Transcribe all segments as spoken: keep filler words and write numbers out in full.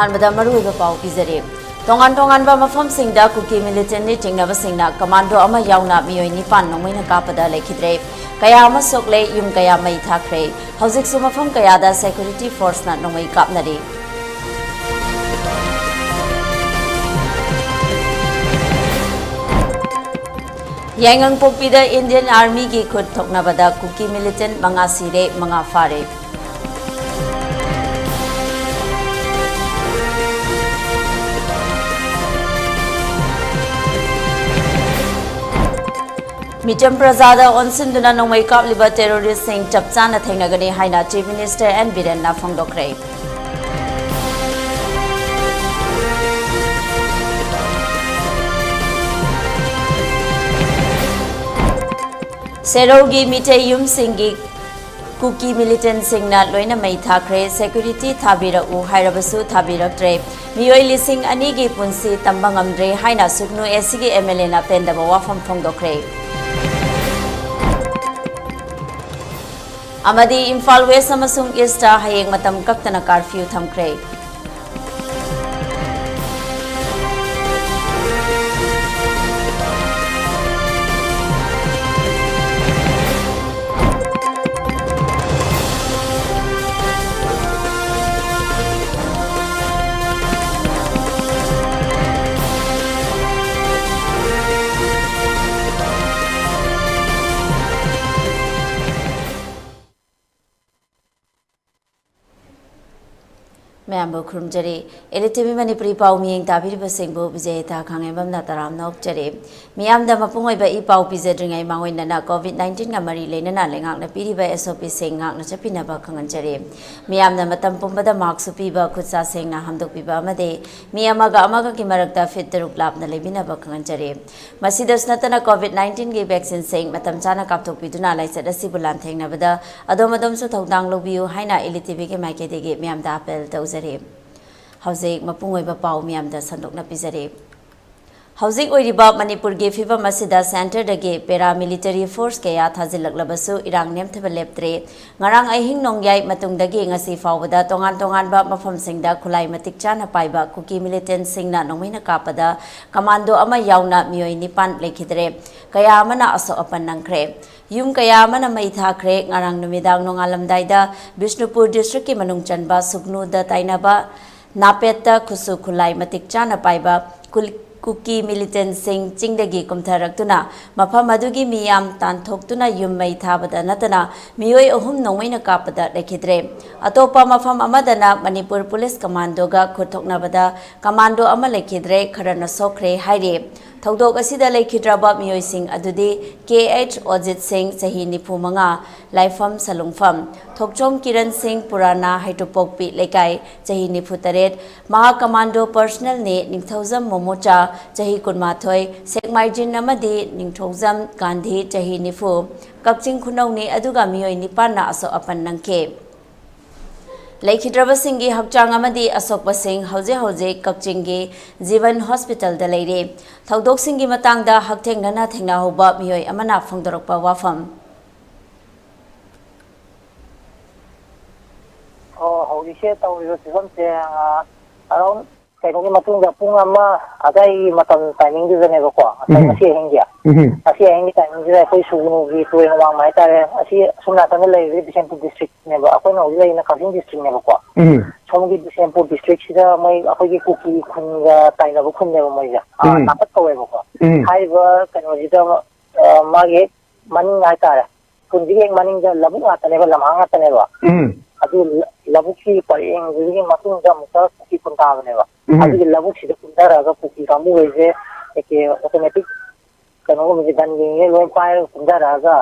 ꯑꯍꯥꯟꯕꯗ ꯃꯔꯨꯑꯣꯏꯕ ꯄꯥꯎ ꯄꯤꯖꯔꯤ꯫ ꯇꯣꯉꯥꯟ ꯇꯣꯉꯥꯟꯕ ꯃꯐꯝꯁꯤꯡꯗ ꯀꯨꯀꯤ ꯃꯤꯂꯤꯇꯦꯟꯠꯅꯤ ꯆꯤꯡꯅꯕꯁꯤꯡꯅ ꯀꯃꯥꯟꯗꯣ ꯑꯃ ꯌꯥꯎꯅ ꯃꯤꯑꯣꯏ ꯅꯤꯄꯥꯟ ꯅꯣꯡꯃꯩꯅ ꯀꯥꯞꯄꯗ ꯂꯩꯈꯤꯗ꯭ꯔꯦ꯫ ꯀꯌꯥ ꯑꯃ ꯁꯣꯛꯂꯦ, ꯌꯨꯝ ꯀꯌꯥ ꯃꯩ ꯊꯥꯈ꯭ꯔꯦ꯫ ꯍꯧꯖꯤꯛꯁꯨ ꯃꯐꯝ ꯀꯌꯥꯗ ꯁꯦꯀ꯭ꯌꯨꯔꯤꯇꯤ ꯐꯣꯔꯁꯅ ꯅꯣꯡꯃꯩ ꯀꯥꯞꯅꯔꯤ꯫ ꯌꯥꯏꯉꯪꯄꯣꯛꯄꯤꯗ ꯏꯟꯗꯤꯌꯟ ꯑꯥꯔꯃꯤꯒꯤ ꯈꯨꯠ ꯊꯣꯛꯅꯕꯗ ꯀꯨꯀꯤ ꯃꯤꯂꯤꯇꯦꯟꯠ ꯃꯉꯥ ꯁꯤꯔꯦ, ꯃꯉꯥ ꯐꯥꯔꯦ꯫ ꯃꯤꯆꯝ ꯄ꯭ꯔꯖꯥꯗ ꯑꯣꯟꯁꯤꯟꯗꯨꯅ ꯅꯣꯡꯃꯩ ꯀꯥꯞꯂꯤꯕ ꯇꯦꯔꯣꯔꯤꯁ꯭ꯠꯁꯤꯡ ꯆꯞ ꯆꯥꯅ ꯊꯦꯡꯅꯒꯅꯤ ꯍꯥꯏꯅ ꯆꯤꯐ ꯃꯤꯅꯤꯁꯇꯔ ꯑꯦꯟ ꯕꯤꯔꯦꯟꯅ ꯐꯣꯡꯗꯣꯛꯈ꯭ꯔꯦ꯫ ꯁꯦꯔꯧꯒꯤ ꯃꯤꯇꯩ ꯌꯨꯝꯁꯤꯡꯒꯤ ꯀꯨꯀꯤ ꯃꯤꯂꯤꯇꯦꯟꯠꯁꯤꯡꯅ ꯂꯣꯏꯅ ꯃꯩ ꯊꯥꯈ꯭ꯔꯦ꯫ ꯁꯦꯀ꯭ꯌꯨꯔꯤꯇꯤ ꯊꯥꯕꯤꯔꯛꯎ ꯍꯥꯏꯔꯕꯁꯨ ꯊꯥꯕꯤꯔꯛꯇ꯭ꯔꯦ꯫ ꯃꯤꯑꯣꯏ ꯂꯤꯁꯤꯡ ꯑꯅꯤꯒꯤ ꯄꯨꯟꯁꯤ ꯇꯝꯕ ꯉꯝꯗ꯭ꯔꯦ ꯍꯥꯏꯅ ꯁꯨꯒꯅꯨ ꯑꯦꯁꯤꯒꯤ ꯑꯦꯝ ꯑꯦꯜ ꯑꯦꯅ ꯄꯦꯟꯗꯕ ꯋꯥꯐꯝ ꯐꯣꯡꯗꯣꯛꯈ꯭ꯔꯦ꯫ ꯑꯃꯗꯤ ꯏꯝꯐꯥꯜ ꯋꯦꯁ꯭ꯠ ꯑꯃꯁꯨꯡ ꯏꯁ꯭ꯠꯇ ꯍꯌꯦꯡ ꯃꯇꯝ ꯀꯛꯇꯅ ꯀꯥꯔꯐ꯭ꯌꯨ ꯊꯝꯈ꯭ꯔꯦ꯫ ꯃꯌꯥꯝꯕꯨ ꯈꯨꯔꯨꯝꯖꯔꯤ꯫ L E T V Manipuri ꯄꯥꯎ ꯃꯤꯠꯌꯦꯡ ꯇꯥꯕꯤꯔꯤꯕꯁꯤꯡꯕꯨ ꯕꯤꯖꯦꯇꯥ ꯈꯥꯉꯦꯝꯕꯝꯅ ꯇꯔꯥꯝꯅ ꯑꯣꯛꯆꯔꯤ꯫ ꯃꯤꯌꯥꯝꯗ ꯃꯄꯨꯡ ꯑꯣꯏꯕ ꯏ ꯄꯥꯎ ꯄꯤꯖꯗ꯭ꯔꯤꯉꯩ ꯃꯥꯡꯑꯣꯏꯅꯅ ꯀꯣꯚꯤꯗ ꯅꯥꯏꯟꯇꯤꯟꯒ ꯃꯔꯤ ꯂꯩꯅꯅ ꯂꯩꯉꯥꯛꯅ ꯄꯤꯔꯤꯕ ꯑꯦꯁ ꯑꯣ ꯄꯤꯁꯤꯡ ꯉꯥꯛꯅ ꯆꯠꯄꯤꯅꯕ ꯈꯪꯍꯟꯖꯔꯤ꯫ ꯃꯤꯌꯥꯝꯅ ꯃꯇꯝ ꯄꯨꯝꯕꯗ ꯃꯥꯛꯁ ꯎꯞꯄꯤꯕ, ꯈꯨꯠ ꯁꯥ ꯁꯦꯡꯅ ꯍꯥꯝꯗꯣꯛꯄꯤꯕ ꯑꯃꯗꯤ ꯃꯤ ꯑꯃꯒ ꯑꯃꯒꯒꯤ ꯃꯔꯛꯇ ꯐꯤꯠ ꯇꯔꯨꯛ ꯂꯥꯞꯅ ꯂꯩꯕꯤꯅꯕ ꯈꯪꯍꯟꯖꯔꯤ꯫ ꯃꯁꯤꯗꯁꯨ ꯅꯠꯇꯅ ꯀꯣꯚꯤꯗ ꯅꯥꯏꯟꯇꯤꯟꯒꯤ ꯚꯦꯛꯁꯤꯟꯁꯤꯡ ꯃꯇꯝ ꯆꯥꯅ ꯀꯥꯞꯊꯣꯛꯄꯤꯗꯨꯅ ꯂꯥꯏꯆꯠ ꯑꯁꯤꯕꯨ ꯂꯥꯟꯊꯦꯡꯅꯕꯗ ꯑꯗꯣꯝ ꯑꯗꯣꯝꯁꯨ ꯊꯧꯗꯥꯡ ꯂꯧꯕꯤꯌꯨ ꯍꯥꯏꯅ ꯑꯦꯜ ꯏ ꯇꯤ ꯚꯤꯒꯤ ꯃꯥꯏꯀꯩꯗꯒꯤ ꯃꯤꯌꯥꯝꯗ ꯑꯥꯄꯦꯜ ꯇꯧꯖꯔꯤ꯫ ꯍꯧꯖꯤꯛ ꯃꯄꯨꯡ ꯑꯣꯏꯕ ꯄꯥꯎ ꯃꯤꯌꯥꯝꯗ ꯁꯟꯗꯣꯛꯅ ꯄꯤꯖꯔꯤ꯫ ꯍꯧꯖꯤꯛ ꯑꯣꯏꯔꯤꯕ ꯃꯅꯤꯄꯨꯔꯒꯤ ꯐꯤꯕꯝ ꯑꯁꯤꯗ centreꯗꯒꯤ paramilitary force ꯀꯌꯥ ꯊꯥꯖꯤꯜꯂꯛꯂꯕꯁꯨ ꯏꯔꯥꯡ ꯅꯦꯝꯊꯕ ꯂꯦꯞꯇ꯭ꯔꯦ꯫ ꯉꯔꯥꯡ ꯑꯍꯤꯡ ꯅꯣꯡꯌꯥꯏ ꯃꯇꯨꯡꯗꯒꯤ ꯉꯁꯤ ꯐꯥꯎꯕꯗ ꯇꯣꯉꯥꯟ ꯇꯣꯉꯥꯟꯕ ꯃꯐꯝꯁꯤꯡꯗ ꯈꯨꯠꯂꯥꯏ ꯃꯇꯤꯛ ꯆꯥꯅ ꯄꯥꯏꯕ ꯀꯨꯀꯤ militantꯁꯤꯡꯅ ꯅꯣꯡꯃꯩꯅ ꯀꯥꯞꯄꯗ commando ꯑꯃ ꯌꯥꯎꯅ ꯃꯤꯑꯣꯏ ꯅꯤꯄꯥꯟ ꯂꯩꯈꯤꯗ꯭ꯔꯦ꯫ ꯀꯌꯥ ꯑꯃꯅ ꯑꯁꯣꯛ ꯑꯄꯟ ꯅꯪꯈ꯭ꯔꯦ꯫ ꯌꯨꯝ ꯀꯌꯥ ꯑꯃꯅ ꯃꯩ ꯊꯥꯈ꯭ꯔꯦ꯫ ꯉꯔꯥꯡ ꯅꯨꯃꯤꯗꯥꯡ ꯅꯣꯡꯉꯥꯜꯂꯝꯗꯥꯏꯗ ꯕꯤꯁꯅꯨꯄꯨꯔ districtꯀꯤ ꯃꯅꯨꯡ ꯆꯟꯕ ꯁꯨꯒꯅꯨꯗ ꯇꯥꯏꯅꯕ ꯅꯥꯄꯦꯠꯇ ꯈꯨꯠꯁꯨ ꯈꯨꯠꯂꯥꯏ ꯃꯇꯤꯛ ꯆꯥꯅ ꯄꯥꯏꯕ ꯀꯨꯜ-, ꯀꯨꯀꯤ militantꯁꯤꯡ ꯆꯤꯡꯗꯒꯤ ꯀꯨꯝꯊꯔꯛꯇꯨꯅ ꯃꯐꯝ ꯑꯗꯨꯒꯤ ꯃꯤꯌꯥꯝ ꯇꯥꯟꯊꯣꯛꯇꯨꯅ ꯌꯨꯝ ꯃꯩ ꯊꯥꯕꯗ ꯅꯠꯇꯅ ꯃꯤꯑꯣꯏ ꯑꯍꯨꯝ ꯅꯣꯡꯃꯩꯅ ꯀꯥꯞꯄꯗ ꯂꯩꯈꯤꯗ꯭ꯔꯦ꯫ ꯑꯇꯣꯞꯄ ꯃꯐꯝ ꯑꯃꯗꯅ ꯃꯅꯤꯄꯨꯔ ꯄꯨꯂꯤꯁ commandoꯒ ꯈꯨꯠ ꯊꯣꯛꯅꯕꯗ commando ꯑꯃ ꯂꯩꯈꯤꯗ꯭ꯔꯦ, ꯈꯔꯅ ꯁꯣꯛꯈ꯭ꯔꯦ ꯍꯥꯏꯔꯤ꯫ ꯊꯧꯗꯣꯛ ꯑꯁꯤꯗ ꯂꯩꯈꯤꯗ꯭ꯔꯕ ꯃꯤꯑꯣꯏꯁꯤꯡ ꯑꯗꯨꯗꯤ K H ꯑꯣꯖꯤꯠ ꯁꯤꯡ, ꯆꯍꯤ ꯅꯤꯐꯨ ꯃꯉꯥ, ꯂꯥꯏꯐꯝ ꯁꯂꯨꯡꯐꯝ, ꯊꯣꯛꯆꯣꯝ ꯀꯤꯔꯟ ꯁꯤꯡ, ꯄꯨꯔꯥꯅꯥ ꯍꯩꯇꯨꯄꯣꯛꯄꯤ ꯂꯩꯀꯥꯏ, ꯆꯍꯤ ꯅꯤꯐꯨ ꯇꯔꯦꯠ, ꯃꯍꯥꯛ commando personnelꯅꯤ, ꯅꯤꯡꯊꯧꯖꯝ ꯃꯣꯃꯣꯆꯥ, ꯆꯍꯤ ꯀꯨꯟꯃꯥꯊꯣꯏ, ꯁꯦꯛꯃꯥꯏꯖꯤꯟ ꯑꯃꯗꯤ ꯅꯤꯡꯊꯧꯖꯝ ꯒꯥꯟꯙꯤ, ꯆꯍꯤ ꯅꯤꯐꯨ, ꯀꯛꯆꯤꯡ ꯈꯨꯅꯧꯅꯤ, ꯑꯗꯨꯒ ꯃꯤꯑꯣꯏ ꯅꯤꯄꯥꯟꯅ ꯑꯁꯣꯛ ꯑꯄꯟ ꯅꯪꯈꯤ꯫ ꯂꯩꯈꯤꯗ꯭ꯔꯕꯁꯤꯡꯒꯤ ꯍꯛꯆꯥꯡ ꯑꯃꯗꯤ ꯑꯁꯣꯛꯄꯁꯤꯡ ꯍꯧꯖꯤꯛ ꯍꯧꯖꯤꯛ ꯀꯛꯆꯤꯡꯒꯤ ꯖꯤꯕꯟ ꯍꯣꯁꯄꯤꯇꯥꯜꯗ ꯂꯩꯔꯤ꯫ ꯊꯧꯗꯣꯛꯁꯤꯡꯒꯤ ꯃꯇꯥꯡꯗ ꯍꯛꯊꯦꯡꯅꯅ ꯊꯦꯡꯅꯍꯧꯕ ꯃꯤꯑꯣꯏ ꯑꯃꯅ ꯐꯣꯡꯗꯣꯔꯛꯄ ꯋꯥꯐꯝ꯫ ꯑꯣ, ꯍꯧꯖꯤꯛꯁꯦ ꯇꯧꯔꯤꯕ ꯐꯤꯕꯝꯁꯦ, ꯑ, around ꯀꯩꯅꯣꯒꯤ ꯃꯇꯨꯡꯗ ꯄꯨꯡ ꯑꯃ ꯑꯗꯥꯏꯒꯤ ꯃꯇꯝ timingꯗꯨꯗꯅꯦꯕꯀꯣ, ꯉꯁꯥꯏ ꯎꯝ꯫ ꯉꯁꯤ ꯑꯍꯤꯡꯒꯤ꯫ ꯎꯝ꯫ ꯉꯁꯤ ꯑꯍꯤꯡꯒꯤ timingꯁꯤꯗ ꯑꯩꯈꯣꯏ ꯁꯨꯒꯅꯨꯒꯤ ꯇꯨꯔꯦꯜ ꯋꯥꯡꯃ ꯍꯥꯏꯇꯥꯔꯦ, ꯑꯁꯤ ꯑꯁꯣꯝ ꯅꯥꯀꯟꯗ ꯂꯩꯔꯤꯁꯦ ꯕꯤꯁꯦꯝꯄꯨꯔ districtꯅꯦꯕ, ꯑꯩꯈꯣꯏꯅ ꯍꯧꯖꯤꯛ ꯂꯩꯔꯤꯅ ꯀꯛꯆꯤꯡ districtꯅꯦꯕꯀꯣ꯫ ꯎꯝ꯫ ꯁꯣꯝꯒꯤ ꯕꯤꯁꯦꯝꯄꯨꯔ districtꯁꯤꯗ ꯃꯣꯏ ꯑꯩꯈꯣꯏꯒꯤ ꯀꯨꯀꯤ ꯈꯨꯟꯒ ꯇꯥꯏꯅꯕ ꯈꯨꯟꯅꯦꯕ ꯃꯣꯏꯁꯦ꯫ ꯑꯥ, ꯎꯝ꯫ ꯅꯥꯄꯠ ꯀꯧꯋꯦꯕꯀꯣ꯫ ꯎꯝ꯫ ꯍꯥꯏꯔꯤꯕ ꯀꯩꯅꯣꯁꯤꯗ, ꯑ, ꯃꯥꯒꯤ ꯃꯅꯤꯡ ꯍꯥꯏꯇꯥꯔꯦ, ꯈꯨꯟꯁꯤꯒꯤ ꯍꯦꯛ ꯃꯅꯤꯡꯗ ꯂꯧꯕꯨꯛ ꯉꯥꯛꯇꯅꯦꯕ, ꯂꯝꯍꯥꯡ ꯉꯥꯛꯇꯅꯦꯕ꯫ ꯎꯝ꯫ ꯑꯗꯨ ꯂ-, ꯂꯧꯕꯨꯛꯀꯤ ꯄꯔꯦꯡꯗꯨꯒꯤ ꯃꯇꯨꯡꯗ ꯑꯃꯨꯛꯀ ꯀꯨꯀꯤ ꯈꯨꯟ ꯇꯥꯕꯅꯦꯕ꯫ ꯎꯝ꯫ ꯑꯗꯨꯒꯤ ꯂꯧꯕꯨꯛꯁꯤꯗ ꯀꯨꯝꯊꯔꯛꯑꯒ ꯀꯨꯀꯤ ꯀꯥꯡꯕꯨꯈꯩꯁꯦ ꯑꯦ ꯀꯦ automatic ꯀꯩꯅꯣꯒꯨꯝꯕꯁꯦ, ꯒꯟꯒꯨꯝꯕꯁꯦ ꯂꯣꯏ ꯄꯥꯏꯔꯒ ꯀꯨꯝꯊꯔꯛꯑꯒ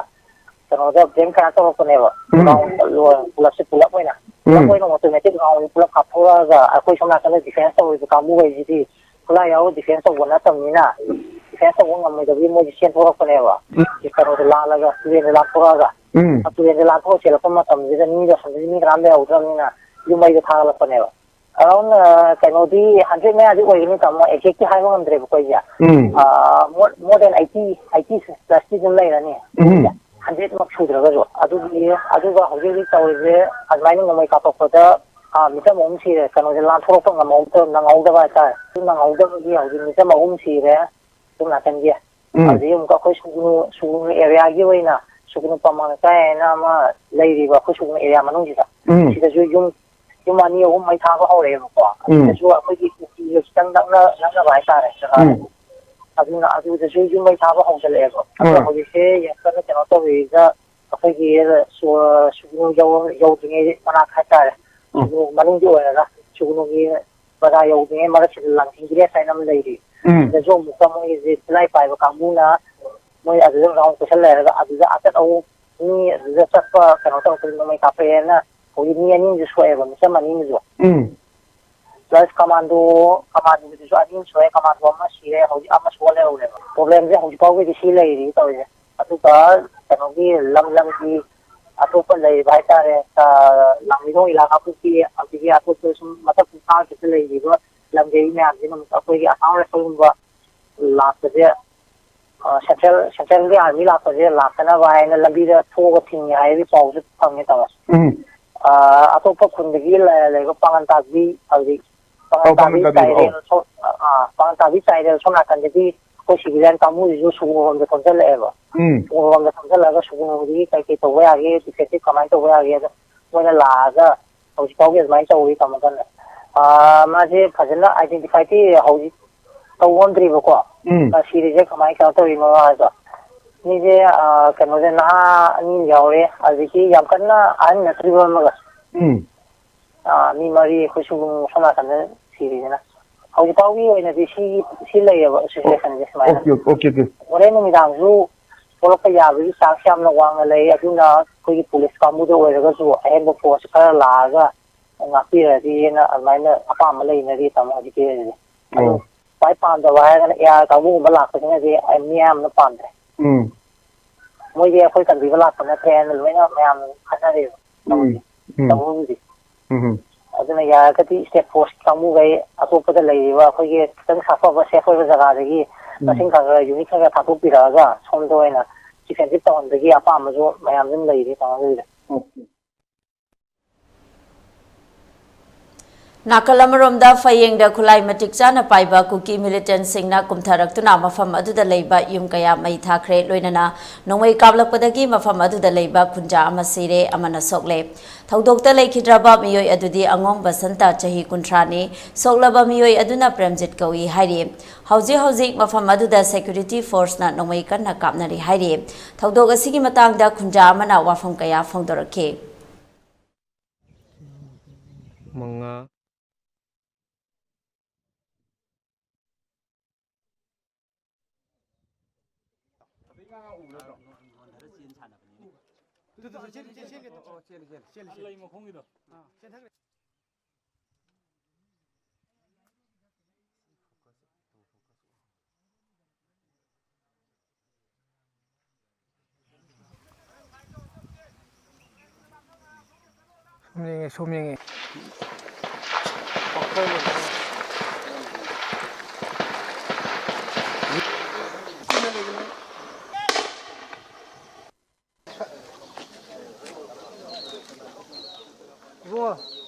ꯀꯩꯅꯣꯗ ꯕ꯭ꯂꯦꯡ ꯐꯥꯌꯔ ꯇꯧꯔꯛꯄꯅꯦꯕ꯫ ꯎꯝ꯫ ꯔꯥꯎꯟ ꯂꯣꯏ-, ꯄꯨꯂꯞꯁꯦ ꯄꯨꯂꯞ ꯑꯣꯏꯅ꯫ ꯎꯝ꯫ ꯄꯨꯂꯞ ꯑꯣꯏꯅ ꯑꯣꯇꯣꯃꯦꯇꯤꯛ ꯔꯥꯎꯟ ꯄꯨꯂꯞ ꯀꯥꯞꯊꯣꯔꯛꯑꯒ ꯑꯩꯈꯣꯏ ꯁꯣꯝ ꯅꯥꯀꯟꯗ ꯗꯤꯐꯦꯟꯁ ꯇꯧꯔꯤꯕ ꯀꯥꯡꯕꯨꯈꯩꯁꯤꯗꯤ ꯈꯨꯠꯂꯥꯏ ꯌꯥꯎꯔ ꯗꯤꯐꯦꯟꯁ ꯇꯧꯕ ꯅꯠꯇꯕꯅꯤꯅ, ꯗꯤꯐꯦꯟꯁ ꯇꯧꯕ ꯉꯝꯃꯣꯏꯗꯕꯒꯤ ꯃꯣꯏꯁꯦ ꯆꯦꯟꯊꯣꯔꯛꯄꯅꯦꯕ꯫ ꯎꯝ꯫ ꯁꯤ ꯀꯩꯅꯣꯗ ꯂꯥꯜꯂꯒ, ꯇꯨꯔꯦꯟꯗ ꯂꯥꯟꯊꯣꯔꯛꯑꯒ꯫ ꯎꯝ꯫ ꯇꯨꯔꯦꯟꯗ ꯂꯥꯟꯊꯣꯛꯑ ꯆꯦꯜꯂꯛꯄ ꯃꯇꯝꯁꯤꯗ ꯃꯤꯗꯣ ꯑꯁꯣꯝꯗꯗꯤ ꯃꯤ ꯀꯅꯥꯝ ꯂꯩꯍꯧꯗ꯭ꯔꯕꯅꯤꯅ ꯌꯨꯝ ꯃꯩꯗꯣ ꯊꯥꯒꯠꯂꯛꯄꯅꯦꯕ꯫ ꯑꯦꯔꯥꯎꯟ ꯀꯩꯅꯣꯗꯤ ꯍꯟꯗ꯭ꯔꯦꯠ ꯃꯌꯥꯗꯤ ꯑꯣꯏꯒꯅꯤ ꯇꯥꯃꯣ, ꯑꯦꯛꯖꯦꯛꯇꯤ ꯍꯥꯏꯕ ꯉꯝꯗ꯭ꯔꯦꯕꯀꯣ ꯑꯩꯁꯦ꯫ ꯎꯝ꯫ ꯃꯣꯔ ꯗꯦꯟ ꯑꯩꯠꯇꯤ, ꯑꯩꯠꯇꯤ ꯄ꯭ꯂꯁꯇꯤ ꯑꯗꯨꯝ ꯂꯩꯔꯅꯤ꯫ ꯎꯝ꯫ ꯍꯟꯗ꯭ꯔꯦꯠꯃꯛ ꯁꯨꯗ꯭ꯔꯒꯁꯨ꯫ ꯑꯗꯨꯒꯤ, ꯑꯗꯨꯒ ꯍꯧꯖꯤꯛ ꯍꯧꯖꯤꯛ ꯇꯧꯔꯤꯁꯦ ꯑꯗꯨꯃꯥꯏꯅ ꯅꯣꯡꯃꯩ ꯀꯥꯞꯄꯛꯄꯗ, ꯑꯥ, ꯃꯤꯆꯝ ꯑꯍꯨꯝ ꯁꯤꯔꯦ꯫ ꯀꯩꯅꯣꯁꯦ ꯂꯥꯟꯊꯣꯔꯛꯄ ꯉꯝꯍꯧꯗ-, ꯅꯪꯍꯧꯗꯕ ꯍꯥꯏꯇꯥꯔꯦ꯫ ꯑꯗꯨ ꯅꯪꯍꯧꯗꯕꯒꯤ ꯍꯧꯖꯤꯛ ꯃꯤꯆꯝ ꯑꯍꯨꯝ ꯁꯤꯔꯦ꯫ ꯁꯣꯝ ꯅꯥꯀꯟꯒꯤ꯫ ꯎꯝ꯫ ꯑꯗꯨꯗꯒꯤ ꯑꯃꯨꯛꯀ ꯑꯩꯈꯣꯏ ꯁꯨꯒꯅꯨ, ꯁꯨꯒꯅꯨ ꯑꯦꯔꯤꯌꯥꯒꯤ ꯑꯣꯏꯅ ꯁꯨꯒꯅꯨ ꯄꯝꯃ ꯂꯩꯀꯥꯏ ꯍꯥꯏꯅ ꯑꯃ ꯂꯩꯔꯤꯕ ꯑꯩꯈꯣꯏ ꯁꯨꯒꯅꯨ ꯑꯦꯔꯤꯌꯥ ꯃꯅꯨꯡꯁꯤꯗ꯫ ꯎꯝ꯫ ꯁꯤꯗꯁꯨ ꯌꯨꯝ, ꯌꯨꯝ ꯑꯅꯤ ꯑꯍꯨꯝ ꯃꯩ ꯊꯥꯕ ꯍꯧꯔꯛꯑꯦꯕꯀꯣ꯫ ꯎꯝ꯫ ꯁꯤꯗꯁꯨ ꯑꯩꯈꯣꯏꯒꯤ ꯀꯨꯀꯤꯒ ꯈꯤꯇꯪ ꯅꯛꯅ-, ꯅꯛꯅꯕ ꯍꯥꯏꯇꯥꯔꯦ ꯖꯒꯥꯗꯣ꯫ ꯎꯝ꯫ ꯑꯗꯨꯅ ꯑꯗꯨꯗꯁꯨ ꯌꯨꯝ ꯃꯩ ꯊꯥꯕ ꯍꯧꯖꯤꯜꯂꯛꯑꯦꯕ꯫ ꯑꯗꯣ ꯎꯝ꯫ ꯍꯧꯖꯤꯛꯁꯦ ꯌꯥꯝ ꯀꯟꯅ ꯀꯩꯅꯣ ꯇꯧꯔꯤꯗ ꯑꯩꯈꯣꯏꯒꯤ ꯁꯨ-, ꯁꯨꯒꯅꯨ ꯌꯧ-, ꯌꯧꯗ꯭ꯔꯤꯉꯩ ꯃꯅꯥꯛ ꯍꯥꯏꯇꯥꯔꯦ꯫ ꯎꯝ꯫ ꯁꯨꯒꯅꯨ ꯃꯅꯨꯡꯒꯤ ꯑꯣꯏꯔꯒ ꯁꯨꯒꯅꯨꯒꯤ ꯕꯖꯥꯔ ꯌꯧꯗ꯭ꯔꯤꯉꯩ ꯃꯔꯛꯁꯤꯗ ꯂꯥꯡꯊꯤꯡ ꯚꯤꯂꯦꯖ ꯍꯥꯏꯅ ꯑꯃ ꯂꯩꯔꯤ꯫ ꯎꯝ꯫ ꯁꯤꯗꯁꯨ ꯑꯃꯨꯛꯀ ꯃꯣꯏꯒꯤ ꯈꯨꯠꯂꯥꯏ ꯄꯥꯏꯕ ꯀꯥꯡꯕꯨꯅ ꯃꯣꯏ ꯑꯗꯨꯗ ꯔꯥꯎꯟ ꯀꯣꯏꯁꯜ ꯂꯩꯔꯒ ꯑꯗꯨꯗ ꯑꯆꯠ ꯑꯋꯣꯛ ꯃꯤ ꯑꯗꯨꯗ ꯆꯠꯄ ꯀꯩꯅꯣ ꯇꯧꯔꯛꯄꯗ ꯅꯣꯡꯃꯩ ꯀꯥꯞꯄꯛꯑꯦꯅ ꯍꯧꯖꯤꯛ ꯃꯤ ꯑꯅꯤ ꯑꯃꯁꯨ ꯁꯣꯛꯑꯦꯕ, ꯃꯤꯆꯝ ꯑꯅꯤ ꯑꯃꯁꯨ꯫ ꯎꯝ꯫ ꯄ꯭ꯂꯁ ꯀꯃꯥꯟꯗꯣ, ꯀꯃꯥꯟꯗꯣꯒꯤꯗꯨꯁꯨ ꯑꯅꯤ ꯑꯃ ꯁꯣꯛꯑꯦ, ꯀꯃꯥꯟꯗꯣ ꯑꯃ ꯁꯤꯔꯦ, ꯍꯧꯖꯤꯛ ꯑꯃ ꯁꯣꯛꯑ ꯂꯩꯍꯧꯔꯦꯕ꯫ ꯄ꯭ꯔꯣꯕ꯭ꯂꯦꯝꯁꯦ ꯍꯧꯖꯤꯛ ꯐꯥꯎꯒꯤꯗꯤ ꯁꯤ ꯂꯩꯔꯤ ꯇꯧꯔꯤꯁꯦ꯫ ꯑꯗꯨꯒ ꯀꯩꯅꯣꯒꯤ ꯂꯝ ꯂꯝꯒꯤ ꯑꯇꯣꯞꯄ ꯂꯩꯔꯤꯕ ꯍꯥꯏꯇꯥꯔꯦ, ꯑ, ꯂꯥꯡꯃꯩꯗꯣꯡ ꯏꯂꯥ ꯀꯥꯡꯄꯣꯛꯄꯤ, ꯑꯗꯒꯤ ꯑꯇꯣꯞꯄ ꯁꯨꯝ ꯃꯊꯛ ꯃꯈꯥ ꯈꯤꯇ ꯂꯩꯔꯤꯕ ꯂꯝꯒꯤ ꯃꯌꯥꯝꯁꯤꯅ ꯑꯃꯨꯛ ꯑꯩꯈꯣꯏꯒꯤ ꯑꯁꯥꯝ ꯔꯥꯏꯐꯜꯒꯨꯝꯕ ꯂꯥꯛꯄꯁꯦ, ꯑ, ꯁꯦꯟꯇ꯭ꯔꯦꯜ, ꯁꯦꯟꯇ꯭ꯔꯦꯜꯒꯤ ꯑꯥꯔꯃꯤ ꯂꯥꯛꯄꯁꯦ ꯂꯥꯛꯇꯅꯕ ꯍꯥꯏꯅ ꯂꯝꯕꯤꯗ ꯊꯣꯛꯑꯒ ꯊꯤꯡꯉꯦ ꯍꯥꯏꯕꯒꯤ ꯄꯥꯎꯁꯨ ꯐꯪꯉꯦ ꯇꯥꯃꯣ꯫ ꯎꯝ꯫ ꯑ, ꯑꯇꯣꯞꯄ ꯈꯨꯟꯗꯒꯤ ꯂ-, ꯂꯩꯕ ꯄꯥꯉꯟ ꯇꯥꯕꯤ, ꯍꯧꯖꯤꯛ ꯄꯥꯉꯟ ꯑꯧ, ꯄꯥꯉꯟ ꯇꯥꯕꯤ ꯇꯥꯕꯤ, ꯑꯧ꯫ ꯆꯥꯏꯔꯦꯜ ꯁꯣ-, ꯑ, ꯑ, ꯄꯥꯉꯟ ꯇꯥꯕꯤ ꯆꯥꯏꯔꯦꯜ ꯁꯣꯝ ꯅꯥꯀꯟꯗꯒꯤ ꯑꯩꯈꯣꯏ ꯁꯤꯚꯤꯂꯤꯌꯟ ꯀꯥꯡꯕꯨꯁꯤꯁꯨ ꯁꯨꯒꯨꯅꯨꯔꯣꯝꯗ ꯊꯣꯝꯖꯤꯜꯂꯛꯑꯦꯕ꯫ ꯎꯝ꯫ ꯁꯨꯒꯨꯅꯨꯔꯣꯝꯗ ꯊꯣꯝꯖꯤꯜꯂꯒ ꯁꯨꯒꯨꯅꯨꯗꯒꯤ ꯀꯩ ꯀꯩ ꯇꯧꯕ ꯌꯥꯒꯦ, ꯗꯤꯐꯦꯟꯁꯤꯞ ꯀꯃꯥꯏꯅ ꯇꯧꯕ ꯌꯥꯒꯦ, ꯑꯗꯣ ꯃꯣꯏꯅ ꯂꯥꯛꯑꯒ ꯍꯧꯖꯤꯛ ꯐꯥꯎꯒꯤ ꯑꯗꯨꯃꯥꯏꯅ ꯇꯧꯔꯤ ꯇꯥꯃꯣ ꯀꯟꯅ꯫ ꯑ, ꯃꯥꯁꯦ ꯐꯖꯅ ꯑꯥꯏꯗꯦꯟꯇꯤꯐꯥꯏꯗꯤ ꯍꯧꯖꯤꯛ ꯇꯧ ꯉꯝꯗ꯭ꯔꯤꯕꯀꯣ꯫ ꯎꯝ꯫ ꯑ, ꯁꯤꯔꯤꯁꯦ ꯀꯃꯥꯏꯅ ꯀꯩꯅꯣ ꯇꯧꯔꯤꯅꯣ ꯍꯥꯏꯕ꯫ ꯃꯤꯁꯦ, ꯑ, ꯀꯩꯅꯣꯁꯦ ꯅꯍꯥ ꯑꯅꯤ ꯑꯃ ꯌꯥꯎꯔꯦ, ꯑꯗꯒꯤ ꯌꯥꯝ ꯀꯟꯅ ꯑꯍꯟ ꯅꯠꯇ꯭ꯔꯤꯕ ꯑꯃꯒ꯫ ꯎꯝ꯫ ꯑ, ꯃꯤ ꯃꯔꯤ ꯑꯩꯈꯣꯏ ꯁꯨꯒꯨꯅꯨ ꯁꯣꯝ ꯅꯥꯀꯟꯗ ꯁꯤꯔꯤꯁꯤꯅ꯫ ꯍꯧꯖꯤꯛ ꯐꯥꯎꯒꯤ ꯑꯣꯏꯅꯗꯤ ꯁꯤ, ꯁꯤ ꯂꯩꯌꯦꯕ ꯁꯤꯆꯨꯋꯦꯁꯟꯁꯦ ꯁꯨꯃꯥꯏꯅ꯫ Okay, okay, okay. ꯍꯣꯔꯦꯟ ꯅꯨꯃꯤꯗꯥꯡꯁꯨ ꯊꯣꯛꯂꯛꯄ ꯌꯥꯕꯒꯤ ꯆꯥꯟꯁ ꯌꯥꯝꯅ ꯋꯥꯡꯅ ꯂꯩ꯫ ꯑꯗꯨꯅ ꯑꯩꯈꯣꯏꯒꯤ ꯄꯨꯂꯤꯁ ꯀꯥꯡꯕꯨꯗ ꯑꯣꯏꯔꯒꯁꯨ ꯑꯍꯦꯟꯕ ꯐꯣꯔꯁ ꯈꯔ ꯂꯥꯛꯑꯒ ꯉꯥꯛꯄꯤꯔꯗꯤꯅ ꯑꯗꯨꯃꯥꯏꯅ ꯑꯄꯥꯝꯕ ꯂꯩꯅꯔꯤ ꯇꯥꯃꯣ ꯍꯧꯖꯤꯛꯀꯤ ꯑꯣꯏꯅꯗꯤ꯫ ꯑꯗꯣ ꯑꯣ꯫ ꯈ꯭ꯋꯥꯏ ꯄꯥꯝꯗꯕ ꯍꯥꯏꯔꯒꯅ ꯑꯦ ꯑꯥꯔ ꯀꯥꯡꯕꯨꯒꯨꯝꯕ ꯂꯥꯛꯄꯁꯤꯅꯗꯤ ꯑꯩ ꯃꯤꯌꯥꯝꯅ ꯄꯥꯝꯗ꯭ꯔꯦ꯫ ꯎꯝ꯫ ꯃꯣꯏꯗꯤ ꯑꯩꯈꯣꯏ ꯀꯟꯕꯤꯕ ꯂꯥꯛꯄ ꯅꯠꯇ꯭ꯔꯦ ꯍꯥꯏꯅ ꯂꯣꯏꯅ ꯃꯌꯥꯝ ꯈꯟꯅꯔꯦꯕ꯫ ꯎꯝ꯫ ꯎꯝ꯫ ꯇꯧꯕꯕꯨꯗꯤ꯫ ꯎꯝ꯫ ꯑꯗꯨꯅ ꯌꯥꯔꯒꯗꯤ state force ꯀꯥꯡꯕꯨꯈꯩ ꯑꯇꯣꯞꯄꯗ ꯂꯩꯔꯤꯕ ꯑꯩꯈꯣꯏꯒꯤ ꯈꯤꯇꯪ ꯁꯥꯐꯕ, safe ꯑꯣꯏꯕ ꯖꯒꯥꯗꯒꯤ ꯎꯝ꯫ ꯃꯁꯤꯡ ꯈꯔ ꯈꯔ unit ꯈꯔ ꯈꯔ ꯊꯥꯗꯣꯛꯄꯤꯔꯛꯑꯒ ꯁꯣꯝꯗ ꯑꯣꯏꯅ defensive ꯇꯧꯍꯟꯕꯒꯤ ꯑꯄꯥꯝꯕꯁꯨ ꯃꯌꯥꯝ ꯑꯗꯨꯝ ꯂꯩꯔꯤ, ꯇꯥꯃꯣ, ꯑꯗꯨꯒꯤꯗ꯫ Okay꯫ ꯅꯥꯀꯜ ꯑꯃꯔꯣꯝꯗ, ꯐꯌꯦꯡꯗ ꯈꯨꯠꯂꯥꯏ ꯃꯇꯤꯛ ꯆꯥꯅ ꯄꯥꯏꯕ ꯀꯨꯀꯤ militantꯁꯤꯡꯅ ꯀꯨꯝꯊꯔꯛꯇꯨꯅ ꯃꯐꯝ ꯑꯗꯨꯗ ꯂꯩꯕ ꯌꯨꯝ ꯀꯌꯥ ꯃꯩ ꯊꯥꯈ꯭ꯔꯦ꯫ ꯂꯣꯏꯅꯅ ꯅꯣꯡꯃꯩ ꯀꯥꯞꯂꯛꯄꯗꯒꯤ ꯃꯐꯝ ꯑꯗꯨꯗ ꯂꯩꯕ ꯈꯨꯟꯖꯥ ꯑꯃ ꯁꯤꯔꯦ, ꯑꯃꯅ ꯁꯣꯛꯂꯦ꯫ ꯊꯧꯗꯣꯛꯇ ꯂꯩꯈꯤꯗ꯭ꯔꯕ ꯃꯤꯑꯣꯏ ꯑꯗꯨꯗꯤ ꯑꯉꯣꯝ ꯕꯁꯟꯇ, ꯆꯍꯤ ꯀꯨꯟꯊ꯭ꯔꯥꯅꯤ, ꯁꯣꯛꯂꯕ ꯃꯤꯑꯣꯏ ꯑꯗꯨꯅ ꯄ꯭ꯔꯦꯝꯖꯤꯠ ꯀꯧꯏ ꯍꯥꯏꯔꯤ꯫ ꯍꯧꯖꯤꯛ ꯍꯧꯖꯤꯛ ꯃꯐꯝ ꯑꯗꯨꯗ security forceꯅ ꯅꯣꯡꯃꯩ ꯀꯟꯅ ꯀꯥꯞꯅꯔꯤ ꯍꯥꯏꯔꯤ꯫ ꯊꯧꯗꯣꯛ ꯑꯁꯤꯒꯤ ꯃꯇꯥꯡꯗ ꯈꯨꯟꯖꯥ ꯑꯃꯅ ꯋꯥꯐꯝ ꯀꯌꯥ ꯐꯣꯡꯗꯣꯔꯛꯈꯤ꯫ ꯃꯉꯥ꯫ ꯁꯣꯝ ꯌꯦꯡꯉꯦ, ꯁꯣꯝ ꯌꯦꯡꯉꯦ꯫ ꯏꯕꯨꯡꯉꯣ,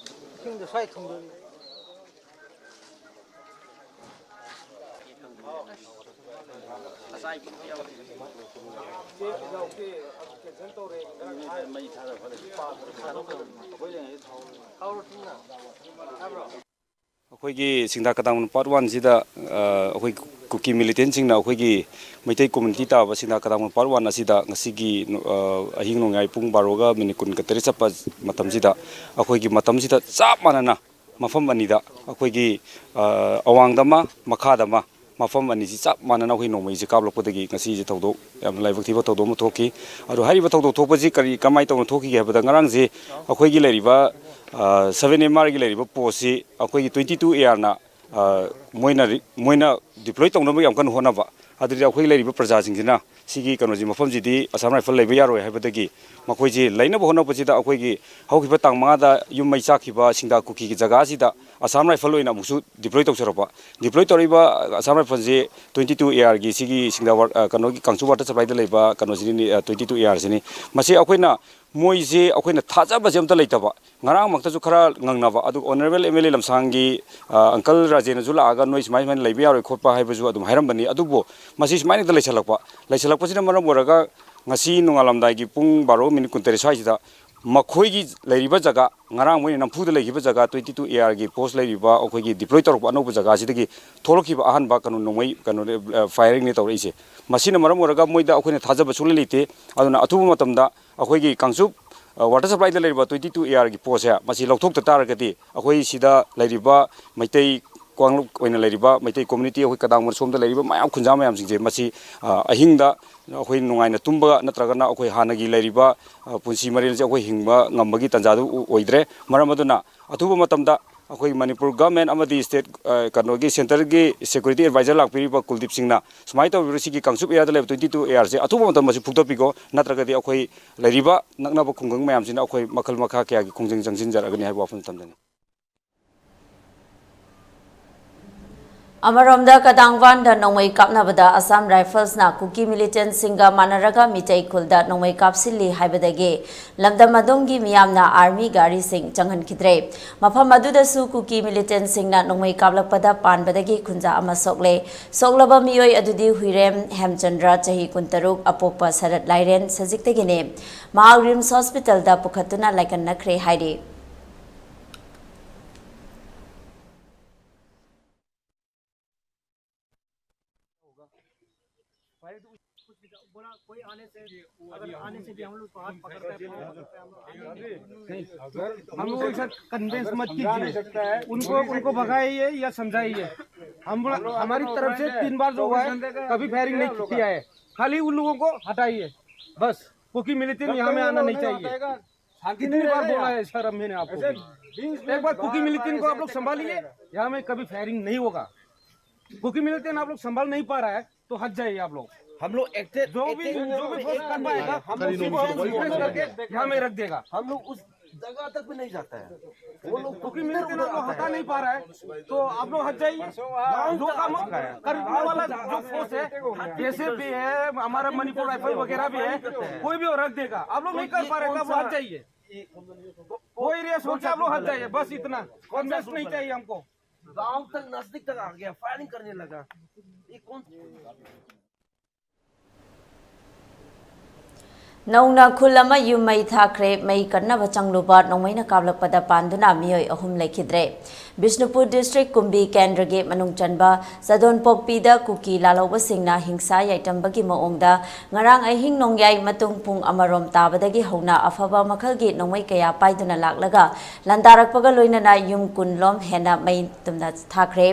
ꯏꯁꯤꯡꯗꯣ ꯁ꯭ꯋꯥꯏ ꯊꯨꯝꯗꯣꯛꯏ꯫ ꯑꯩꯈꯣꯏꯒꯤ ꯁꯤꯡꯗꯥ ꯀꯇꯥꯃꯨꯟ part oneꯁꯤꯗ, ꯑ, ꯑꯩꯈꯣꯏ ꯀꯨꯀꯤ militantꯁꯤꯡꯅ ꯑꯩꯈꯣꯏꯒꯤ ꯃꯩꯇꯩ community ꯇꯥꯕ ꯁꯤꯡꯗꯥ ꯀꯇꯥꯃꯨꯟ part one ꯑꯁꯤꯗ ꯉꯁꯤꯒꯤ, ꯑ, ꯑꯍꯤꯡ ꯅꯣꯡꯌꯥꯏ ꯄꯨꯡ ꯕꯥꯔꯣꯒ minute ꯀꯨꯟꯒ ꯇꯔꯦꯠ ꯆꯠꯄ ꯃꯇꯝꯁꯤꯗ, ꯑꯩꯈꯣꯏꯒꯤ ꯃꯇꯝꯁꯤꯗ ꯆꯞ ꯃꯥꯟꯅꯅ ꯃꯐꯝ ꯑꯅꯤꯗ ꯑꯩꯈꯣꯏꯒꯤ, ꯑ, ꯑꯋꯥꯡꯗ ꯑꯃ, ꯃꯈꯥꯗ ꯑꯃ, ꯃꯐꯝ ꯑꯅꯤꯁꯤ ꯆꯞ ꯃꯥꯟꯅꯅ ꯑꯩꯈꯣꯏ ꯅꯣꯡꯃꯩꯁꯤ ꯀꯥꯞꯂꯛꯄꯗꯒꯤ ꯉꯁꯤꯁꯦ ꯊꯧꯗꯣꯛ ꯌꯥꯝꯅ ꯂꯥꯏꯕꯛ ꯊꯤꯕ ꯊꯧꯗꯣꯛ ꯑꯃ ꯊꯣꯛꯈꯤ꯫ ꯑꯗꯣ ꯍꯥꯏꯔꯤꯕ ꯊꯧꯗꯣꯛ ꯊꯣꯛꯄꯁꯤ ꯀꯔꯤ, ꯀꯃꯥꯏꯅ ꯇꯧꯅ ꯊꯣꯛꯈꯤꯒꯦ ꯍꯥꯏꯕꯗ, ꯉꯔꯥꯡꯁꯦ ꯑꯩꯈꯣꯏꯒꯤ ꯂꯩꯔꯤꯕ, ꯑ, seven M Rꯒꯤ ꯂꯩꯔꯤꯕ postꯁꯤ ꯑꯩꯈꯣꯏꯒꯤ twenty two ARꯅ, ꯑ, ꯃꯣꯏꯅ ꯔꯤ-, ꯃꯣꯏꯅ deploy ꯇꯧꯅꯕ ꯌꯥꯝ ꯀꯟꯅ ꯍꯣꯠꯅꯕ, ꯑꯗꯨꯗꯤ ꯑꯩꯈꯣꯏ ꯂꯩꯔꯤꯕ ꯄ꯭ꯔꯖꯥꯁꯤꯡꯁꯤꯅ ꯁꯤꯒꯤ ꯀꯩꯅꯣꯁꯤ, ꯃꯐꯝꯁꯤꯗꯤ ꯑꯁꯥꯝ ꯔꯥꯏꯐꯜ ꯂꯩꯕ ꯌꯥꯔꯣꯏ ꯍꯥꯏꯕꯗꯒꯤ ꯃꯈꯣꯏꯁꯤ ꯂꯩꯅꯕ ꯍꯣꯠꯅꯕꯁꯤꯗ ꯑꯩꯈꯣꯏꯒꯤ ꯍꯧꯈꯤꯕ ꯇꯥꯡ ꯃꯉꯥꯗ ꯌꯨꯝ ꯃꯩ ꯆꯥꯛꯈꯤꯕ ꯁꯤꯡꯗꯥ ꯀꯨꯀꯤꯒꯤ ꯖꯒꯥꯁꯤꯗ ꯑꯁꯥꯝ ꯔꯥꯏꯐꯜ ꯑꯣꯏꯅ ꯑꯃꯨꯛꯁꯨ ꯗꯤꯄ꯭ꯂꯣꯏ ꯇꯧꯖꯔꯛꯄ꯫ ꯗꯤꯄ꯭ꯂꯣꯏ ꯇꯧꯔꯛꯏꯕ ꯑꯁꯥꯝ ꯔꯥꯏꯐꯜꯁꯤ twenty two A R ꯒꯤ ꯁꯤꯒꯤ ꯁꯤꯡꯗꯥ ꯋꯥꯔ-, ꯑ, ꯀꯩꯅꯣꯒꯤ ꯀꯥꯡꯆꯨ ꯋꯥꯇꯔ ꯁꯄ꯭ꯂꯥꯏꯗ ꯂꯩꯕ ꯀꯩꯅꯣꯁꯤꯅꯤ, ꯑ, twenty two A R ꯁꯤꯅꯤ꯫ ꯃꯁꯤ ꯑꯩꯈꯣꯏꯅ, ꯃꯣꯏꯁꯦ ꯑꯩꯈꯣꯏꯅ ꯊꯥꯖꯕꯁꯦ ꯑꯝꯇ ꯂꯩꯇꯕ꯫ ꯉꯔꯥꯡꯃꯛꯇꯁꯨ ꯈꯔ ꯉꯪꯅꯕ, ꯑꯗꯨ Honourable M L A ꯂꯝꯁꯥꯡꯒꯤ, ꯑ, uncle ꯔꯥꯖꯦꯟꯅꯁꯨ ꯂꯥꯛꯑꯒ ꯅꯣꯏ ꯁꯨꯃꯥꯏ ꯁꯨꯃꯥꯏꯅ ꯂꯩꯕ ꯌꯥꯔꯣꯏ ꯈꯣꯠꯄ ꯍꯥꯏꯕꯁꯨ ꯑꯗꯨꯝ ꯍꯥꯏꯔꯝꯕꯅꯤ꯫ ꯑꯗꯨꯕꯨ ꯃꯁꯤ ꯁꯨꯃꯥꯏꯅ ꯍꯦꯛꯇ ꯂꯩꯁꯜꯂꯛꯄ, ꯂꯩꯁꯜꯂꯛꯄꯁꯤꯅ ꯃꯔꯝ ꯑꯣꯏꯔꯒ ꯉꯁꯤ ꯅꯣꯡꯉꯥꯜꯂꯝꯗꯥꯏꯒꯤ ꯄꯨꯡ ꯕꯥꯔꯣ ꯃꯤꯅꯤꯠ ꯀꯨꯟꯇꯔꯦꯠ ꯁ꯭ꯋꯥꯏꯁꯤꯗ ꯃꯈꯣꯏꯒꯤ ꯂꯩꯔꯤꯕ ꯖꯒꯥ, ꯉꯔꯥꯡ ꯃꯣꯏꯅ ꯅꯝꯐꯨꯗ ꯂꯩꯈꯤꯕ ꯖꯒꯥ, twenty two A R ꯒꯤ ꯄꯣꯁ ꯂꯩꯔꯤꯕ, ꯑꯩꯈꯣꯏꯒꯤ ꯗꯤꯄ꯭ꯂꯣꯏ ꯇꯧꯔꯛꯄ ꯑꯅꯧꯕ ꯖꯒꯥꯁꯤꯗꯒꯤ ꯊꯣꯛꯂꯛꯈꯤꯕ ꯑꯍꯥꯟꯕ ꯀꯩꯅꯣ ꯅꯣꯡꯃꯩ ꯀꯩꯅꯣꯅꯦ, ꯑ, ꯐꯥꯏꯌꯔꯤꯡꯅꯦ ꯇꯧꯔꯛꯏꯁꯦ꯫ ꯃꯁꯤꯅ ꯃꯔꯝ ꯑꯣꯏꯔꯒ ꯃꯣꯏꯗ ꯑꯩꯈꯣꯏꯅ ꯊꯥꯖꯕ ꯁꯨꯡꯂꯩ ꯂꯩꯇꯦ꯫ ꯑꯗꯨꯅ ꯑꯊꯨꯕ ꯃꯇꯝꯗ ꯑꯩꯈꯣꯏꯒꯤ ꯀꯥꯡꯆꯨꯞ, ꯑ, ꯋꯥꯇꯔ ꯁꯄ꯭ꯂꯥꯏꯗ ꯂꯩꯔꯤꯕ twenty two A R ꯒꯤ ꯄꯣꯁꯁꯦ ꯃꯁꯤ ꯂꯧꯊꯣꯛꯇ ꯇꯥꯔꯒꯗꯤ ꯑꯩꯈꯣꯏ ꯁꯤꯗ ꯂꯩꯔꯤꯕ ꯃꯩꯇꯩ ꯀꯥꯡꯂꯨꯞ ꯑꯣꯏꯅ ꯂꯩꯔꯤꯕ ꯃꯩꯇꯩ ꯀꯝꯃ꯭ꯌꯨꯅꯤꯇꯤ, ꯑꯩꯈꯣꯏ ꯀꯗꯥꯡꯕꯝ ꯁꯣꯝꯗ ꯂꯩꯔꯤꯕ ꯃꯌꯥꯝ ꯈꯨꯟꯖꯥ ꯃꯌꯥꯝꯁꯤꯡꯁꯦ ꯃꯁꯤ, ꯑ, ꯑꯍꯤꯡꯗ ꯑꯩꯈꯣꯏ ꯅꯨꯡꯉꯥꯏꯅ ꯇꯨꯝꯕ ꯅꯠꯇ꯭ꯔꯒꯅ ꯑꯩꯈꯣꯏ ꯍꯥꯟꯅꯒꯤ ꯂꯩꯔꯤꯕ, ꯑ, ꯄꯨꯟꯁꯤ ꯃꯔꯦꯜꯁꯦ ꯑꯩꯈꯣꯏ ꯍꯤꯡꯕ ꯉꯝꯕꯒꯤ ꯇꯥꯟꯖꯥꯗꯨ ꯑꯣꯏꯗ꯭ꯔꯦ꯫ ꯃꯔꯝ ꯑꯗꯨꯅ ꯑꯊꯨꯕ ꯃꯇꯝꯗ ꯑꯩꯈꯣꯏ ꯃꯅꯤꯄꯨꯔ ꯒꯚꯔꯟꯃꯦꯟ ꯑꯃꯗꯤ ꯁ꯭ꯇꯦꯠ, ꯑ, ꯀꯩꯅꯣꯒꯤ ꯁꯦꯟꯇꯔꯒꯤ ꯁꯦꯀ꯭ꯌꯨꯔꯤꯇꯤ ꯑꯦꯗꯚꯥꯏꯖꯔ ꯂꯥꯛꯄꯤꯔꯤꯕ ꯀꯨꯜꯗꯤꯞ ꯁꯤꯡꯅ ꯁꯨꯃꯥꯏꯅ ꯇꯧꯕꯤꯔꯣ, ꯁꯤꯒꯤ ꯀꯥꯡꯆꯨꯞ ꯑꯦꯔꯤꯌꯥꯗ ꯂꯩꯕ twenty two A R ꯁꯦ ꯑꯊꯨꯕ ꯃꯇꯝꯗ ꯃꯁꯤ ꯐꯨꯛꯇꯠꯄꯤꯈꯣ, ꯅꯠꯇ꯭ꯔꯒꯗꯤ ꯑꯩꯈꯣꯏ ꯂꯩꯔꯤꯕ ꯅꯛꯅꯕ ꯈꯨꯡꯒꯪ ꯃꯌꯥꯝꯁꯤꯅ ꯑꯩꯈꯣꯏ ꯃꯈꯜ ꯃꯈꯥ ꯀꯌꯥꯒꯤ ꯈꯣꯡꯖꯪ ꯆꯪꯁꯤꯟꯖꯔꯛꯀꯅꯤ ꯍꯥꯏꯕ ꯋꯥꯐꯝ ꯊꯝꯖꯅꯤꯡꯏ꯫ ꯑꯃꯔꯣꯝꯗ, ꯀꯗꯥꯡꯕꯥꯟꯗ ꯅꯣꯡꯃꯩ ꯀꯥꯞꯅꯕꯗ ꯑꯁꯥꯝ ꯔꯥꯏꯐꯜꯁꯅ ꯀꯨꯀꯤ ꯃꯤꯂꯤꯇꯦꯟꯁꯤꯡꯒ ꯃꯥꯟꯅꯔꯒ ꯃꯤꯇꯩ ꯈꯨꯜꯗ ꯅꯣꯡꯃꯩ ꯀꯥꯞꯁꯤꯜꯂꯤ ꯍꯥꯏꯕꯗꯒꯤ ꯂꯝꯗꯝ ꯑꯗꯣꯝꯒꯤ ꯃꯤꯌꯥꯝꯅ ꯑꯥꯔꯃꯤ ꯒꯥꯔꯤꯁꯤꯡ ꯆꯪꯍꯟꯈꯤꯗ꯭ꯔꯦ꯫ ꯃꯐꯝ ꯑꯗꯨꯗꯁꯨ ꯀꯨꯀꯤ ꯃꯤꯂꯤꯇꯦꯟꯁꯤꯡꯅ ꯅꯣꯡꯃꯩ ꯀꯥꯞꯂꯛꯄꯗ ꯄꯥꯟꯕꯗꯒꯤ ꯈꯨꯟꯖꯥ ꯑꯃ ꯁꯣꯛꯂꯦ꯫ ꯁꯣꯛꯂꯕ ꯃꯤꯑꯣꯏ ꯑꯗꯨꯗꯤ ꯍꯨꯏꯔꯦꯝ ꯍꯦꯝꯆꯟꯗ꯭ꯔ, ꯆꯍꯤ ꯀꯨꯟꯇꯔꯨꯛ, ꯑꯄꯣꯛꯄ ꯁꯔꯠ ꯂꯥꯏꯔꯦꯟ ꯁꯖꯤꯛꯇꯒꯤꯅꯤ꯫ ꯃꯍꯥꯛ ꯔꯤꯝꯁ ꯍꯣꯁꯄꯤꯇꯥꯜꯗ ꯄꯨꯈꯠꯇꯨꯅ ꯂꯥꯏꯀꯠꯅꯈ꯭ꯔꯦ ꯍꯥꯏꯔꯤ꯫ हम लोग ऐसा कन्विंस मत कीजिए। उनको उनको भगाइए या समझाइए। हम हमारी तरफ से तीन बार जो हुआ है, कभी फायरिंग नहीं किया है। खाली उन लोगों को हटाइए बस। कुकी मिलिटेंट यहाँ में आना नहीं चाहिए। कितनी बार बोला है सर, मैंने आपको? एक बार कुकी मिलिटेंट को आप लोग संभालिए, यहाँ में कभी फायरिंग नहीं होगा। कुकी मिलिटेंट आप लोग संभाल नहीं पा रहा है, तो हट जाइए आप लोग। हम लोग एक्टेड जो भी जो भी फोर्स कर पाएगा, हम उसी को हम रिक्वेस्ट करके यहाँ में रख देगा। हम लोग उस जगह तक भी नहीं जाता है। वो लोग क्योंकि मेरे को वो हटा नहीं पा रहा है, तो आप लोग हट जाइए। जो काम करने वाला जो फोर्स है, जैसे भी है, हमारा मणिपुर राइफल वगैरह भी है, कोई भी वो रख देगा। आप लोग नहीं कर पा रहे, तो आप लोग हट जाइए। वो एरिया छोड़ के आप लोग हट जाइए, बस इतना। कॉन्फिडेंस नहीं चाहिए हमको। गांव तक, नजदीक तक आ गया, फायरिंग करने लगा। ये कौन? ꯅꯧꯅ ꯈꯨꯜ ꯑꯃ ꯌꯨꯝ ꯃꯩ ꯊꯥꯈ꯭ꯔꯦ꯫ ꯃꯩ ꯀꯟꯅꯕ ꯆꯪꯂꯨꯕ ꯅꯣꯡꯃꯩꯅ ꯀꯥꯞꯂꯛꯄꯗ ꯄꯥꯟꯗꯨꯅ ꯃꯤꯑꯣꯏ ꯑꯍꯨꯝ ꯂꯩꯈꯤꯗ꯭ꯔꯦ꯫ ꯕꯤꯁꯅꯨꯄꯨꯔ ꯗꯤꯁꯇ꯭ꯔꯤꯛ ꯀꯨꯝꯕꯤ ꯀꯦꯟꯗ꯭ꯔꯒꯤ ꯃꯅꯨꯡ ꯆꯟꯕ ꯆꯗꯣꯟꯄꯣꯛꯄꯤꯗ ꯀꯨꯀꯤ ꯂꯥꯜꯍꯧꯕꯁꯤꯡꯅ ꯍꯤꯡꯁꯥ ꯌꯥꯏꯇꯝꯕꯒꯤ ꯃꯑꯣꯡꯗ ꯉꯔꯥꯡ ꯑꯍꯤꯡ ꯅꯣꯡꯌꯥꯏ ꯃꯇꯨꯡ ꯄꯨꯡ ꯑꯃꯔꯣꯝ ꯇꯥꯕꯗꯒꯤ ꯍꯧꯅ ꯑꯐꯕ ꯃꯈꯜꯒꯤ ꯅꯣꯡꯃꯩ ꯀꯌꯥ ꯄꯥꯏꯗꯨꯅ ꯂꯥꯛꯂꯒ ꯂꯥꯟꯗꯥꯔꯛꯄꯒ ꯂꯣꯏꯅꯅ ꯌꯨꯝ ꯀꯨꯟ ꯂꯣꯝ ꯍꯦꯟꯅ ꯃꯩ ꯇꯨꯝꯅ ꯊꯥꯈ꯭ꯔꯦ꯫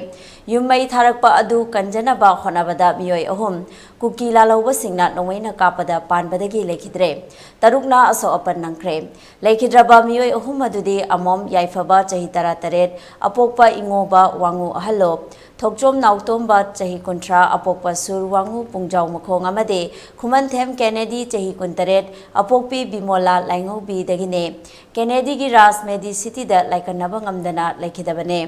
ꯌꯨꯝ ꯃꯩ ꯊꯥꯔꯛꯄ ꯑꯗꯨ ꯀꯟꯖꯅꯕ ꯍꯣꯠꯅꯕꯗ ꯃꯤꯑꯣꯏ ꯑꯍꯨꯝ ꯀꯨꯀꯤ ꯂꯥꯜꯍꯧꯕꯁꯤꯡꯅ ꯅꯣꯡꯃꯩꯅ ꯀꯥꯞꯄꯗ ꯄꯥꯟꯕꯗꯒꯤ ꯂꯩꯈꯤꯗ꯭ꯔꯦ꯫ ꯇꯔꯨꯛꯅ ꯑꯁꯣꯛ ꯑꯄꯟ ꯅꯪꯈ꯭ꯔꯦ꯫ ꯂꯩꯈꯤꯗ꯭ꯔꯕ ꯃꯤꯑꯣꯏ ꯑꯍꯨꯝ ꯑꯗꯨꯗꯤ ꯑꯃꯣꯝ ꯌꯥꯏꯐꯕ ꯆꯍꯤ ꯇꯔꯥꯇꯔꯦꯠ, ꯑꯄꯣꯛꯄ ꯏꯉꯣꯕ ꯋꯥꯉꯨ ꯑꯍꯜꯂꯣ, ꯊꯣꯛꯆꯣꯝ ꯅꯥꯎꯇꯣꯝꯕ ꯆꯍꯤ ꯀꯨꯟꯊ꯭ꯔꯥ, ꯑꯄꯣꯛꯄ ꯁꯨꯔ ꯋꯥꯉꯨ ꯄꯨꯡꯖꯥꯎ ꯃꯈꯣꯡ ꯑꯃꯗꯤ ꯈꯨꯃꯟꯊꯦꯝ ꯀꯦꯅꯦꯗꯤ ꯆꯍꯤ ꯀꯨꯟꯇꯔꯦꯠ, ꯑꯄꯣꯛꯄꯤ ꯕꯤꯃꯣꯂꯥ ꯂꯥꯏꯉꯧꯕꯤꯗꯒꯤꯅꯦ꯫ ꯀꯦꯅꯦꯗꯤꯒꯤ ꯔꯥꯖ ꯃꯦꯗꯤ ꯁꯤꯇꯤꯗ ꯂꯥꯏꯀꯟꯅꯕ ꯉꯝꯗꯅ ꯂꯩꯈꯤꯗꯕꯅꯦ꯫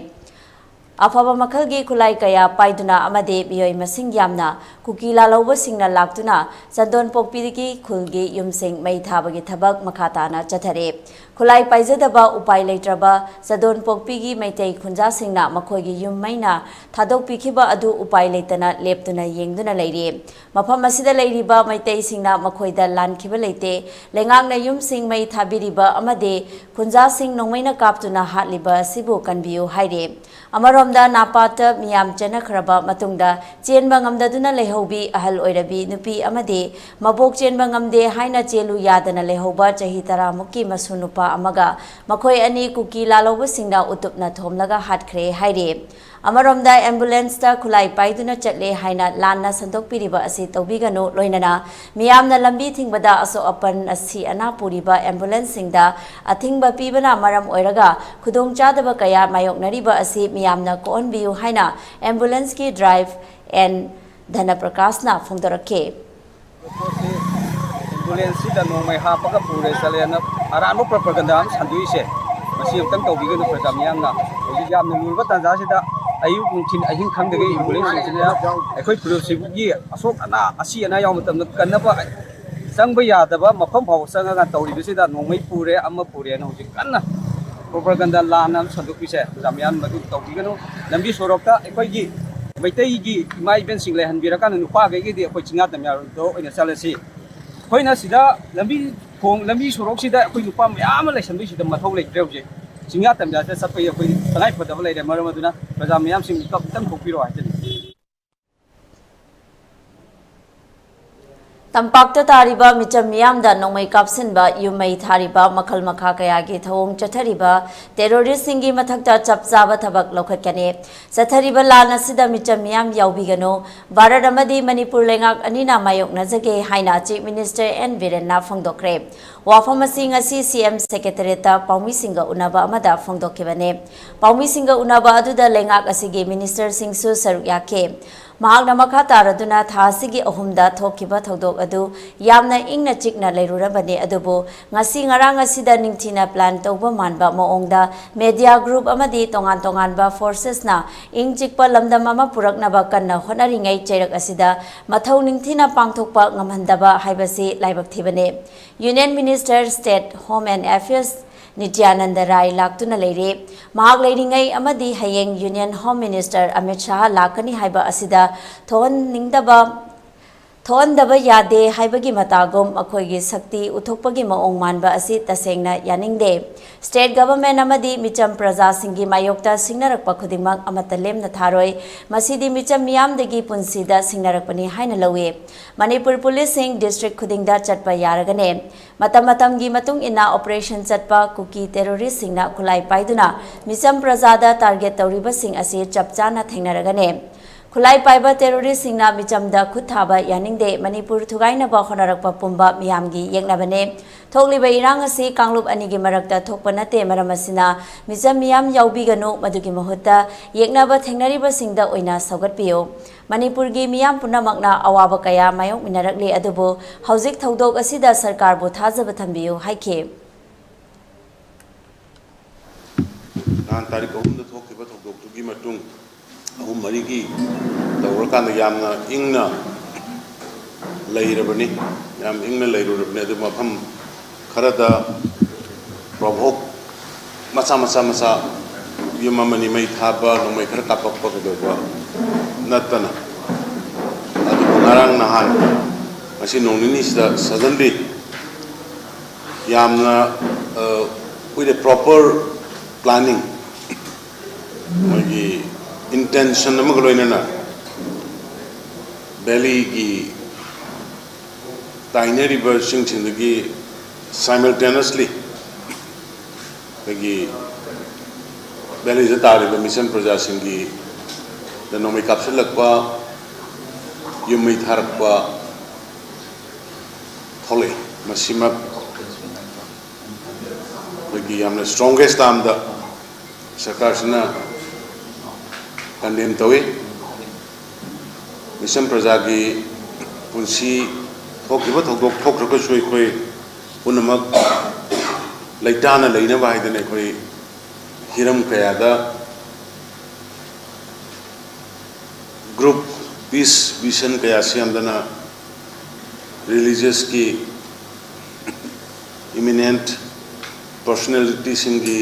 ꯑꯐꯕ ꯃꯈꯜꯒꯤ ꯈꯨꯠꯂꯥꯏ ꯀꯌꯥ ꯄꯥꯏꯗꯨꯅ ꯑꯃꯗꯤ ꯃꯤꯑꯣꯏ ꯃꯁꯤꯡ ꯌꯥꯝꯅ ꯀꯨꯀꯤ ꯂꯥꯜꯍꯧꯕꯁꯤꯡꯅ ꯂꯥꯛꯇꯨꯅ ꯆꯟꯗꯣꯟꯄꯣꯛꯄꯤꯒꯤ ꯈꯨꯜꯒꯤ ꯌꯨꯝꯁꯤꯡ ꯃꯩ ꯊꯥꯕꯒꯤ ꯊꯕꯛ ꯃꯈꯥ ꯇꯥꯅ ꯆꯠꯊꯔꯤ꯫ ꯈꯨꯠꯂꯥꯏ ꯄꯥꯏꯖꯗꯕ ꯎꯄꯥꯏ ꯂꯩꯇ꯭ꯔꯕ ꯆꯟꯗꯣꯟꯄꯣꯛꯄꯤꯒꯤ ꯃꯩꯇꯩ ꯈꯨꯟꯖꯥꯁꯤꯡꯅ ꯃꯈꯣꯏꯒꯤ ꯌꯨꯝ ꯃꯩꯅ ꯊꯥꯗꯣꯛꯄꯤꯈꯤꯕ ꯑꯗꯨ ꯎꯄꯥꯏ ꯂꯩꯇꯅ ꯂꯦꯞꯇꯨꯅ ꯌꯦꯡꯗꯨꯅ ꯂꯩꯔꯤ꯫ ꯃꯐꯝ ꯑꯁꯤꯗ ꯂꯩꯔꯤꯕ ꯃꯩꯇꯩꯁꯤꯡꯅ ꯃꯈꯣꯏꯗ ꯂꯥꯟꯈꯤꯕ ꯂꯩꯇꯦ꯫ ꯂꯩꯉꯥꯛꯅ ꯌꯨꯝꯁꯤꯡ ꯃꯩ ꯊꯥꯕꯤꯔꯤꯕ ꯑꯃꯗꯤ ꯈꯨꯟꯖꯥꯁꯤꯡ ꯅꯣꯡꯃꯩꯅ ꯀꯥꯞꯇꯨꯅ ꯍꯥꯠꯂꯤꯕ ꯑꯁꯤꯕꯨ ꯀꯟꯕꯤꯌꯨ ꯍꯥꯏꯔꯤ꯫ ꯑꯃꯔꯣꯝꯗ ꯅꯥꯄꯥꯠꯇ ꯃꯤꯌꯥꯝ ꯆꯦꯟꯅꯈ꯭ꯔꯕ ꯃꯇꯨꯡꯗ ꯆꯦꯟꯕ ꯉꯝꯗꯗꯨꯅ ꯂꯩꯍꯧꯕꯤ ꯑꯍꯜ ꯑꯣꯏꯔꯕꯤ ꯅꯨꯄꯤ ꯑꯃꯗꯤ ꯃꯕꯣꯛ ꯆꯦꯟꯕ ꯉꯝꯗꯦ ꯍꯥꯏꯅ ꯆꯦꯜꯂꯨ ꯌꯥꯗꯅ ꯂꯩꯍꯧꯕ ꯆꯍꯤ ꯇꯔꯥꯃꯨꯛꯀꯤ ꯃꯁꯨ ꯅꯨꯄꯥ ꯑꯃꯒ ꯃꯈꯣꯏ ꯑꯅꯤ ꯀꯨꯀꯤ ꯂꯥꯜꯍꯧꯕꯁꯤꯡꯅ ꯎꯇꯨꯞꯅ ꯊꯣꯝꯂꯒ ꯍꯥꯠꯈ꯭ꯔꯦ ꯍꯥꯏꯔꯤ꯫ ꯑꯃꯔꯣꯝꯗ ꯑꯦꯝꯕꯨꯂꯦꯟꯁꯇ ꯈꯨꯠꯂꯥꯏ ꯄꯥꯏꯗꯨꯅ ꯆꯠꯂꯦ ꯍꯥꯏꯅ ꯂꯥꯟꯅ ꯁꯟꯗꯣꯛꯄꯤꯔꯤꯕ ꯑꯁꯤ ꯇꯧꯕꯤꯒꯅꯨ, ꯂꯣꯏꯅꯅ ꯃꯤꯌꯥꯝꯅ ꯂꯝꯕꯤ ꯊꯤꯡꯕꯗ ꯑꯁꯣꯛ ꯑꯄꯟ ꯑꯁꯤ ꯑꯅꯥ ꯄꯨꯔꯤꯕ ꯑꯦꯝꯕꯨꯂꯦꯟꯁꯁꯤꯡꯗ ꯑꯊꯤꯡꯕ ꯄꯤꯕꯅ ꯃꯔꯝ ꯑꯣꯏꯔꯒ ꯈꯨꯗꯣꯡꯆꯥꯗꯕ ꯀꯌꯥ ꯃꯥꯌꯣꯛꯅꯔꯤꯕ ꯑꯁꯤ ꯃꯤꯌꯥꯝꯅ ꯀꯣꯛꯍꯟꯕꯤꯌꯨ ꯍꯥꯏꯅ ꯑꯦꯝꯕꯨꯂꯦꯟꯁꯀꯤ ꯗ꯭ꯔꯥꯏꯚ ꯑꯦꯟ ꯙꯅꯄ꯭ꯔꯀꯥꯁꯅ ꯐꯣꯡꯗꯣꯔꯛꯈꯤ꯫ ꯑꯦꯝꯕꯨꯂꯦꯟꯁꯁꯤꯗ ꯅꯣꯡꯃꯩ ꯍꯥꯞꯄꯒ ꯄꯨꯔꯦ ꯆꯠꯂꯦꯅ ꯑꯔꯥꯟꯕ ꯄ꯭ꯔꯣꯄꯒꯟꯗꯥ ꯑꯃ ꯁꯟꯗꯣꯛꯏꯁꯦ, ꯃꯁꯤ ꯑꯃꯨꯛꯇꯪ ꯇꯧꯕꯤꯒꯅꯨ꯫ ꯄ꯭ꯔꯖꯥ ꯃꯤꯌꯥꯝꯅ ꯍꯧꯖꯤꯛ ꯌꯥꯝꯅ ꯂꯨꯔꯕ ꯇꯥꯟꯖꯥꯁꯤꯗ ꯑꯌꯨꯛ ꯅꯨꯡꯊꯤꯜ ꯑꯍꯤꯡ ꯈꯪꯗꯒꯩ ꯑꯦꯝꯕꯨꯂꯦꯟꯁꯁꯤꯡꯁꯤꯅ ꯑꯩꯈꯣꯏ ꯄꯨꯂꯤꯁꯁꯤꯒꯤ ꯑꯁꯣꯛ ꯑꯅꯥ ꯑꯁꯤ ꯑꯅꯥ ꯌꯥꯎꯕ ꯃꯇꯝꯗ ꯀꯟꯅꯕ ꯆꯪꯕ ꯌꯥꯗꯕ ꯃꯐꯝ ꯐꯥꯎꯕ ꯆꯪꯉꯒ ꯇꯧꯔꯤꯕꯁꯤꯗ ꯅꯣꯡꯃꯩ ꯄꯨꯔꯦ ꯑꯃ ꯄꯨꯔꯦꯅ ꯍꯧꯖꯤꯛ ꯀꯟꯅ ꯄ꯭ꯔꯣꯄꯒꯟꯗꯥ ꯂꯥꯟꯅ ꯑꯃ ꯁꯟꯗꯣꯛꯄꯤꯁꯦ꯫ ꯄ꯭ꯔꯖꯥ ꯃꯤꯌꯥꯝ ꯃꯗꯨ ꯇꯧꯕꯤꯒꯅꯨ꯫ ꯂꯝꯕꯤ ꯁꯣꯔꯣꯛꯇ ꯑꯩꯈꯣꯏꯒꯤ ꯃꯩꯇꯩꯒꯤ ꯏꯃꯥ ꯏꯕꯦꯟꯁꯤꯡ ꯂꯩꯍꯟꯕꯤꯔꯀꯥꯟꯗ ꯅꯨꯄꯥꯈꯩꯒꯤꯗꯤ ꯑꯩꯈꯣꯏ ꯆꯤꯡꯌꯥ ꯇꯝꯌꯥꯔꯣꯝꯗ ꯑꯣꯏꯅ ꯆꯠꯂꯁꯤ꯫ ꯑꯩꯈꯣꯏꯅ ꯁꯤꯗ ꯂꯝꯕꯤ ꯈꯣꯡ ꯂꯝꯕꯤ ꯁꯣꯔꯣꯛꯁꯤꯗ ꯑꯩꯈꯣꯏ ꯅꯨꯄꯥ ꯃꯌꯥꯝ ꯑꯃ ꯂꯩꯁꯟꯕꯩꯁꯤꯗ ꯃꯊꯧ ꯂꯩꯇ꯭ꯔꯦ꯫ ꯍꯧꯖꯤꯛ ꯆꯤꯡꯌꯥ ꯇꯝꯌꯥꯁꯤꯗ ꯆꯠꯄꯒꯤ ꯑꯩꯈꯣꯏ ꯇꯉꯥꯏ ꯐꯗꯕ ꯂꯩꯔꯦ꯫ ꯃꯔꯝ ꯑꯗꯨꯅ ꯄ꯭ꯔꯖꯥ ꯃꯤꯌꯥꯝꯁꯤꯡ ꯃꯤꯀꯞ ꯑꯃꯇꯪ ꯊꯣꯛꯄꯤꯔꯣ ꯍꯥꯏꯖꯔꯤ꯫ ꯇꯝꯄꯥꯛꯇ ꯇꯥꯔꯤꯕ ꯃꯤꯆꯝ ꯃꯤꯌꯥꯝꯗ ꯅꯣꯡꯃꯩ ꯀꯥꯞꯁꯤꯟꯕ, ꯌꯨꯝ ꯃꯩ ꯊꯥꯔꯤꯕ, ꯃꯈꯜ ꯃꯈꯥ ꯀꯌꯥꯒꯤ ꯊꯧꯑꯣꯡ ꯆꯠꯊꯔꯤꯕ ꯇꯦꯔꯣꯔꯤꯁꯁꯤꯡꯒꯤ ꯃꯊꯛꯇ ꯆꯞ ꯆꯥꯕ ꯊꯕꯛ ꯂꯧꯈꯠꯀꯅꯤ꯫ ꯆꯠꯊꯔꯤꯕ ꯂꯥꯟ ꯑꯁꯤꯗ ꯃꯤꯆꯝ ꯃꯤꯌꯥꯝ ꯌꯥꯎꯕꯤꯒꯅꯨ꯫ ꯚꯥꯔꯠ ꯑꯃꯗꯤ ꯃꯅꯤꯄꯨꯔ ꯂꯩꯉꯥꯛ ꯑꯅꯤꯅ ꯃꯥꯌꯣꯛꯅꯖꯒꯦ ꯍꯥꯏꯅ Chief Minister N ꯕꯤꯔꯦꯟꯅ ꯐꯣꯡꯗꯣꯛꯈ꯭ꯔꯦ꯫ ꯋꯥꯐꯝ ꯑꯁꯤ ꯉꯁꯤ C M Secretariatꯇ ꯄꯥꯎꯃꯤꯁꯤꯡꯒ ꯎꯅꯕ ꯑꯃꯗ ꯐꯣꯡꯗꯣꯛꯈꯤꯕꯅꯤ꯫ ꯄꯥꯎꯃꯤꯁꯤꯡꯒ ꯎꯅꯕ ꯑꯗꯨꯗ ꯂꯩꯉꯥꯛ ꯑꯁꯤꯒꯤ ministerꯁꯤꯡꯁꯨ ꯁꯔꯨꯛ ꯌꯥꯈꯤ꯫ ꯃꯍꯥꯛꯅ ꯃꯈꯥ ꯇꯥꯔꯗꯨꯅ ꯊꯥ ꯑꯁꯤꯒꯤ ꯑꯍꯨꯝꯗ ꯊꯣꯛꯈꯤꯕ ꯊꯧꯗꯣꯛ ꯑꯗꯨ ꯌꯥꯝꯅ ꯏꯪꯅ ꯆꯤꯛꯅ ꯂꯩꯔꯨꯔꯕꯅꯤ, ꯑꯗꯨꯕꯨ ꯉꯁꯤ ꯉꯔꯥꯡ ꯑꯁꯤꯗ ꯅꯤꯡꯊꯤꯅ plan ꯇꯧꯕ ꯃꯥꯟꯕ ꯃꯑꯣꯡꯗ media group ꯑꯃꯗꯤ ꯇꯣꯉꯥꯟ ꯇꯣꯉꯥꯟꯕ forcesꯅ ꯏꯪ ꯆꯤꯛꯄ ꯂꯝꯗꯝ ꯑꯃ ꯄꯨꯔꯛꯅꯕ ꯀꯟꯅ ꯍꯣꯠꯅꯔꯤꯉꯩ ꯆꯩꯔꯛ ꯑꯁꯤꯗ ꯃꯊꯧ ꯅꯤꯡꯊꯤꯅ ꯄꯥꯡꯊꯣꯛꯄ ꯉꯝꯍꯟꯗꯕ ꯍꯥꯏꯕꯁꯤ ꯂꯥꯏꯕꯛ ꯊꯤꯕꯅꯤ꯫ Union Minister State Home and Affairs ꯅꯤꯇ꯭ꯌꯥꯅꯟꯗ ꯔꯥꯏ ꯂꯥꯛꯇꯨꯅ ꯂꯩꯔꯦ꯫ ꯃꯍꯥꯛ ꯂꯩꯔꯤꯉꯩ ꯑꯃꯗꯤ ꯍꯌꯦꯡ Union Home Minister Amit Shah ꯂꯥꯛꯀꯅꯤ ꯍꯥꯏꯕ ꯑꯁꯤꯗ ꯊꯣꯛꯍꯟꯅꯤꯡꯗꯕ, ꯊꯣꯛꯍꯟꯗꯕ ꯌꯥꯗꯦ ꯍꯥꯏꯕꯒꯤ ꯃꯇꯥꯒꯨꯝ ꯃꯈꯣꯏꯒꯤ ꯁꯛꯇꯤ ꯎꯠꯊꯣꯛꯄꯒꯤ ꯃꯑꯣꯡ ꯃꯥꯟꯕ ꯑꯁꯤ ꯇꯁꯦꯡꯅ ꯌꯥꯅꯤꯡꯗꯦ꯫ State Government ꯑꯃꯗꯤ ꯃꯤꯆꯝ ꯄ꯭ꯔꯖꯥꯁꯤꯡꯒꯤ ꯃꯥꯌꯣꯛꯇ ꯁꯤꯡꯅꯔꯛꯄ ꯈꯨꯗꯤꯡꯃꯛ ꯑꯃꯠꯇ ꯂꯦꯝꯅ ꯊꯥꯔꯣꯏ꯫ ꯃꯁꯤꯗꯤ ꯃꯤꯆꯝ ꯃꯤꯌꯥꯝꯗꯒꯤ ꯄꯨꯟꯁꯤꯗ ꯁꯤꯡꯅꯔꯛꯄꯅꯤ ꯍꯥꯏꯅ ꯂꯧꯏ꯫ ꯃꯅꯤꯄꯨꯔ ꯄꯨꯂꯤꯁꯁꯤꯡ district ꯈꯨꯗꯤꯡꯗ ꯆꯠꯄ ꯌꯥꯔꯒꯅꯤ꯫ ꯃꯇꯝ ꯃꯇꯝꯒꯤ ꯃꯇꯨꯡ ꯏꯟꯅ operation ꯆꯠꯄ ꯀꯨꯀꯤ terroristꯁꯤꯡꯅ ꯈꯨꯠꯂꯥꯏ ꯄꯥꯏꯗꯨꯅ ꯃꯤꯆꯝ ꯄ꯭ꯔꯖꯥꯗ target ꯇꯧꯔꯤꯕꯁꯤꯡ ꯑꯁꯤ ꯆꯞ ꯆꯥꯅ ꯊꯦꯡꯅꯔꯒꯅꯤ꯫ ꯈꯨꯠꯂꯥꯏ ꯄꯥꯏꯕ terroristꯁꯤꯡꯅ ꯃꯤꯆꯝꯗ ꯈꯨꯠ ꯊꯥꯕ ꯌꯥꯅꯤꯡꯗꯦ꯫ ꯃꯅꯤꯄꯨꯔ ꯊꯨꯒꯥꯏꯅꯕ ꯍꯣꯠꯅꯔꯛꯄ ꯄꯨꯝꯕ ꯃꯤꯌꯥꯝꯒꯤ ꯌꯦꯛꯅꯕꯅꯦ꯫ ꯊꯣꯛꯂꯤꯕ ꯏꯔꯥꯡ ꯑꯁꯤ ꯀꯥꯡꯂꯨꯞ ꯑꯅꯤꯒꯤ ꯃꯔꯛꯇ ꯊꯣꯛꯄ ꯅꯠꯇꯦ, ꯃꯔꯝ ꯑꯁꯤꯅ ꯃꯤꯆꯝ ꯃꯤꯌꯥꯝ ꯌꯥꯎꯕꯤꯒꯅꯨ, ꯃꯗꯨꯒꯤ ꯃꯍꯨꯠꯇ ꯌꯦꯛꯅꯕ ꯊꯦꯡꯅꯔꯤꯕꯁꯤꯡꯗ ꯑꯣꯏꯅ ꯁꯧꯒꯠꯄꯤꯌꯨ꯫ ꯃꯅꯤꯄꯨꯔꯒꯤ ꯃꯤꯌꯥꯝ ꯄꯨꯝꯅꯃꯛꯅ ꯑꯋꯥꯕ ꯀꯌꯥ ꯃꯥꯌꯣꯛꯃꯤꯟꯅꯔꯛꯂꯤ, ꯑꯗꯨꯕꯨ ꯍꯧꯖꯤꯛ ꯊꯧꯗꯣꯛ ꯑꯁꯤꯗ ꯁꯔꯀꯥꯔꯕꯨ ꯊꯥꯖꯕ ꯊꯝꯕꯤꯌꯨ ꯍꯥꯏꯈꯤ꯫ ꯅꯍꯥꯟ ꯇꯥꯔꯤꯛ ꯑꯍꯨꯝꯗ ꯊꯣꯛꯈꯤꯕ ꯊꯧꯗꯣꯛꯇꯨꯒꯤ ꯃꯇꯨꯡ ꯑꯍꯨꯝ ꯃꯔꯤꯒꯤ ꯇꯧꯔꯀꯥꯟꯗ ꯌꯥꯝꯅ ꯏꯪꯅ ꯂꯩꯔꯕꯅꯤ, ꯌꯥꯝ ꯏꯪꯅ ꯂꯩꯔꯨꯔꯕꯅꯤ꯫ ꯑꯗꯨ ꯃꯐꯝ ꯈꯔꯗ ꯄ꯭ꯔꯣꯚꯣꯛ ꯃꯆꯥ ꯃꯆꯥ ꯃꯆꯥ, ꯌꯨꯝ ꯑꯃꯅꯤ ꯃꯩ ꯊꯥꯕ, ꯅꯣꯡꯃꯩ ꯈꯔ ꯀꯥꯞꯄꯛꯄ ꯀꯩꯗꯧꯕ ꯅꯠꯇꯅ꯫ ꯑꯗꯨꯕꯨ ꯉꯔꯥꯡ ꯅꯍꯥꯟ, ꯉꯁꯤ ꯅꯣꯡ ꯅꯤꯅꯤꯁꯤꯗ suddenly ꯌꯥꯝꯅ, ꯑ, with a proper planning, ꯃꯣꯏꯒꯤ intention ꯑꯃꯒ ꯂꯣꯏꯅꯅ valleyꯒꯤ ꯇꯥꯏꯅꯔꯤꯕꯁꯤꯡꯁꯤꯡꯗꯒꯤ simultaneously ꯑꯩꯈꯣꯏꯒꯤ valleyꯗ ꯇꯥꯔꯤꯕ ꯃꯤꯆꯝ ꯄ꯭ꯔꯖꯥꯁꯤꯡꯒꯤ ꯅꯣꯡꯃꯩ ꯀꯥꯞꯁꯤꯜꯂꯛꯄ, ꯌꯨꯝ ꯃꯩ ꯊꯥꯔꯛꯄ ꯊꯣꯛꯂꯛꯏ꯫ ꯃꯁꯤꯃꯛ ꯑꯩꯈꯣꯏꯒꯤ ꯌꯥꯝꯅ strongest termꯗ ꯁꯔꯀꯥꯔꯁꯤꯅ condemn ꯇꯧꯏ꯫ ꯃꯤꯆꯝ ꯄ꯭ꯔꯖꯥꯒꯤ ꯄꯨꯟꯁꯤ ꯊꯣꯛꯈꯤꯕ ꯊꯧꯗꯣꯛ ꯊꯣꯛꯈ꯭ꯔꯒꯁꯨ ꯑꯩꯈꯣꯏ ꯄꯨꯝꯅꯃꯛ ꯂꯩꯇꯥꯅ ꯂꯩꯅꯕ ꯍꯥꯏꯗꯅ ꯑꯩꯈꯣꯏ ꯍꯤꯔꯝ ꯀꯌꯥꯗ group peace vision ꯀꯌꯥ ꯁꯦꯝꯗꯅ religiousꯀꯤ eminent personalityꯁꯤꯡꯒꯤ,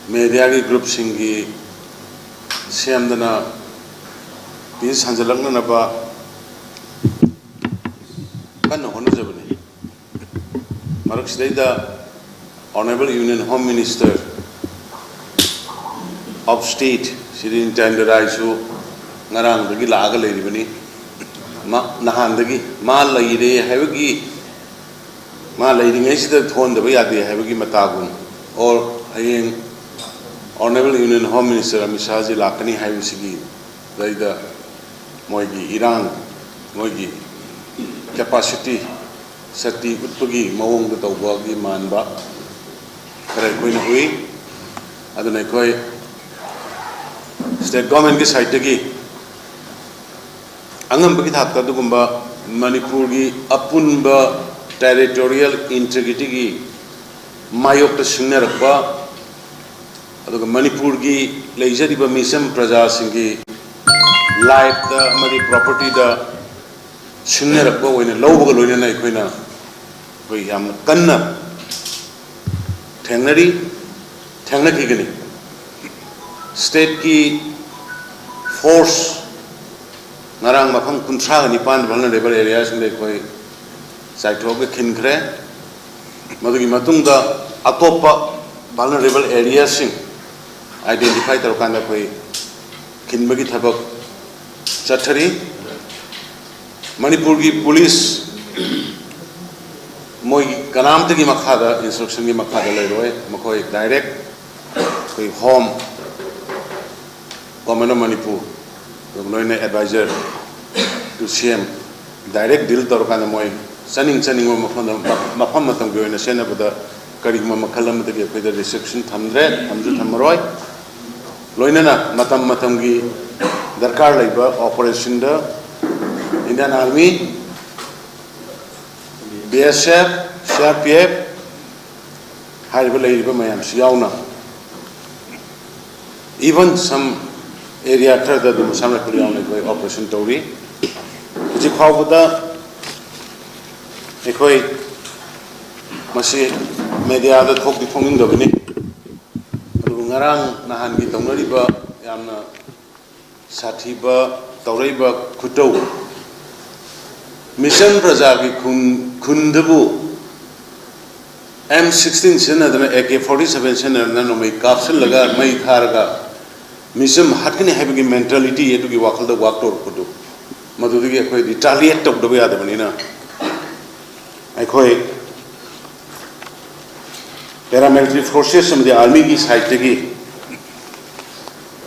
mediaꯒꯤ groupꯁꯤꯡꯒꯤ ꯁꯦꯝꯗꯅ peace ꯍꯟꯖꯤꯜꯂꯛꯅꯅꯕ ꯀꯟꯅ ꯍꯣꯠꯅꯖꯕꯅꯤ꯫ ꯃꯔꯛꯁꯤꯗꯩꯗ Honourable Union Home Minister of State Shri ꯅꯤꯇ꯭ꯌꯥꯅꯟꯗ ꯔꯥꯏꯁꯨ ꯉꯔꯥꯡꯗꯒꯤ ꯂꯥꯛꯑꯒ ꯂꯩꯔꯤꯕꯅꯤ꯫ ꯃꯥ ꯅꯍꯥꯟꯗꯒꯤ ꯃꯥ ꯂꯩꯔꯦ ꯍꯥꯏꯕꯒꯤ, ꯃꯥ ꯂꯩꯔꯤꯉꯩꯁꯤꯗ ꯊꯣꯛꯍꯟꯗꯕ ꯌꯥꯗꯦ ꯍꯥꯏꯕꯒꯤ ꯃꯇꯥꯒꯨꯝ, or ꯍꯌꯦꯡ Honourable Union Home Minister Amit ꯁꯥꯍꯖꯤ ꯂꯥꯛꯀꯅꯤ ꯍꯥꯏꯕꯁꯤꯒꯤ ꯗꯩꯗ ꯃꯣꯏꯒꯤ ꯏꯔꯥꯡ, ꯃꯣꯏꯒꯤ capacity ꯁꯛꯇꯤ ꯎꯠꯄꯒꯤ ꯃꯑꯣꯡꯗ ꯇꯧꯕꯒꯤ ꯃꯥꯟꯕ ꯈꯔ ꯑꯩꯈꯣꯏꯅ ꯎꯏ꯫ ꯑꯗꯨꯅ ꯑꯩꯈꯣꯏ state governmentꯀꯤ sideꯇꯒꯤ ꯑꯉꯝꯕꯒꯤ ꯊꯥꯛꯇ ꯑꯗꯨꯒꯨꯝꯕ ꯃꯅꯤꯄꯨꯔꯒꯤ ꯑꯄꯨꯟꯕ territorial integrityꯒꯤ ꯃꯥꯌꯣꯛꯇ ꯁꯤꯡꯅꯔꯛꯄ, ꯑꯗꯨꯒ ꯃꯅꯤꯄꯨꯔꯒꯤ ꯂꯩꯖꯔꯤꯕ ꯃꯤꯆꯝ ꯄ꯭ꯔꯖꯥꯁꯤꯡꯒꯤ lifeꯇ ꯑꯃꯗꯤ propertyꯗ ꯁꯤꯡꯅꯔꯛꯄ ꯑꯣꯏꯅ ꯂꯧꯕꯒ ꯂꯣꯏꯅꯅ ꯑꯩꯈꯣꯏꯅ, ꯑꯩꯈꯣꯏ ꯌꯥꯝꯅ ꯀꯟꯅ ꯊꯦꯡꯅꯔꯤ, ꯊꯦꯡꯅꯈꯤꯒꯅꯤ꯫ Stateꯀꯤ force ꯉꯔꯥꯡ ꯃꯐꯝ ꯀꯨꯟꯊ꯭ꯔꯥꯒ ꯅꯤꯄꯥꯟ vulnerable areaꯁꯤꯡꯗ ꯑꯩꯈꯣꯏ ꯆꯥꯏꯊꯣꯛꯑꯒ ꯈꯤꯟꯈ꯭ꯔꯦ꯫ ꯃꯗꯨꯒꯤ ꯃꯇꯨꯡꯗ ꯑꯇꯣꯞꯄ vulnerable areaꯁꯤꯡ identify ꯇꯧꯔꯀꯥꯟꯗ ꯑꯩꯈꯣꯏ ꯈꯤꯟꯕꯒꯤ ꯊꯕꯛ ꯆꯠꯊꯔꯤ꯫ ꯃꯅꯤꯄꯨꯔꯒꯤ police ꯃꯣꯏꯒꯤ ꯀꯅꯥꯝꯇꯒꯤ ꯃꯈꯥꯗ, instructionꯒꯤ ꯃꯈꯥꯗ ꯂꯩꯔꯣꯏ꯫ ꯃꯈꯣꯏ direct ꯑꯩꯈꯣꯏ Home, Government of Manipur, ꯑꯗꯨꯒ ꯂꯣꯏꯅ advisor to CM direct deal ꯇꯧꯔꯀꯥꯟꯗ ꯃꯣꯏ ꯆꯥꯅꯤꯡ ꯆꯥꯅꯤꯡꯕ ꯃꯐꯝꯗ, ꯃꯐꯝ ꯃꯇꯝꯒꯤ ꯑꯣꯏꯅ ꯁꯤꯖꯤꯟꯅꯕꯗ ꯀꯔꯤꯒꯨꯝꯕ ꯃꯈꯜ ꯑꯃꯗꯒꯤ ꯑꯩꯈꯣꯏꯗ restriction ꯊꯝꯗ꯭ꯔꯦ, ꯊꯝꯁꯨ ꯊꯝꯃꯔꯣꯏ꯫ ꯂꯣꯏꯅꯅ ꯃꯇꯝ ꯃꯇꯝꯒꯤ ꯗꯔꯀꯥꯔ ꯂꯩꯕ operationꯗ Indian Army, BSF, CRPF ꯍꯥꯏꯔꯤꯕ ꯂꯩꯔꯤꯕ ꯃꯌꯥꯝꯁꯤ ꯌꯥꯎꯅ, even some area ꯈꯔꯗ ꯑꯗꯨꯝ ꯑꯁꯥꯝ rifle ꯌꯥꯎꯅ ꯑꯩꯈꯣꯏ operation ꯇꯧꯔꯤ꯫ ꯍꯧꯖꯤꯛ ꯐꯥꯎꯕꯗ ꯑꯩꯈꯣꯏ ꯃꯁꯤ mediaꯗ ꯊꯣꯛꯇꯤ ꯊꯣꯛꯅꯤꯡꯗꯕꯅꯤ, ꯑꯗꯨꯕꯨ ꯉꯔꯥꯡ ꯅꯍꯥꯟꯒꯤ ꯇꯧꯅꯔꯤꯕ ꯌꯥꯝꯅ ꯁꯥꯊꯤꯕ ꯇꯧꯔꯛꯏꯕ ꯈꯨꯇꯧ, ꯃꯤꯆꯝ ꯄ꯭ꯔꯖꯥꯒꯤ ꯈꯨꯟ, ꯈꯨꯟꯗꯕꯨ M sixteen ꯁꯤꯖꯤꯟꯅꯗꯅ, AK forty seven ꯁꯤꯖꯤꯟꯅꯗꯅ ꯅꯣꯡꯃꯩ ꯀꯥꯞꯁꯤꯜꯂꯒ ꯃꯩ ꯊꯥꯔꯒ ꯃꯤꯆꯝ ꯍꯥꯠꯀꯅꯤ ꯍꯥꯏꯕꯒꯤ mentality ꯑꯗꯨꯒꯤ ꯋꯥꯈꯜꯗ work ꯇꯧꯔꯛꯄꯗꯨ, ꯃꯗꯨꯗꯒꯤ ꯑꯩꯈꯣꯏ retaliate ꯇꯧꯗꯕ ꯌꯥꯗꯕꯅꯤꯅ, ꯑꯩꯈꯣꯏ paramilitary forces ꯑꯃꯗꯤ armyꯒꯤ sideꯇꯒꯤ,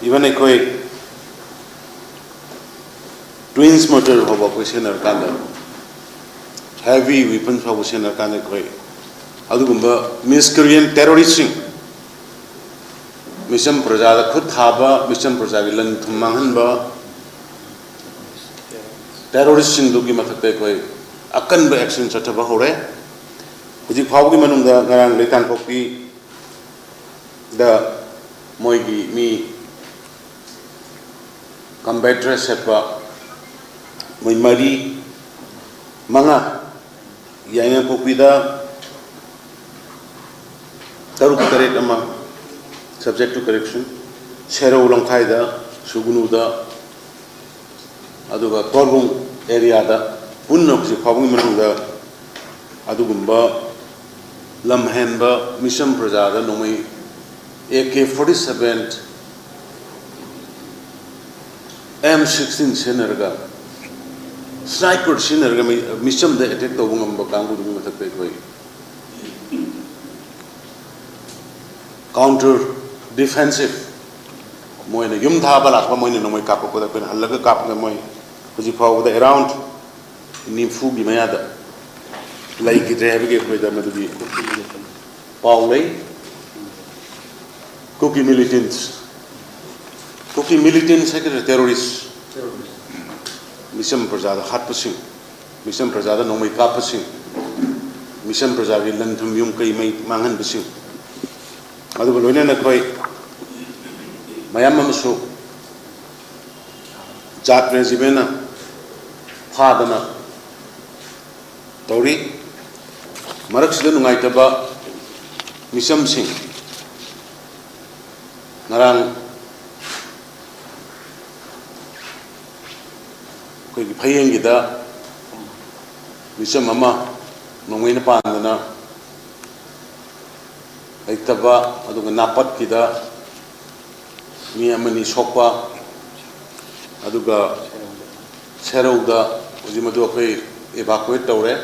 even ꯑꯩꯈꯣꯏ twins mortar ꯐꯥꯎꯕ ꯑꯩꯈꯣꯏ ꯁꯤꯖꯤꯟꯅꯔꯀꯥꯟꯗ ꯍꯦꯚꯤ ꯋꯦꯄꯟ ꯐꯥꯎꯕ ꯁꯤꯖꯤꯟꯅꯔꯀꯥꯟꯗ ꯑꯩꯈꯣꯏ ꯑꯗꯨꯒꯨꯝꯕ ꯃꯤꯁꯀ꯭ꯔꯤꯌꯦꯟ ꯇꯦꯔꯣꯔꯤꯁꯁꯤꯡ, ꯃꯤꯆꯝ ꯄ꯭ꯔꯖꯥꯗ ꯈꯨꯠ ꯊꯥꯕ, ꯃꯤꯆꯝ ꯄ꯭ꯔꯖꯥꯒꯤ ꯂꯟ ꯊꯨꯝ ꯃꯥꯡꯍꯟꯕ ꯇꯦꯔꯣꯔꯤꯁꯁꯤꯡꯗꯨꯒꯤ ꯃꯊꯛꯇ ꯑꯩꯈꯣꯏ ꯑꯀꯟꯕ ꯑꯦꯛꯁꯟ ꯆꯠꯊꯕ ꯍꯧꯔꯦ꯫ ꯍꯧꯖꯤꯛ ꯐꯥꯎꯕꯒꯤ ꯃꯅꯨꯡꯗ ꯉꯔꯥꯡ ꯂꯩꯇꯥꯟꯄꯣꯛꯄꯤꯗ ꯃꯣꯏꯒꯤ ꯃꯤ ꯀꯝꯕꯦꯠ ꯗ꯭ꯔꯦꯁ ꯁꯦꯠꯄ ꯃꯣꯏ ꯃꯔꯤ, ꯃꯉꯥ, ꯌꯥꯏꯉꯪꯄꯣꯛꯄꯤꯗ ꯇꯔꯨꯛ ꯇꯔꯦꯠ ꯑꯃ, subject to correction, ꯁꯦꯔꯧ ꯂꯝꯈꯥꯏꯗ, ꯁꯨꯒꯅꯨꯗ, ꯑꯗꯨꯒ ꯀꯣꯔꯕꯨꯡ ꯑꯦꯔꯤꯌꯥꯗ ꯄꯨꯟꯅ ꯍꯧꯖꯤꯛ ꯐꯥꯎꯕꯒꯤ ꯃꯅꯨꯡꯗ ꯑꯗꯨꯒꯨꯝꯕ ꯂꯝꯍꯦꯟꯕ ꯃꯤꯆꯝ ꯄ꯭ꯔꯖꯥꯗ ꯅꯣꯡꯃꯩ A K forty seven, M sixteen ꯁꯤꯖꯤꯟꯅꯔꯒ, ꯁ꯭ꯅꯥꯏꯄꯔ ꯁꯤꯖꯤꯟꯅꯔꯒ ꯃꯤ-, ꯃꯤꯆꯝꯗ ꯑꯦꯇꯦꯛ ꯇꯧꯕ ꯉꯝꯕ ꯀꯥꯡꯕꯨꯗꯨꯒꯤ ꯃꯊꯛꯇ ꯑꯩꯈꯣꯏ ꯀꯥꯎꯟꯇꯔ ꯗꯤꯐꯦꯟꯁꯤꯞ, ꯃꯣꯏꯅ ꯌꯨꯝ ꯊꯥꯕ ꯂꯥꯛꯄ, ꯃꯣꯏꯅ ꯅꯣꯡꯃꯩ ꯀꯥꯞꯄꯛꯄꯗ ꯑꯩꯈꯣꯏꯅ ꯍꯜꯂꯒ ꯀꯥꯞꯄꯗ ꯃꯣꯏ ꯍꯧꯖꯤꯛ ꯐꯥꯎꯕꯗ ꯑꯦꯔꯥꯎꯟ ꯅꯤꯐꯨꯒꯤ ꯃꯌꯥꯗ ꯂꯩꯈꯤꯗ꯭ꯔꯦ ꯍꯥꯏꯕꯒꯤ ꯑꯩꯈꯣꯏꯗ ꯃꯗꯨꯒꯤ ꯄꯥꯎ ꯂꯩ꯫ ꯀꯨꯀꯤ ꯃꯤꯂꯤꯇꯦꯟꯠꯁ, ꯀꯨꯀꯤ ꯃꯤꯂꯤꯇꯦꯟꯠꯁ ꯍꯥꯏꯒꯗ꯭ꯔꯥ, ꯇꯦꯔꯣꯔꯤꯁ, ꯃꯤꯆꯝ ꯄ꯭ꯔꯖꯥꯗ ꯍꯥꯠꯄꯁꯤꯡ, ꯃꯤꯆꯝ ꯄ꯭ꯔꯖꯥꯗ ꯅꯣꯡꯃꯩ ꯀꯥꯞꯄꯁꯤꯡ, ꯃꯤꯆꯝ ꯄ꯭ꯔꯖꯥꯒꯤ ꯂꯟ ꯊꯨꯝ ꯌꯨꯝ ꯀꯩ ꯃꯩ ꯃꯥꯡꯍꯟꯕꯁꯤꯡ, ꯑꯗꯨꯒ ꯂꯣꯏꯅꯅ ꯑꯩꯈꯣꯏ ꯃꯌꯥꯝ ꯑꯃꯁꯨ ꯖꯥꯠ ꯔꯦꯖꯤꯃꯦꯟꯅ ꯐꯥꯗꯅ ꯇꯧꯔꯤ꯫ ꯃꯔꯛꯁꯤꯗ ꯅꯨꯡꯉꯥꯏꯇꯕ ꯃꯤꯆꯝꯁꯤꯡ, ꯉꯔꯥꯡ ꯑꯩꯈꯣꯏꯒꯤ ꯐꯌꯦꯡꯒꯤꯗ ꯃꯤꯆꯝ ꯑꯃ ꯅꯣꯡꯃꯩꯅ ꯄꯥꯟꯗꯅ ꯂꯩꯇꯕ, ꯑꯗꯨꯒ ꯅꯥꯄꯠꯀꯤꯗ ꯃꯤ ꯑꯃꯅꯤ ꯁꯣꯛꯄ, ꯑꯗꯨꯒ ꯁꯦꯔꯧꯗ ꯍꯧꯖꯤꯛ ꯃꯗꯨ ꯑꯩꯈꯣꯏ ꯏꯚꯥꯀꯨꯋꯦꯠ ꯇꯧꯔꯦ꯫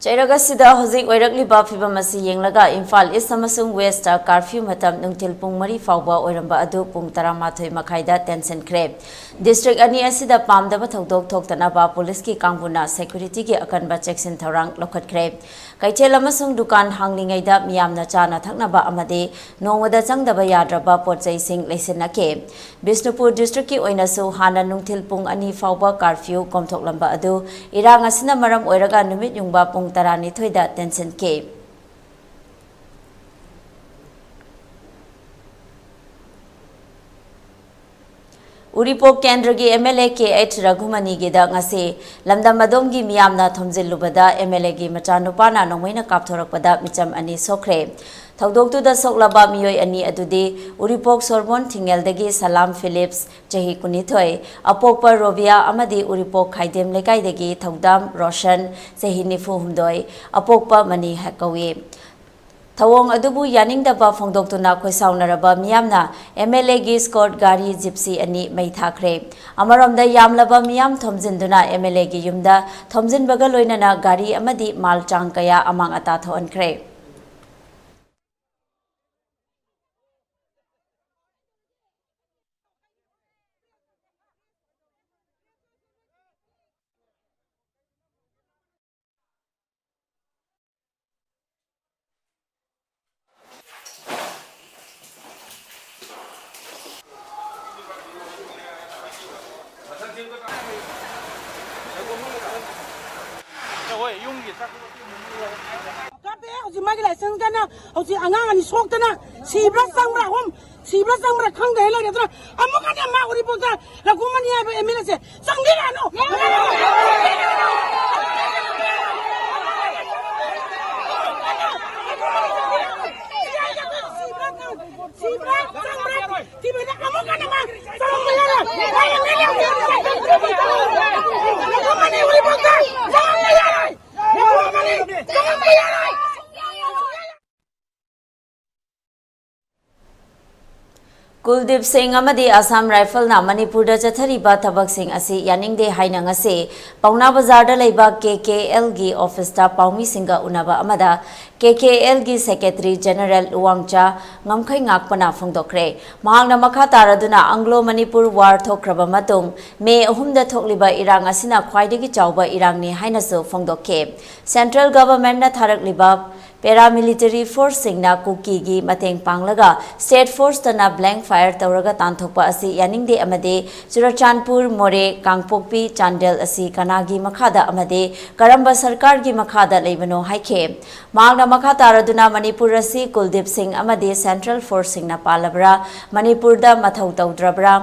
ꯆꯩꯔꯛ ꯑꯁꯤꯗ ꯍꯧꯖꯤꯛ ꯑꯣꯏꯔꯛꯂꯤꯕ ꯐꯤꯕꯝ ꯑꯁꯤ ꯌꯦꯡꯂꯒ ꯏꯝꯐꯥꯜ ꯏꯁ ꯑꯃꯁꯨꯡ ꯋꯦꯁꯇ ꯀꯥꯔꯐ꯭ꯌꯨ ꯃꯇꯝ ꯅꯨꯡꯊꯤꯜ ꯄꯨꯡ ꯃꯔꯤ ꯐꯥꯎꯕ ꯑꯣꯏꯔꯝꯕ ꯑꯗꯨ ꯄꯨꯡ ꯇꯔꯥꯃꯥꯊꯣꯏ ꯃꯈꯥꯏꯗ ꯇꯦꯟꯁꯤꯟꯈ꯭ꯔꯦ꯫ ꯗꯤꯁꯇ꯭ꯔꯤꯛ ꯑꯅꯤ ꯑꯁꯤꯗ ꯄꯥꯝꯗꯕ ꯊꯧꯗꯣꯛ ꯊꯣꯛꯇꯅꯕ ꯄꯨꯂꯤꯁꯀꯤ ꯀꯥꯡꯕꯨꯅ ꯁꯦꯀ꯭ꯌꯨꯔꯤꯇꯤꯒꯤ ꯑꯀꯟꯕ ꯆꯦꯛꯁꯤꯟ ꯊꯧꯔꯥꯡ ꯂꯧꯈꯠꯈ꯭ꯔꯦ꯫ ꯀꯩꯊꯦꯜ ꯑꯃꯁꯨꯡ ꯗꯨꯀꯥꯟ ꯍꯥꯡꯂꯤꯉꯩꯗ ꯃꯤꯌꯥꯝꯅ ꯆꯥꯅ ꯊꯛꯅꯕ ꯑꯃꯗꯤ ꯅꯣꯡꯃꯗ ꯆꯪꯗꯕ ꯌꯥꯗ꯭ꯔꯕ ꯄꯣꯠꯆꯩꯁꯤꯡ ꯂꯩꯁꯤꯟꯅꯈꯤ꯫ ꯕꯤꯁꯅꯨꯄꯨꯔ ꯗꯤꯁꯇ꯭ꯔꯤꯛꯀꯤ ꯑꯣꯏꯅꯁꯨ ꯍꯥꯟꯅ ꯅꯨꯡꯊꯤꯜ ꯄꯨꯡ ꯑꯅꯤ ꯐꯥꯎꯕ ꯀꯥꯔꯐ꯭ꯌꯨ ꯀꯣꯝꯊꯣꯛꯂꯝꯕ ꯑꯗꯨ ꯏꯔꯥꯡ ꯑꯁꯤꯅ ꯃꯔꯝ ꯑꯣꯏꯔꯒ ꯅꯨꯃꯤꯠ ꯌꯨꯡꯕ ꯄꯨꯡ ꯇꯔꯥꯅꯤꯊꯣꯏꯗ ꯇꯦꯟꯁꯤꯟꯈꯤ꯫ ꯎꯔꯤꯄꯣꯛ ꯀꯦꯟꯗ꯭ꯔꯒꯤ M L A K H ꯔꯘꯨꯃꯅꯤꯒꯤꯗ ꯉꯁꯤ ꯂꯝꯗꯝ ꯑꯗꯣꯝꯒꯤ ꯃꯤꯌꯥꯝꯅ ꯊꯣꯝꯖꯤꯜꯂꯨꯕꯗ ꯑꯦꯝ ꯑꯦꯜ ꯑꯦꯒꯤ ꯃꯆꯥꯅꯨꯄꯥꯅ ꯅꯣꯡꯃꯩꯅ ꯀꯥꯞꯊꯣꯔꯛꯄꯗ ꯃꯤꯆꯝ ꯑꯅꯤ ꯁꯣꯛꯈ꯭ꯔꯦ꯫ ꯊꯧꯗꯣꯛꯇꯨꯗ ꯁꯣꯛꯂꯕ ꯃꯤꯑꯣꯏ ꯑꯅꯤ ꯑꯗꯨꯗꯤ ꯎꯔꯤꯄꯣꯛ ꯁꯣꯔꯕꯣꯟ ꯊꯤꯡꯉꯦꯜꯗꯒꯤ ꯁꯂꯥꯝ ꯐꯤꯂꯤꯞꯁ, ꯆꯍꯤ ꯀꯨꯟꯅꯤꯊꯣꯏ, ꯑꯄꯣꯛꯄ ꯔꯣꯕꯤꯌꯥ ꯑꯃꯗꯤ ꯎꯔꯤꯄꯣꯛ ꯈꯥꯏꯗꯦꯝ ꯂꯩꯀꯥꯏꯗꯒꯤ ꯊꯧꯗꯥꯝ ꯔꯣꯁꯟ, ꯆꯍꯤ ꯅꯤꯐꯨ ꯍꯨꯝꯗꯣꯏ, ꯑꯄꯣꯛꯄ ꯃꯅꯤ ꯀꯧꯏ꯫ ꯊꯧꯑꯣꯡ ꯑꯗꯨꯕꯨ ꯌꯥꯅꯤꯡꯗꯕ ꯐꯣꯡꯗꯣꯛꯇꯨꯅ ꯈꯣꯏꯁꯥꯎꯅꯔꯕ ꯃꯤꯌꯥꯝꯅ ꯑꯦꯝ ꯑꯦꯜ ꯑꯦꯒꯤ ꯁ꯭ꯀꯣꯠ ꯒꯥꯔꯤ ꯖꯤꯞꯁꯤ ꯑꯅꯤ ꯃꯩ ꯊꯥꯈ꯭ꯔꯦ꯫ ꯑꯃꯔꯣꯝꯗ ꯌꯥꯝꯂꯕ ꯃꯤꯌꯥꯝ ꯊꯣꯝꯖꯤꯟꯗꯨꯅ ꯑꯦꯝ ꯑꯦꯜ ꯑꯦꯒꯤ ꯌꯨꯝꯗ ꯊꯣꯝꯖꯤꯟꯕꯒ ꯂꯣꯏꯅꯅ ꯒꯥꯔꯤ ꯑꯃꯗꯤ ꯃꯥꯜ ꯆꯥꯡ ꯀꯌꯥ ꯑꯃꯥꯡ ꯑꯇꯥ ꯊꯣꯛꯍꯟꯈ꯭ꯔꯦ꯫ ꯀꯥꯞꯄꯦ꯫ ꯍꯧꯖꯤꯛ ꯃꯥꯒꯤ ꯂꯥꯏꯁꯦꯟꯁꯇꯅ ꯍꯧꯖꯤꯛ ꯑꯉꯥꯡ ꯑꯅꯤ ꯁꯣꯛꯇꯅ ꯁꯤꯕ꯭ꯔꯥ ꯆꯪꯕ꯭ꯔꯥ, ꯑꯍꯨꯝ ꯁꯤꯕ꯭ꯔꯥ ꯆꯪꯕ꯭ꯔꯥ ꯈꯪꯗꯦ ꯂꯩꯔꯦ꯫ ꯑꯗꯨꯅ ꯑꯃꯨꯛꯀꯅꯦ ꯃꯥ ꯎꯔꯤꯄꯣꯛꯇ ꯔꯘꯨꯃꯅꯤ ꯍꯥꯏꯕ ꯑꯦꯝ ꯑꯦꯜ ꯑꯦꯁꯦ ꯆꯪꯕꯤꯔꯛꯑꯅꯨ꯫ ꯁꯤꯕ꯭ꯔꯥ ꯆꯪꯕ꯭ꯔꯥ? ꯁꯤꯕ꯭ꯔꯥ? ꯑꯃꯨꯛꯀꯅꯦ ꯃꯥ ꯆꯪꯕ ꯌꯥꯔꯣꯏ꯫ ꯔꯘꯨꯃꯅꯤ ꯎꯔꯤꯄꯣꯛꯇ ꯆꯪꯕ ꯌꯥꯔꯣꯏ꯫ ꯔꯘꯨꯃꯅꯤ ꯆꯪꯕ ꯌꯥꯔꯣꯏ꯫ ꯀꯨꯜꯗꯤꯞ ꯁꯤꯡ ꯑꯃꯗꯤ ꯑꯁꯥꯝ ꯔꯥꯏꯐꯜꯅ ꯃꯅꯤꯄꯨꯔꯗ ꯆꯠꯊꯔꯤꯕ ꯊꯕꯛꯁꯤꯡ ꯑꯁꯤ ꯌꯥꯅꯤꯡꯗꯦ ꯍꯥꯏꯅ ꯉꯁꯤ ꯄꯥꯎꯅꯥ ꯕꯖꯥꯔꯗ ꯂꯩꯕ ꯀꯦ ꯀꯦ ꯑꯦꯜꯒꯤ ꯑꯣꯐꯤꯁꯇ ꯄꯥꯎꯃꯤꯁꯤꯡꯒ ꯎꯅꯕ ꯑꯃꯗ ꯀꯦ ꯀꯦ ꯑꯦꯜꯒꯤ ꯁꯦꯀ꯭ꯔꯦꯇꯔꯤ ꯖꯦꯅꯔꯦꯜ ꯂꯨꯋꯥꯡꯆꯥ ꯉꯝꯈꯩ ꯉꯥꯛꯄꯅ ꯐꯣꯡꯗꯣꯛꯈ꯭ꯔꯦ꯫ ꯃꯍꯥꯛꯅ ꯃꯈꯥ ꯇꯥꯔꯗꯨꯅ ꯑꯪꯒ꯭ꯂꯣ ꯃꯅꯤꯄꯨꯔ ꯋꯥꯔ ꯊꯣꯛꯈ꯭ꯔꯕ ꯃꯇꯨꯡ ꯃꯦ ꯑꯍꯨꯝꯗ ꯊꯣꯛꯂꯤꯕ ꯏꯔꯥꯡ ꯑꯁꯤꯅ ꯈ꯭ꯋꯥꯏꯗꯒꯤ ꯆꯥꯎꯕ ꯏꯔꯥꯡꯅꯤ ꯍꯥꯏꯅꯁꯨ ꯐꯣꯡꯗꯣꯛꯈꯤ꯫ ꯁꯦꯟꯇ꯭ꯔꯦꯜ ꯒꯚꯔꯟꯃꯦꯟꯠꯅ ꯊꯥꯔꯛꯂꯤꯕ ꯄꯦꯔꯥꯃꯤꯂꯤꯇꯔꯤ ꯐꯣꯔꯁꯁꯤꯡꯅ ꯀꯨꯀꯤꯒꯤ ꯃꯇꯦꯡ ꯄꯥꯡꯂꯒ ꯁ꯭ꯇꯦꯠ ꯐꯣꯔꯁꯇꯅ ꯕ꯭ꯂꯦꯡ ꯐꯥꯌꯔ ꯇꯧꯔꯒ ꯇꯥꯟꯊꯣꯛꯄ ꯑꯁꯤ ꯌꯥꯅꯤꯡꯗꯦ ꯑꯃꯗꯤ ꯆꯨꯔꯆꯥꯟꯄꯨꯔ, ꯃꯣꯔꯦ, ꯀꯥꯡꯄꯣꯛꯄꯤ, ꯆꯥꯟꯗꯦꯜ ꯑꯁꯤ ꯀꯅꯥꯒꯤ ꯃꯈꯥꯗ ꯑꯃꯗꯤ ꯀꯔꯝꯕ ꯁꯔꯀꯥꯔꯒꯤ ꯃꯈꯥꯗ ꯂꯩꯕꯅꯣ ꯍꯥꯏꯈꯤ꯫ ꯃꯍꯥꯛꯅ ꯃꯈꯥ ꯇꯥꯔꯗꯨꯅ ꯃꯅꯤꯄꯨꯔ ꯑꯁꯤ ꯀꯨꯜꯗꯤꯞ ꯁꯤꯡ ꯑꯃꯗꯤ ꯁꯦꯟꯇ꯭ꯔꯦꯜ ꯐꯣꯔꯁꯁꯤꯡꯅ ꯄꯥꯜꯂꯕ꯭ꯔꯥ, ꯃꯅꯤꯄꯨꯔꯗ ꯃꯊꯧ ꯇꯧꯗ꯭ꯔꯕ꯭ꯔꯥ?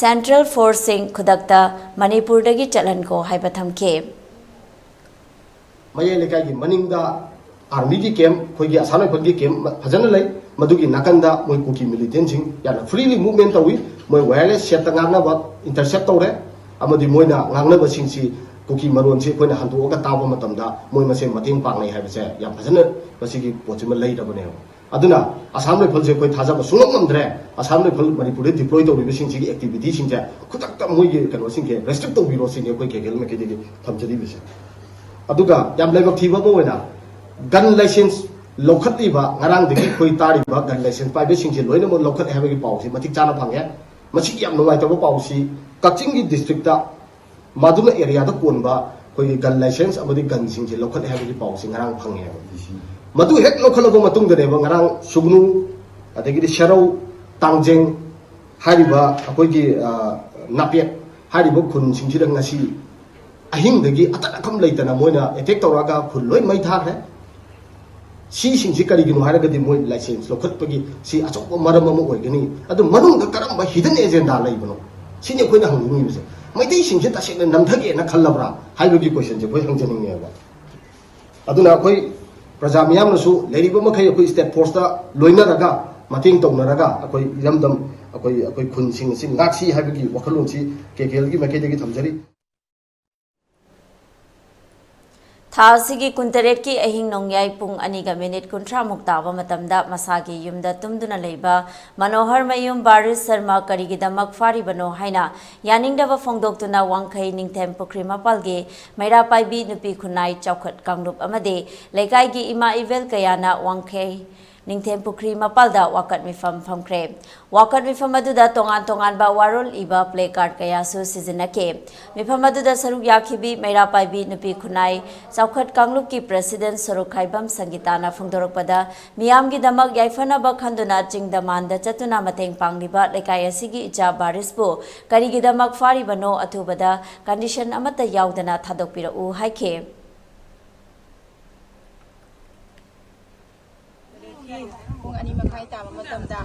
ꯁꯦꯟꯇ꯭ꯔꯦꯜ ꯐꯣꯔꯁꯁꯤꯡ ꯈꯨꯗꯛꯇ ꯃꯅꯤꯄꯨꯔꯗꯒꯤ ꯆꯠꯍꯟꯈꯣ ꯍꯥꯏꯕ ꯊꯝꯈꯤ꯫ ꯃꯌꯥꯏ ꯂꯩꯀꯥꯏꯒꯤ ꯃꯅꯤꯡꯗ ꯑꯥꯔꯃꯤꯒꯤ ꯀꯦꯝꯞ, ꯑꯩꯈꯣꯏꯒꯤ ꯑꯁꯥꯝ ꯔꯥꯏꯐꯜꯒꯤ ꯀꯦꯝꯞ ꯐꯖꯅ ꯂꯩ꯫ ꯃꯗꯨꯒꯤ ꯅꯥꯀꯟꯗ ꯃꯣꯏ ꯀꯨꯀꯤ ꯃꯤꯂꯤꯇꯦꯟꯁꯤꯡ ꯌꯥꯝꯅ ꯐ꯭ꯔꯤꯂꯤ ꯃꯨꯚꯃꯦꯟ ꯇꯧꯏ꯫ ꯃꯣꯏ ꯋꯥꯌꯔꯂꯦꯁ ꯁꯦꯠꯇ ꯉꯥꯡꯅꯕ ꯏꯟꯇꯔꯁꯦꯞ ꯇꯧꯔꯦ꯫ ꯑꯃꯗꯤ ꯃꯣꯏꯅ ꯉꯥꯡꯅꯕꯁꯤꯡꯁꯤ ꯀꯨꯀꯤ ꯃꯔꯣꯟꯁꯤ ꯑꯩꯈꯣꯏꯅ ꯍꯟꯗꯣꯛꯑꯒ ꯇꯥꯕ ꯃꯇꯝꯗ ꯃꯣꯏ ꯃꯁꯦꯟ ꯃꯇꯦꯡ ꯄꯥꯡꯅꯩ ꯍꯥꯏꯕꯁꯦ ꯌꯥꯝ ꯐꯖꯅ ꯃꯁꯤꯒꯤ ꯄꯣꯠꯁꯤꯃ ꯂꯩꯔꯕꯅꯦꯕ꯫ ꯑꯗꯨꯅ ꯑꯁꯥꯝ ꯔꯥꯏꯐꯜꯁꯦ ꯑꯩꯈꯣꯏ ꯊꯥꯖꯕ ꯁꯨꯡꯉꯝ ꯉꯝꯗ꯭ꯔꯦ꯫ ꯑꯁꯥꯝ ꯔꯥꯏꯐꯜ ꯃꯅꯤꯄꯨꯔꯗ ꯗꯤꯄ꯭ꯂꯣꯏ ꯇꯧꯔꯤꯕꯁꯤꯡꯁꯤꯒꯤ ꯑꯦꯛꯇꯤꯚꯤꯇꯤꯁꯤꯡꯁꯦ ꯈꯨꯗꯛꯇ ꯃꯣꯏꯒꯤ ꯀꯩꯅꯣꯁꯤꯡꯁꯦ ꯔꯦꯁꯇ꯭ꯔꯤꯛ ꯇꯧꯕꯤꯔꯣ ꯁꯤꯅꯤ ꯑꯩꯈꯣꯏ ꯀꯦ ꯀꯦ ꯑꯦꯜ ꯃꯥꯏꯀꯩꯗꯒꯤ ꯊꯝꯖꯔꯤꯕꯁꯦ꯫ ꯑꯗꯨꯒ ꯌꯥꯝ ꯂꯥꯏꯕꯛ ꯊꯤꯕ ꯑꯃ ꯑꯣꯏꯅ ꯒꯟ ꯂꯥꯏꯁꯦꯟꯁ ꯂꯧꯈꯠꯂꯤꯕ, ꯉꯔꯥꯡꯗꯒꯤ ꯑꯩꯈꯣꯏ ꯇꯥꯔꯤꯕ ꯒꯟ ꯂꯥꯏꯁꯦꯟꯁ ꯄꯥꯏꯕꯁꯤꯡꯁꯦ ꯂꯣꯏꯅꯃꯛ ꯂꯧꯈꯠꯂꯦ ꯍꯥꯏꯕꯒꯤ ꯄꯥꯎꯁꯤ ꯃꯇꯤꯛ ꯆꯥꯅ ꯐꯪꯉꯦ꯫ ꯃꯁꯤꯒꯤ ꯌꯥꯝ ꯅꯨꯡꯉꯥꯏꯇꯕ ꯄꯥꯎꯁꯤ ꯀꯛꯆꯤꯡꯒꯤ ꯗꯤꯁꯇ꯭ꯔꯤꯛꯇ ꯃꯗꯨꯅ ꯑꯦꯔꯤꯌꯥꯗ ꯀꯣꯟꯕ ꯑꯩꯈꯣꯏꯒꯤ ꯒꯟ ꯂꯥꯏꯁꯦꯟꯁ ꯑꯃꯗꯤ ꯒꯟꯁꯤꯡꯁꯦ ꯂꯧꯈꯠꯂꯦ ꯍꯥꯏꯕꯒꯤ ꯄꯥꯎꯁꯤ ꯉꯔꯥꯡ ꯐꯪꯉꯦꯕ꯫ ꯃꯗꯨ ꯍꯦꯛ ꯂꯧꯈꯠꯂꯕ ꯃꯇꯨꯡꯗꯅꯦꯕ ꯉꯔꯥꯡ ꯁꯨꯒꯅꯨ, ꯑꯗꯒꯤꯗꯤ ꯁꯦꯔꯧ, ꯇꯥꯡꯖꯦꯡ ꯍꯥꯏꯔꯤꯕ ꯑꯩꯈꯣꯏꯒꯤ, ꯑ, ꯅꯥꯄꯦꯠ ꯍꯥꯏꯔꯤꯕ ꯈꯨꯟꯁꯤꯡꯁꯤꯗ ꯉꯁꯤ ꯑꯍꯤꯡꯗꯒꯤ ꯑꯇꯠ ꯑꯈꯝ ꯂꯩꯇꯅ ꯃꯣꯏꯅ ꯑꯦꯇꯦꯛ ꯇꯧꯔꯛꯑꯒ ꯈꯨꯜ ꯂꯣꯏ ꯃꯩ ꯊꯥꯈ꯭ꯔꯦ꯫ ꯁꯤꯁꯤꯡꯁꯤ ꯀꯔꯤꯒꯤꯅꯣ ꯍꯥꯏꯔꯒꯗꯤ ꯃꯣꯏ ꯂꯥꯏꯁꯦꯟꯁ ꯂꯧꯈꯠꯄꯒꯤ ꯁꯤ ꯑꯆꯧꯕ ꯃꯔꯝ ꯑꯃ ꯑꯣꯏꯒꯅꯤ꯫ ꯑꯗꯨ ꯃꯅꯨꯡꯗ ꯀꯔꯝꯕ ꯍꯤꯗꯟ ꯑꯦꯖꯦꯟꯗꯥ ꯂꯩꯕꯅꯣ? ꯁꯤꯅꯤ ꯑꯩꯈꯣꯏꯅ ꯍꯪꯅꯤꯡꯉꯤꯕꯁꯦ꯫ ꯃꯩꯇꯩꯁꯤꯡꯁꯦ ꯇꯁꯦꯡꯅ ꯅꯝꯊꯒꯦꯅ ꯈꯜꯂꯕ꯭ꯔꯥ ꯍꯥꯏꯕꯒꯤ ꯀꯣꯏꯁꯟꯁꯦ ꯑꯩꯈꯣꯏ ꯍꯪꯖꯅꯤꯡꯉꯦꯕ꯫ ꯑꯗꯨꯅ ꯑꯩꯈꯣꯏ ꯄ꯭ꯔꯖꯥ ꯃꯤꯌꯥꯝꯅꯁꯨ ꯂꯩꯔꯤꯕ ꯃꯈꯩ ꯑꯩꯈꯣꯏ ꯁ꯭ꯇꯦꯠ ꯐꯣꯔꯁꯇ ꯂꯣꯏꯅꯔꯒ, ꯃꯇꯦꯡ ꯇꯧꯅꯔꯒ ꯑꯩꯈꯣꯏ ꯏꯔꯝꯗꯝ, ꯑꯩꯈꯣꯏ, ꯑꯩꯈꯣꯏ ꯈꯨꯟꯁꯤꯡ ꯑꯁꯤ ꯉꯥꯛꯁꯤ ꯍꯥꯏꯕꯒꯤ ꯋꯥꯈꯜꯂꯣꯟꯁꯤ ꯀꯦ ꯀꯦ ꯑꯦꯜꯒꯤ ꯃꯥꯏꯀꯩꯗꯒꯤ ꯊꯝꯖꯔꯤ꯫ ꯊꯥ ꯑꯁꯤꯒꯤ ꯀꯨꯟꯇꯔꯦꯠꯀꯤ ꯑꯍꯤꯡ ꯅꯣꯡꯌꯥꯏ ꯄꯨꯡ ꯑꯅꯤꯒ ꯃꯤꯅꯤꯠ ꯀꯨꯟꯊ꯭ꯔꯥꯃꯨꯛ ꯇꯥꯕ ꯃꯇꯝꯗ ꯃꯁꯥꯒꯤ ꯌꯨꯝꯗ ꯇꯨꯝꯗꯨꯅ ꯂꯩꯕ ꯃꯅꯣꯍꯔ ꯃꯌꯨꯝ ꯕꯥꯔꯤꯁ ꯁꯔꯃ ꯀꯔꯤꯒꯤꯗꯃꯛ ꯐꯥꯔꯤꯕꯅꯣ ꯍꯥꯏꯅ ꯌꯥꯅꯤꯡꯗꯕ ꯐꯣꯡꯗꯣꯛꯇꯨꯅ ꯋꯥꯡꯈꯩ ꯅꯤꯡꯊꯦꯝ ꯄꯨꯈ꯭ꯔꯤ ꯃꯄꯥꯜꯒꯤ ꯃꯩꯔꯥ ꯄꯥꯏꯕꯤ ꯅꯨꯄꯤ ꯈꯨꯟꯅꯥꯏ ꯆꯥꯎꯈꯠ ꯀꯥꯡꯂꯨꯞ ꯑꯃꯗꯤ ꯂꯩꯀꯥꯏꯒꯤ ꯏꯃꯥ ꯏꯕꯦꯜ ꯀꯌꯥꯅ ꯋꯥꯡꯈꯩ ꯅꯤꯡꯊꯦꯝ ꯄꯨꯈ꯭ꯔꯤ ꯃꯄꯥꯜꯗ ꯋꯥꯀꯠ ꯃꯤꯐꯝ ꯐꯝꯈ꯭ꯔꯦ꯫ ꯋꯥꯀꯠ ꯃꯤꯐꯝ ꯑꯗꯨꯗ ꯇꯣꯉꯥꯟ ꯇꯣꯉꯥꯟꯕ ꯋꯥꯔꯣꯜ ꯏꯕ placard ꯀꯌꯥꯁꯨ ꯁꯤꯖꯤꯟꯅꯈꯤ꯫ ꯃꯤꯐꯝ ꯑꯗꯨꯗ ꯁꯔꯨꯛ ꯌꯥꯈꯤꯕꯤ ꯃꯩꯔꯥ ꯄꯥꯏꯕꯤ ꯅꯨꯄꯤ ꯈꯨꯟꯅꯥꯏ ꯆꯥꯎꯈꯠ ꯀꯥꯡꯂꯨꯞꯀꯤ president ꯁꯣꯔꯣꯛꯈꯥꯏꯕꯝ ꯁꯪꯒꯤꯇꯥꯅ ꯐꯣꯡꯗꯣꯔꯛꯄꯗ, ꯃꯤꯌꯥꯝꯒꯤꯗꯃꯛ ꯌꯥꯏꯐꯅꯕ ꯈꯟꯗꯨꯅ ꯆꯤꯡꯗ ꯃꯥꯟꯗ ꯆꯠꯇꯨꯅ ꯃꯇꯦꯡ ꯄꯥꯡꯂꯤꯕ ꯂꯩꯀꯥꯏ ꯑꯁꯤꯒꯤ ꯏꯆꯥ ꯕꯥꯔꯤꯁꯄꯨ ꯀꯔꯤꯒꯤꯗꯃꯛ ꯐꯥꯔꯤꯕꯅꯣ, ꯑꯊꯨꯕꯗ condition ꯑꯃꯠꯇ ꯌꯥꯎꯗꯅ ꯊꯥꯗꯣꯛꯄꯤꯔꯛꯎ ꯍꯥꯏꯈꯤ꯫ ꯄꯨꯡ ꯑꯅꯤ ꯃꯈꯥꯏ ꯇꯥꯕ ꯃꯇꯝꯗ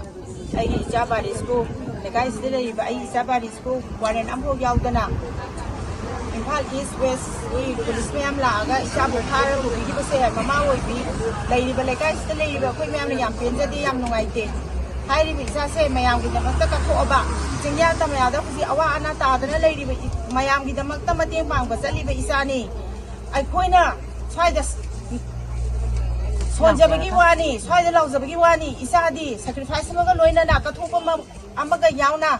ꯑꯩꯒꯤ ꯏꯆꯥ ꯕꯥꯔꯤꯁꯄꯨ, ꯂꯩꯀꯥꯏꯁꯤꯗ ꯂꯩꯔꯤꯕ ꯑꯩꯒꯤ ꯏꯆꯥ ꯕꯥꯔꯤꯁꯄꯨ warrant ꯑꯃꯐꯥꯎ ꯌꯥꯎꯗꯅ ꯏꯝꯐꯥꯜ East West ꯀꯤ police ꯃꯌꯥꯝ ꯂꯥꯛꯑꯒ ꯏꯆꯥꯕꯨ ꯐꯥꯔꯒ ꯄꯨꯕꯤꯈꯤꯕꯁꯦ ꯃꯃꯥ ꯑꯣꯏꯕꯤ ꯂꯩꯔꯤꯕ ꯂꯩꯀꯥꯏꯁꯤꯗ ꯂꯩꯔꯤꯕ ꯑꯩꯈꯣꯏ ꯃꯌꯥꯝꯅ ꯌꯥꯝ ꯄꯦꯟꯖꯗꯦ, ꯌꯥꯝ ꯅꯨꯡꯉꯥꯏꯇꯦ꯫ ꯍꯥꯏꯔꯤꯕ ꯏꯆꯥꯁꯦ ꯃꯌꯥꯝꯒꯤꯗꯃꯛꯇ ꯀꯠꯊꯣꯛꯑꯕ, ꯆꯤꯡꯌꯥ ꯇꯝꯌꯥꯗ ꯍꯧꯖꯤꯛ ꯑꯋꯥ ꯑꯅꯥ ꯇꯥꯗꯅ ꯂꯩꯔꯤꯕ ꯏ-, ꯃꯌꯥꯝꯒꯤꯗꯃꯛꯇ ꯃꯇꯦꯡ ꯄꯥꯡꯕ ꯆꯠꯂꯤꯕ ꯏꯆꯥꯅꯤ꯫ ꯑꯩꯈꯣꯏꯅ ꯁ꯭ꯋꯥꯏꯗ ꯁꯣꯟꯖꯕꯒꯤ ꯋꯥꯅꯤ, ꯁ꯭ꯋꯥꯏꯗ ꯂꯥꯎꯖꯕꯒꯤ ꯋꯥꯅꯤ꯫ ꯏꯆꯥꯗꯤ sacrifice ꯑꯃꯒ ꯂꯣꯏꯅꯅ ꯀꯠꯊꯣꯛꯄ ꯑꯃ-, ꯑꯃꯒ ꯌꯥꯎꯅ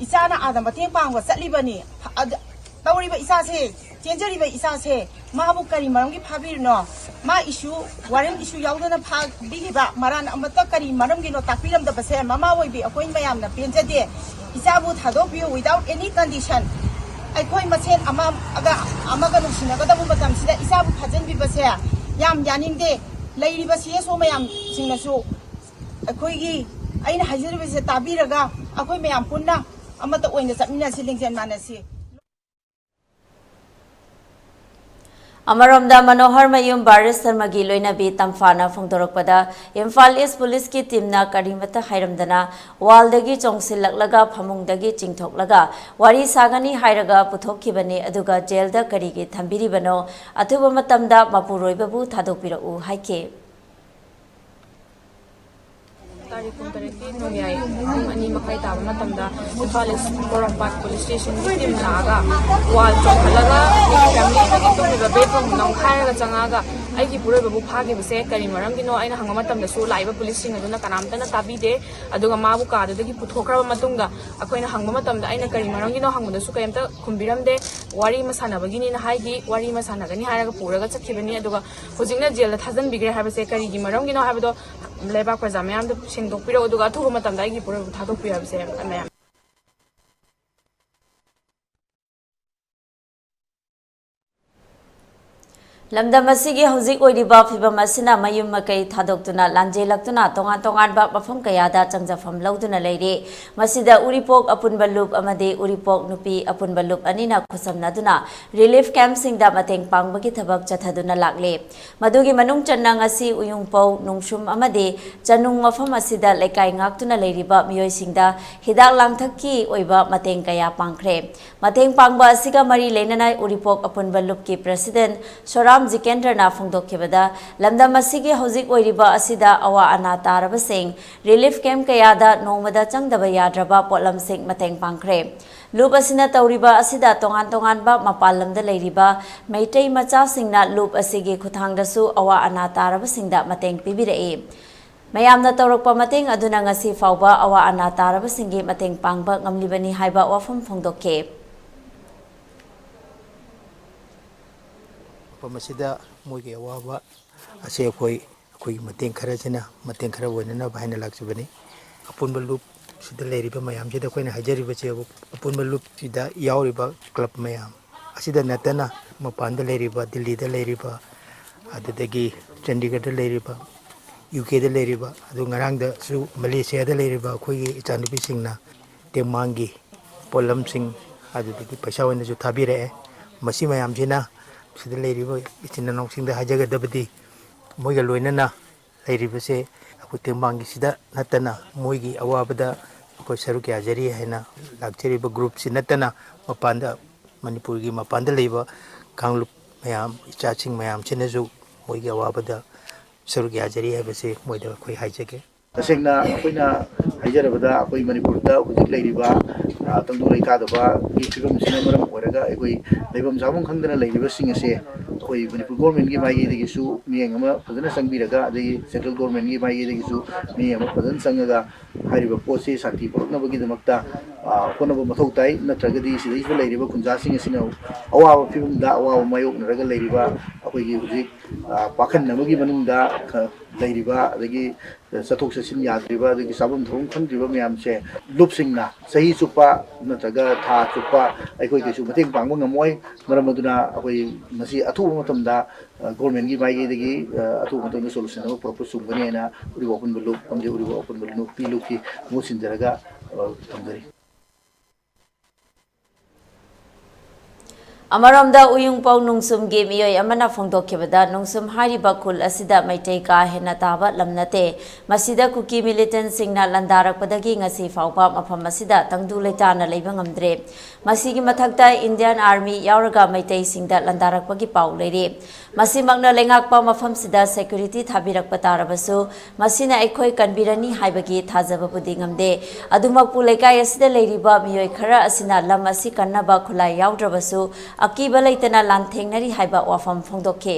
ꯏꯆꯥꯅ ꯑꯥꯗ ꯃꯇꯦꯡ ꯄꯥꯡꯕ ꯆꯠꯂꯤꯕꯅꯤ꯫ ꯑꯗ ꯇꯧꯔꯤꯕ ꯏꯆꯥꯁꯦ, ꯆꯦꯟꯖꯔꯤꯕ ꯏꯆꯥꯁꯦ ꯃꯥꯕꯨ ꯀꯔꯤ ꯃꯔꯝꯒꯤ ꯐꯥꯕꯤꯔꯤꯅꯣ? ꯃꯥ issue, warrant issue ꯌꯥꯎꯗꯅ ꯐꯥꯕꯤꯔꯤꯕ ꯃꯔꯥꯟ ꯑꯃꯠꯇ ꯀꯔꯤ ꯃꯔꯝꯒꯤꯅꯣ ꯇꯥꯛꯄꯤꯔꯝꯗꯕꯁꯦ ꯃꯃꯥ ꯑꯣꯏꯕꯤ ꯑꯩꯈꯣꯏ ꯃꯌꯥꯝꯅ ꯄꯦꯟꯖꯗꯦ꯫ ꯏꯆꯥꯕꯨ ꯊꯥꯗꯣꯛꯄꯤꯌꯨ without any condition꯫ ꯑꯩꯈꯣꯏ ꯃꯁꯦꯟ ꯑꯃꯒ ꯑꯃꯒ ꯅꯨꯡꯁꯤꯅꯒꯗꯕ ꯃꯇꯝꯁꯤꯗ ꯏꯆꯥꯕꯨ ꯐꯥꯖꯤꯟꯕꯤꯕꯁꯦ ꯌꯥꯝ ꯌꯥꯅꯤꯡꯗꯦ꯫ ꯂꯩꯔꯤꯕ C S O ꯃꯌꯥꯝꯁꯤꯡꯅꯁꯨ ꯑꯩꯈꯣꯏꯒꯤ, ꯑꯩꯅ ꯍꯥꯏꯖꯔꯤꯕꯁꯦ ꯇꯥꯕꯤꯔꯒ ꯑꯩꯈꯣꯏ ꯃꯌꯥꯝ ꯄꯨꯟꯅ ꯑꯃꯠꯇ ꯑꯣꯏꯅ ꯆꯠꯃꯤꯟꯅꯁꯤ, ꯂꯤꯡꯖꯦꯜ ꯃꯥꯟꯅꯁꯤ꯫ ꯑꯃꯔꯣꯝꯗ ꯃꯅꯣꯍꯔ ꯃꯌꯨꯝ ꯕꯥꯔꯤꯁ ꯁꯔꯃꯒꯤ ꯂꯣꯏꯅꯕꯤ ꯇꯝꯐꯥꯅ ꯐꯣꯡꯗꯣꯔꯛꯄꯗ, ꯏꯝꯐꯥꯜ East Police ꯀꯤ team ꯅ ꯀꯔꯤꯃꯠꯇ ꯍꯥꯏꯔꯝꯗꯅ wall ꯗꯒꯤ ꯆꯣꯡꯁꯤꯜꯂꯛꯂꯒ ꯐꯃꯨꯡꯗꯒꯤ ꯆꯤꯡꯊꯣꯛꯂꯒ ꯋꯥꯔꯤ ꯁꯥꯒꯅꯤ ꯍꯥꯏꯔꯒ ꯄꯨꯊꯣꯛꯈꯤꯕꯅꯤ, ꯑꯗꯨꯒ jail ꯗ ꯀꯔꯤꯒꯤ ꯊꯝꯕꯤꯔꯤꯕꯅꯣ? ꯑꯊꯨꯕ ꯃꯇꯝꯗ ꯃꯄꯨꯔꯣꯏꯕꯕꯨ ꯊꯥꯗꯣꯛꯄꯤꯔꯛꯎ ꯍꯥꯏꯈꯤ꯫ ꯇꯥꯔꯤꯛ ꯀꯨꯟꯇꯔꯦꯠꯀꯤ ꯅꯣꯡꯌꯥꯏ ꯄꯨꯡ ꯑꯅꯤ ꯃꯈꯥꯏ ꯇꯥꯕ ꯃꯇꯝꯗ ꯏꯝꯐꯥꯜ East ꯄꯣꯔꯣꯝꯄꯥꯠ police station ꯒꯤ team ꯂꯥꯛꯑꯒ wall ꯆꯣꯡꯈꯠꯂꯒ family ꯑꯃꯒꯤ ꯇꯨꯝꯂꯤꯕ bed ꯅꯝꯈꯥꯏꯔꯒ ꯆꯪꯉꯛꯑꯒ ꯑꯩꯒꯤ ꯏꯄꯨꯔꯣꯏꯕꯕꯨ ꯐꯥꯈꯤꯕꯁꯦ ꯀꯔꯤ ꯃꯔꯝꯒꯤꯅꯣ ꯑꯩꯅ ꯍꯪꯕ ꯃꯇꯝꯗꯁꯨ ꯂꯥꯛꯏꯕ ꯄꯨꯂꯤꯁꯁꯤꯡ ꯑꯗꯨꯅ ꯀꯅꯥꯝꯇꯅ ꯇꯥꯕꯤꯗꯦ꯫ ꯑꯗꯨꯒ ꯃꯥꯕꯨ ꯀꯥꯗꯨꯗꯒꯤ ꯄꯨꯊꯣꯛꯈ꯭ꯔꯕ ꯃꯇꯨꯡꯗ ꯑꯩꯈꯣꯏꯅ ꯍꯪꯕ ꯃꯇꯝꯗ ꯑꯩꯅ ꯀꯔꯤ ꯃꯔꯝꯒꯤꯅꯣ ꯍꯪꯕꯗꯁꯨ ꯀꯔꯤꯝꯇ ꯈꯨꯝꯕꯤꯔꯝꯗꯦ꯫ ꯋꯥꯔꯤ ꯑꯃ ꯁꯥꯟꯅꯕꯒꯤꯅꯤꯅ ꯍꯥꯏꯈꯤ꯫ ꯋꯥꯔꯤ ꯑꯃ ꯁꯥꯟꯅꯒꯅꯤ ꯍꯥꯏꯔꯒ ꯄꯨꯔꯒ ꯆꯠꯈꯤꯕꯅꯤ꯫ ꯑꯗꯨꯒ ꯍꯧꯖꯤꯛꯅ ꯖꯦꯜꯗ ꯊꯥꯖꯤꯟꯕꯤꯈ꯭ꯔꯦ ꯍꯥꯏꯕꯁꯦ ꯀꯔꯤꯒꯤ ꯃꯔꯝꯒꯤꯅꯣ ꯍꯥꯏꯕꯗꯣ ꯂꯩꯕꯥꯛ ꯄ꯭ꯔꯖꯥ ꯃꯌꯥꯝꯗ ꯁꯦꯡꯗꯣꯛꯄꯤꯔꯛꯑꯣ, ꯑꯗꯨꯒ ꯑꯊꯨꯕ ꯃꯇꯝꯗ ꯑꯩꯒꯤ ꯏꯄꯨꯔꯣꯏꯕꯕꯨ ꯊꯥꯗꯣꯛꯄꯤꯌꯨ ꯍꯥꯏꯕꯁꯦ ꯃꯌꯥꯝ꯫ ꯂꯝꯗꯝ ꯑꯁꯤꯒꯤ ꯍꯧꯖꯤꯛ ꯑꯣꯏꯔꯤꯕ ꯐꯤꯕꯝ ꯑꯁꯤꯅ ꯃꯌꯨꯝ ꯃꯀꯩ ꯊꯥꯗꯣꯛꯇꯨꯅ ꯂꯥꯟꯖꯦꯜꯂꯛꯇꯨꯅ ꯇꯣꯉꯥꯟ ꯇꯣꯉꯥꯟꯕ ꯃꯐꯝ ꯀꯌꯥꯗ ꯆꯪꯖꯐꯝ ꯂꯧꯗꯨꯅ ꯂꯩꯔꯤ꯫ ꯃꯁꯤꯗ ꯎꯔꯤꯄꯣꯛ ꯑꯄꯨꯟꯕ ꯂꯨꯞ ꯑꯃꯗꯤ ꯎꯔꯤꯄꯣꯛ ꯅꯨꯄꯤ ꯑꯄꯨꯟꯕ ꯂꯨꯞ ꯑꯅꯤꯅ ꯈꯨꯠꯁꯝꯅꯗꯨꯅ ꯔꯤꯂꯤꯐ ꯀꯦꯝꯞꯁꯤꯡꯗ ꯃꯇꯦꯡ ꯄꯥꯡꯕꯒꯤ ꯊꯕꯛ ꯆꯠꯊꯗꯨꯅ ꯂꯥꯛꯂꯤ꯫ ꯃꯗꯨꯒꯤ ꯃꯅꯨꯡ ꯆꯟꯅ ꯉꯁꯤ ꯎꯌꯨꯡꯄꯧ, ꯅꯨꯡꯁꯨꯝ ꯑꯃꯗꯤ ꯆꯅꯨꯡ ꯃꯐꯝ ꯑꯁꯤꯗ ꯂꯩꯀꯥꯏ ꯉꯥꯛꯇꯨꯅ ꯂꯩꯔꯤꯕ ꯃꯤꯑꯣꯏꯁꯤꯡꯗ ꯍꯤꯗꯥꯛ ꯂꯥꯡꯊꯛꯀꯤ ꯑꯣꯏꯕ ꯃꯇꯦꯡ ꯀꯌꯥ ꯄꯥꯡꯈ꯭ꯔꯦ꯫ ꯃꯇꯦꯡ ꯄꯥꯡꯕ ꯑꯁꯤꯒ ꯃꯔꯤ ꯂꯩꯅꯅ ꯎꯔꯤꯄꯣꯛ ꯑꯄꯨꯟꯕ ꯂꯨꯞꯀꯤ ꯄ꯭ꯔꯁꯤꯗꯦꯟ ꯁꯣꯔꯥꯝ ꯖꯤꯀꯦꯟꯗ꯭ꯔꯅ ꯐꯣꯡꯗꯣꯛꯈꯤꯕꯗ, ꯂꯝꯗꯝ ꯑꯁꯤꯒꯤ ꯍꯧꯖꯤꯛ ꯑꯣꯏꯔꯤꯕ ꯑꯁꯤꯗ ꯑꯋꯥ ꯑꯅꯥ ꯇꯥꯔꯕꯁꯤꯡ ꯔꯤꯂꯤꯐ ꯀꯦꯝꯞ ꯀꯌꯥꯗ ꯅꯣꯡꯃꯗ ꯆꯪꯗꯕ ꯌꯥꯗ꯭ꯔꯕ ꯄꯣꯠꯂꯝꯁꯤꯡ ꯃꯇꯦꯡ ꯄꯥꯡꯈ꯭ꯔꯦ꯫ ꯂꯨꯞ ꯑꯁꯤꯅ ꯇꯧꯔꯤꯕ ꯑꯁꯤꯗ ꯇꯣꯉꯥꯟ ꯇꯣꯉꯥꯟꯕ ꯃꯄꯥꯟ ꯂꯝꯗ ꯂꯩꯔꯤꯕ ꯃꯩꯇꯩ ꯃꯆꯥꯁꯤꯡꯅ ꯂꯨꯞ ꯑꯁꯤꯒꯤ ꯈꯨꯠꯊꯥꯡꯗꯁꯨ ꯑꯋꯥ ꯑꯅꯥ ꯇꯥꯔꯕꯁꯤꯡꯗ ꯃꯇꯦꯡ ꯄꯤꯕꯤꯔꯛꯏ꯫ ꯃꯌꯥꯝꯅ ꯇꯧꯔꯛꯄ ꯃꯇꯦꯡ ꯑꯗꯨꯅ ꯉꯁꯤ ꯐꯥꯎꯕ ꯑꯋꯥ ꯑꯅꯥ ꯇꯥꯔꯕꯁꯤꯡꯒꯤ ꯃꯇꯦꯡ ꯄꯥꯡꯕ ꯉꯝꯂꯤꯕꯅꯤ ꯍꯥꯏꯕ ꯋꯥꯐꯝ ꯐꯣꯡꯗꯣꯛꯈꯤ꯫ ꯃꯐꯝ ꯑꯁꯤꯗ ꯃꯣꯏꯒꯤ ꯑꯋꯥꯕ ꯑꯁꯤ ꯑꯩꯈꯣꯏ, ꯑꯩꯈꯣꯏꯒꯤ ꯃꯇꯦꯡ ꯈꯔꯁꯤꯅ ꯃꯇꯦꯡ ꯈꯔ ꯑꯣꯏꯅꯅꯕ ꯍꯥꯏꯅ ꯂꯥꯛꯆꯕꯅꯤ꯫ ꯑꯄꯨꯟꯕ ꯂꯨꯞꯁꯤꯗ ꯂꯩꯔꯤꯕ ꯃꯌꯥꯝꯁꯤꯗ ꯑꯩꯈꯣꯏꯅ ꯍꯥꯏꯖꯔꯤꯕꯁꯦ, ꯑꯄꯨꯟꯕ ꯂꯨꯞꯁꯤꯗ ꯌꯥꯎꯔꯤꯕ ꯀ꯭ꯂꯕ ꯃꯌꯥꯝ ꯑꯁꯤꯗ ꯅꯠꯇꯅ ꯃꯄꯥꯟꯗ ꯂꯩꯔꯤꯕ, ꯗꯤꯜꯂꯤꯗ ꯂꯩꯔꯤꯕ, ꯑꯗꯨꯗꯒꯤ ꯆꯟꯗꯤꯒꯔꯗ ꯂꯩꯔꯤꯕ, ꯌꯨ ꯀꯦꯗ ꯂꯩꯔꯤꯕ, ꯑꯗꯨ ꯉꯔꯥꯡꯗꯁꯨ ꯃꯂꯦꯁꯤꯌꯥꯗ ꯂꯩꯔꯤꯕ ꯑꯩꯈꯣꯏꯒꯤ ꯏꯆꯥꯅꯨꯄꯤꯁꯤꯡꯅ ꯇꯦꯡꯕꯥꯡꯒꯤ ꯄꯣꯠꯂꯝꯁꯤꯡ, ꯑꯗꯨꯗꯒꯤ ꯄꯩꯁꯥ ꯑꯣꯏꯅꯁꯨ ꯊꯥꯕꯤꯔꯛꯑꯦ꯫ ꯃꯁꯤ ꯃꯌꯥꯝꯁꯤꯅ ꯁꯤꯗ ꯂꯩꯔꯤꯕ ꯏꯆꯤꯟ ꯏꯅꯥꯎꯁꯤꯡꯗ ꯍꯥꯏꯖꯒꯗꯕꯗꯤ, ꯃꯣꯏꯒ ꯂꯣꯏꯅꯅ ꯂꯩꯔꯤꯕꯁꯦ ꯑꯩꯈꯣꯏ ꯇꯦꯡꯕꯥꯡꯒꯤꯁꯤꯗ ꯅꯠꯇꯅ ꯃꯣꯏꯒꯤ ꯑꯋꯥꯕꯗ ꯑꯩꯈꯣꯏ ꯁꯔꯨꯛ ꯌꯥꯖꯔꯤ ꯍꯥꯏꯅ ꯂꯥꯛꯆꯔꯤꯕ ꯒ꯭ꯔꯨꯞꯁꯤ ꯅꯠꯇꯅ ꯃꯄꯥꯟꯗ, ꯃꯅꯤꯄꯨꯔꯒꯤ ꯃꯄꯥꯟꯗ ꯂꯩꯕ ꯀꯥꯡꯂꯨꯞ ꯃꯌꯥꯝ, ꯏꯆꯥꯁꯤꯡ ꯃꯌꯥꯝꯁꯤꯅꯁꯨ ꯃꯣꯏꯒꯤ ꯑꯋꯥꯕꯗ ꯁꯔꯨꯛ ꯌꯥꯖꯔꯤ ꯍꯥꯏꯕꯁꯤ ꯃꯣꯏꯗ ꯑꯩꯈꯣꯏ ꯍꯥꯏꯖꯒꯦ꯫ ꯇꯁꯦꯡꯅ ꯑꯩꯈꯣꯏꯅ ꯍꯥꯏꯖꯔꯕꯗ, ꯑꯩꯈꯣꯏ ꯃꯅꯤꯄꯨꯔꯗ ꯍꯧꯖꯤꯛ ꯂꯩꯔꯤꯕ, ꯑ, ꯇꯪꯗꯨ ꯂꯩꯇꯥꯗꯕꯒꯤ ꯐꯤꯕꯝꯁꯤꯅ ꯃꯔꯝ ꯑꯣꯏꯔꯒ ꯑꯩꯈꯣꯏ ꯂꯩꯐꯝ ꯆꯥꯐꯝ ꯈꯪꯗꯅ ꯂꯩꯔꯤꯕꯁꯤꯡ ꯑꯁꯦ ꯑꯩꯈꯣꯏ ꯃꯅꯤꯄꯨꯔ ꯒꯣꯔꯃꯦꯟꯒꯤ ꯃꯥꯏꯀꯩꯗꯒꯤꯁꯨ ꯃꯤꯠꯌꯦꯡ ꯑꯃ ꯐꯖꯅ ꯆꯪꯕꯤꯔꯒ, ꯑꯗꯒꯤ ꯁꯦꯟꯇ꯭ꯔꯦꯜ ꯒꯣꯔꯃꯦꯟꯒꯤ ꯃꯥꯏꯀꯩꯗꯒꯤꯁꯨ ꯃꯤꯠꯌꯦꯡ ꯑꯃ ꯐꯖꯅ ꯆꯪꯉꯒ, ꯍꯥꯏꯔꯤꯕ ꯄꯣꯠꯁꯤ ꯁꯥꯟꯇꯤ ꯄꯨꯔꯛꯅꯕꯒꯤꯗꯃꯛꯇ, ꯑ, ꯍꯣꯠꯅꯕ ꯃꯊꯧ ꯇꯥꯏ꯫ ꯅꯠꯇ꯭ꯔꯒꯗꯤ ꯁꯤꯗꯩꯁꯤꯗ ꯂꯩꯔꯤꯕ ꯈꯨꯟꯖꯥꯁꯤꯡ ꯑꯁꯤꯅ ꯑꯋꯥꯕ ꯐꯤꯕꯝꯗ ꯑꯋꯥꯕ ꯃꯥꯌꯣꯛꯅꯔꯒ ꯂꯩꯔꯤꯕ ꯑꯩꯈꯣꯏꯒꯤ ꯍꯧꯖꯤꯛ, ꯑ, ꯄꯥꯈꯟ ꯑꯃꯒꯤ ꯃꯅꯨꯡꯗ ꯈ-, ꯂꯩꯔꯤꯕ, ꯑꯗꯒꯤ ꯆꯠꯊꯣꯛ ꯆꯠꯁꯤꯟ ꯌꯥꯗ꯭ꯔꯤꯕ, ꯑꯗꯒꯤ ꯆꯥꯐꯝ ꯊꯛꯐꯝ ꯈꯪꯗ꯭ꯔꯤꯕ ꯃꯌꯥꯝꯁꯦ ꯂꯨꯞꯁꯤꯡꯅ ꯆꯍꯤ ꯆꯨꯞꯄ ꯅꯠꯇ꯭ꯔꯒ ꯊꯥ ꯆꯨꯞꯄ ꯑꯩꯈꯣꯏ ꯀꯩꯁꯨ ꯃꯇꯦꯡ ꯄꯥꯡꯕ ꯉꯝꯃꯣꯏ꯫ ꯃꯔꯝ ꯑꯗꯨꯅ ꯑꯩꯈꯣꯏ ꯃꯁꯤ ꯑꯊꯨꯕ ꯃꯇꯝꯗ, ꯑ, ꯒꯣꯔꯃꯦꯟꯒꯤ ꯃꯥꯏꯀꯩꯗꯒꯤ, ꯑ, ꯑꯊꯨꯕ ꯃꯇꯝꯗ ꯁꯣꯂꯨꯁꯟ ꯑꯃ ꯄꯨꯔꯛꯄ ꯆꯨꯝꯒꯅꯤ ꯍꯥꯏꯅ ꯎꯔꯤꯄꯣꯛ ꯑꯄꯨꯟꯕ ꯂꯨꯞ ꯑꯃꯗꯤ ꯎꯔꯤꯄꯣꯛ ꯑꯄꯨꯟꯕ ꯅꯨꯄꯤ ꯂꯨꯞꯀꯤ ꯃꯍꯨꯠ ꯁꯤꯟꯖꯔꯒ, ꯑ, ꯊꯝꯖꯔꯤ꯫ ꯑꯃꯔꯣꯝꯗ ꯎꯌꯨꯡꯄꯧ ꯅꯨꯡꯁꯨꯝꯒꯤ ꯃꯤꯑꯣꯏ ꯑꯃꯅ ꯐꯣꯡꯗꯣꯛꯈꯤꯕꯗ, ꯅꯨꯡꯁꯨꯝ ꯍꯥꯏꯔꯤꯕ ꯈꯨꯜ ꯑꯁꯤꯗ ꯃꯩꯇꯩ ꯀꯥ ꯍꯦꯟꯅ ꯇꯥꯕ ꯂꯝ ꯅꯠꯇꯦ꯫ ꯃꯁꯤꯗ ꯀꯨꯀꯤ ꯃꯤꯂꯤꯇꯦꯟꯁꯤꯡꯅ ꯂꯥꯟꯗꯥꯔꯛꯄꯗꯒꯤ ꯉꯁꯤ ꯐꯥꯎꯕ ꯃꯐꯝ ꯑꯁꯤꯗ ꯇꯪꯗꯨ ꯂꯩꯇꯥꯅ ꯂꯩꯕ ꯉꯝꯗ꯭ꯔꯦ꯫ ꯃꯁꯤꯒꯤ ꯃꯊꯛꯇ ꯏꯟꯗꯤꯌꯥꯟ ꯑꯥꯔꯃꯤ ꯌꯥꯎꯔꯒ ꯃꯩꯇꯩꯁꯤꯡꯗ ꯂꯥꯟꯗꯥꯔꯛꯄꯒꯤ ꯄꯥꯎ ꯂꯩꯔꯤ꯫ ꯃꯁꯤꯃꯛꯅ ꯂꯩꯉꯥꯛꯄ ꯃꯐꯝꯁꯤꯗ ꯁꯦꯀ꯭ꯌꯨꯔꯤꯇꯤ ꯊꯥꯕꯤꯔꯛꯄ ꯇꯥꯔꯕꯁꯨ, ꯃꯁꯤꯅ ꯑꯩꯈꯣꯏ ꯀꯟꯕꯤꯔꯅꯤ ꯍꯥꯏꯕꯒꯤ ꯊꯥꯖꯕꯕꯨꯗꯤ ꯉꯝꯗꯦ꯫ ꯑꯗꯨꯃꯛꯄꯨ, ꯂꯩꯀꯥꯏ ꯑꯁꯤꯗ ꯂꯩꯔꯤꯕ ꯃꯤꯑꯣꯏ ꯈꯔ ꯑꯁꯤꯅ ꯂꯝ ꯑꯁꯤ ꯀꯟꯅꯕ ꯈꯨꯠꯂꯥꯏ ꯌꯥꯎꯗ꯭ꯔꯕꯁꯨ, ꯑꯀꯤꯕ ꯂꯩꯇꯅ ꯂꯥꯟꯊꯦꯡꯅꯔꯤ ꯍꯥꯏꯕ ꯋꯥꯐꯝ ꯐꯣꯡꯗꯣꯛꯈꯤ꯫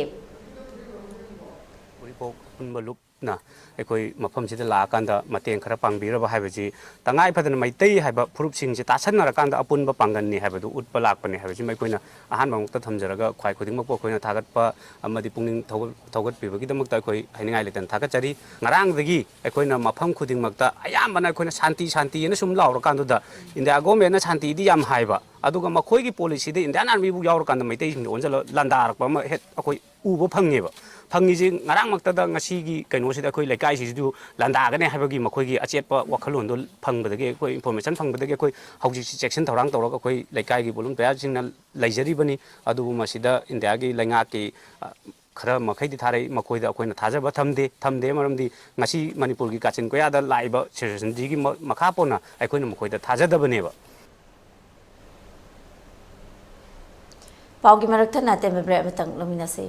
ꯎꯔꯤꯄꯣꯛ ꯑꯄꯨꯟꯕ ꯂꯨꯞꯅ ꯑꯩꯈꯣꯏ ꯃꯐꯝꯁꯤꯗ ꯂꯥꯛꯑꯀꯥꯟꯗ ꯃꯇꯦꯡ ꯈꯔ ꯄꯥꯡꯕꯤꯔꯕ ꯍꯥꯏꯕꯁꯤ, ꯇꯉꯥꯏ ꯐꯗꯅ ꯃꯩꯇꯩ ꯍꯥꯏꯕ ꯐꯨꯔꯨꯞꯁꯤꯡꯁꯦ ꯇꯥꯁꯟꯅꯔꯀꯥꯟꯗ ꯑꯄꯨꯟꯕ ꯄꯥꯡꯒꯜꯅꯤ ꯍꯥꯏꯕꯗꯨ ꯎꯠꯄ ꯂꯥꯛꯄꯅꯦ ꯍꯥꯏꯕꯁꯤꯃ ꯑꯩꯈꯣꯏꯅ ꯑꯍꯥꯟꯕ ꯃꯛꯇ ꯊꯝꯖꯔꯒ, ꯈ꯭ꯋꯥꯏ ꯈꯨꯗꯤꯡꯃꯛꯄꯨ ꯑꯩꯈꯣꯏꯅ ꯊꯥꯒꯠꯄ ꯑꯃꯗꯤ ꯄꯨꯛꯅꯤꯡ ꯊꯧꯒꯠ-, ꯊꯧꯒꯠꯄꯤꯕꯒꯤꯗꯃꯛꯇ ꯑꯩꯈꯣꯏ ꯍꯥꯏꯅꯤꯡꯉꯥꯏ ꯂꯩꯇꯅ ꯊꯥꯒꯠꯆꯔꯤ꯫ ꯉꯔꯥꯡꯗꯒꯤ ꯑꯩꯈꯣꯏꯅ ꯃꯐꯝ ꯈꯨꯗꯤꯡꯃꯛꯇ ꯑꯌꯥꯝꯕꯅ ꯑꯩꯈꯣꯏꯅ "ꯁꯥꯟꯇꯤ, ꯁꯥꯟꯇꯤ" ꯍꯥꯏꯅ ꯁꯨꯝ ꯂꯥꯎꯔꯀꯥꯟꯗꯨꯗ, ꯏꯟꯗꯤꯌꯥ ꯒꯣꯔꯃꯦꯟꯅ ꯁꯥꯟꯇꯤꯗꯤ ꯌꯥꯝ ꯍꯥꯏꯕ, ꯑꯗꯨꯒ ꯃꯈꯣꯏꯒꯤ ꯄꯣꯂꯤꯁꯤꯗ ꯏꯟꯗꯤꯌꯥꯟ ꯑꯥꯔꯃꯤꯕꯨ ꯌꯥꯎꯔꯀꯥꯟꯗ ꯃꯩꯇꯩꯁꯤꯡꯗ ꯑꯣꯟꯁꯤꯜꯂ ꯂꯥꯟꯗꯥꯔꯛꯄ ꯑꯃ ꯍꯦꯛ ꯑꯩꯈꯣꯏ ꯎꯕ ꯐꯪꯉꯦꯕ꯫ ꯐꯪꯉꯤꯁꯤ ꯉꯔꯥꯡꯃꯛꯇꯗ, ꯉꯁꯤꯒꯤ ꯀꯩꯅꯣꯁꯤꯗ ꯑꯩꯈꯣꯏ ꯂꯩꯀꯥꯏꯁꯤꯁꯨ ꯂꯥꯟꯗꯥꯒꯅꯤ ꯍꯥꯏꯕꯒꯤ ꯃꯈꯣꯏꯒꯤ ꯑꯆꯦꯠꯄ ꯋꯥꯈꯜꯂꯣꯟꯗꯣ ꯐꯪꯕꯗꯒꯤ, ꯑꯩꯈꯣꯏ ꯏꯟꯐꯣꯔꯃꯦꯁꯟ ꯐꯪꯕꯗꯒꯤ, ꯑꯩꯈꯣꯏ ꯍꯧꯖꯤꯛꯁꯤ ꯆꯦꯛꯁꯤꯟ ꯊꯧꯔꯥꯡ ꯇꯧꯔꯒ ꯑꯩꯈꯣꯏ ꯂꯩꯀꯥꯏꯒꯤ ꯚꯣꯂꯨꯟꯇꯤꯌꯥꯔꯁꯤꯡꯅ ꯂꯩꯖꯔꯤꯕꯅꯤ꯫ ꯑꯗꯨꯕꯨ ꯃꯁꯤꯗ ꯏꯟꯗꯤꯌꯥꯒꯤ ꯂꯩꯉꯥꯛꯀꯤ, ꯑ, ꯈꯔ ꯃꯈꯩꯗꯤ ꯊꯥꯔꯛꯏ, ꯃꯈꯣꯏꯗ ꯑꯩꯈꯣꯏꯅ ꯊꯥꯖꯕ ꯊꯝꯗꯦ꯫ ꯊꯝꯗꯦ ꯃꯔꯝꯗꯤ ꯉꯁꯤ ꯃꯅꯤꯄꯨꯔꯒꯤ ꯀꯥꯆꯤꯟ ꯀꯣꯌꯥꯗ ꯂꯥꯛꯏꯕ ꯁꯤꯆꯨꯋꯦꯁꯟꯁꯤꯒꯤ ꯃ-, ꯃꯈꯥ ꯄꯣꯟꯅ ꯑꯩꯈꯣꯏꯅ ꯃꯈꯣꯏꯗ ꯊꯥꯖꯗꯕꯅꯦꯕ꯫ ꯄꯥꯎꯒꯤ ꯃꯔꯛ ꯊꯠꯅ ꯑꯇꯦꯟꯕ ꯕ꯭ꯔꯦꯛ ꯑꯃꯇꯪ ꯂꯧꯃꯤꯟꯅꯁꯤ꯫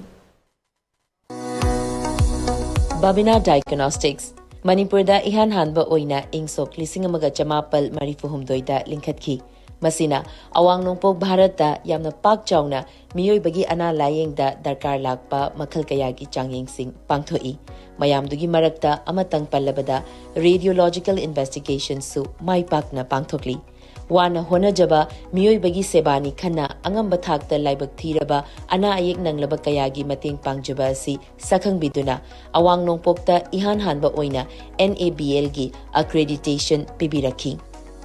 ꯕꯥꯕꯤꯅꯥ ꯗꯥꯏꯒꯅꯣꯁꯇꯤꯛꯁ, ꯃꯅꯤꯄꯨꯔꯗ ꯏꯍꯥꯟ ꯍꯥꯟꯕ ꯑꯣꯏꯅ ꯏꯪ ꯁꯣꯛ ꯂꯤꯁꯤꯡ ꯑꯃꯒ ꯆꯃꯥꯄꯜ ꯃꯔꯤꯐꯨ ꯍꯨꯝꯗꯣꯏꯗ ꯂꯤꯡꯈꯠꯈꯤ꯫ ꯃꯁꯤꯅ ꯑꯋꯥꯡ ꯅꯣꯡꯄꯣꯛ ꯚꯥꯔꯠꯇ ꯌꯥꯝꯅ ꯄꯥꯛ ꯆꯥꯎꯅ ꯃꯤꯑꯣꯏꯕꯒꯤ ꯑꯅꯥ ꯂꯥꯌꯦꯡꯗ ꯗꯔꯀꯥꯔ ꯂꯥꯛꯄ ꯃꯈꯜ ꯀꯌꯥꯒꯤ ꯆꯥꯡꯌꯦꯡꯁꯤꯡ ꯄꯥꯡꯊꯣꯛꯏ꯫ ꯃꯌꯥꯝꯗꯨꯒꯤ ꯃꯔꯛꯇ ꯑꯃꯇꯪ ꯄꯜꯂꯕꯗ, radiological investigationꯁꯨ ꯃꯥꯏ ꯄꯥꯛꯅ ꯄꯥꯡꯊꯣꯛꯂꯤ꯫ ꯋꯥꯅ ꯍꯣꯠꯅꯖꯕ ꯃꯤꯑꯣꯏꯕꯒꯤ ꯁꯦꯕꯥꯅꯤ ꯈꯟꯅ ꯑꯉꯝꯕ ꯊꯥꯛꯇ ꯂꯥꯏꯕꯛ ꯊꯤꯔꯕ ꯑꯅꯥ ꯑꯌꯦꯛ ꯅꯪꯂꯕ ꯀꯌꯥꯒꯤ ꯃꯇꯦꯡ ꯄꯥꯡꯖꯕ ꯑꯁꯤ ꯁꯛꯈꯪꯕꯤꯗꯨꯅ ꯑꯋꯥꯡ ꯅꯣꯡꯄꯣꯛꯇ ꯏꯍꯥꯟ ꯍꯥꯟꯕ ꯑꯣꯏꯅ NABLꯒꯤ accreditation ꯄꯤꯕꯤꯔꯛꯈꯤ꯫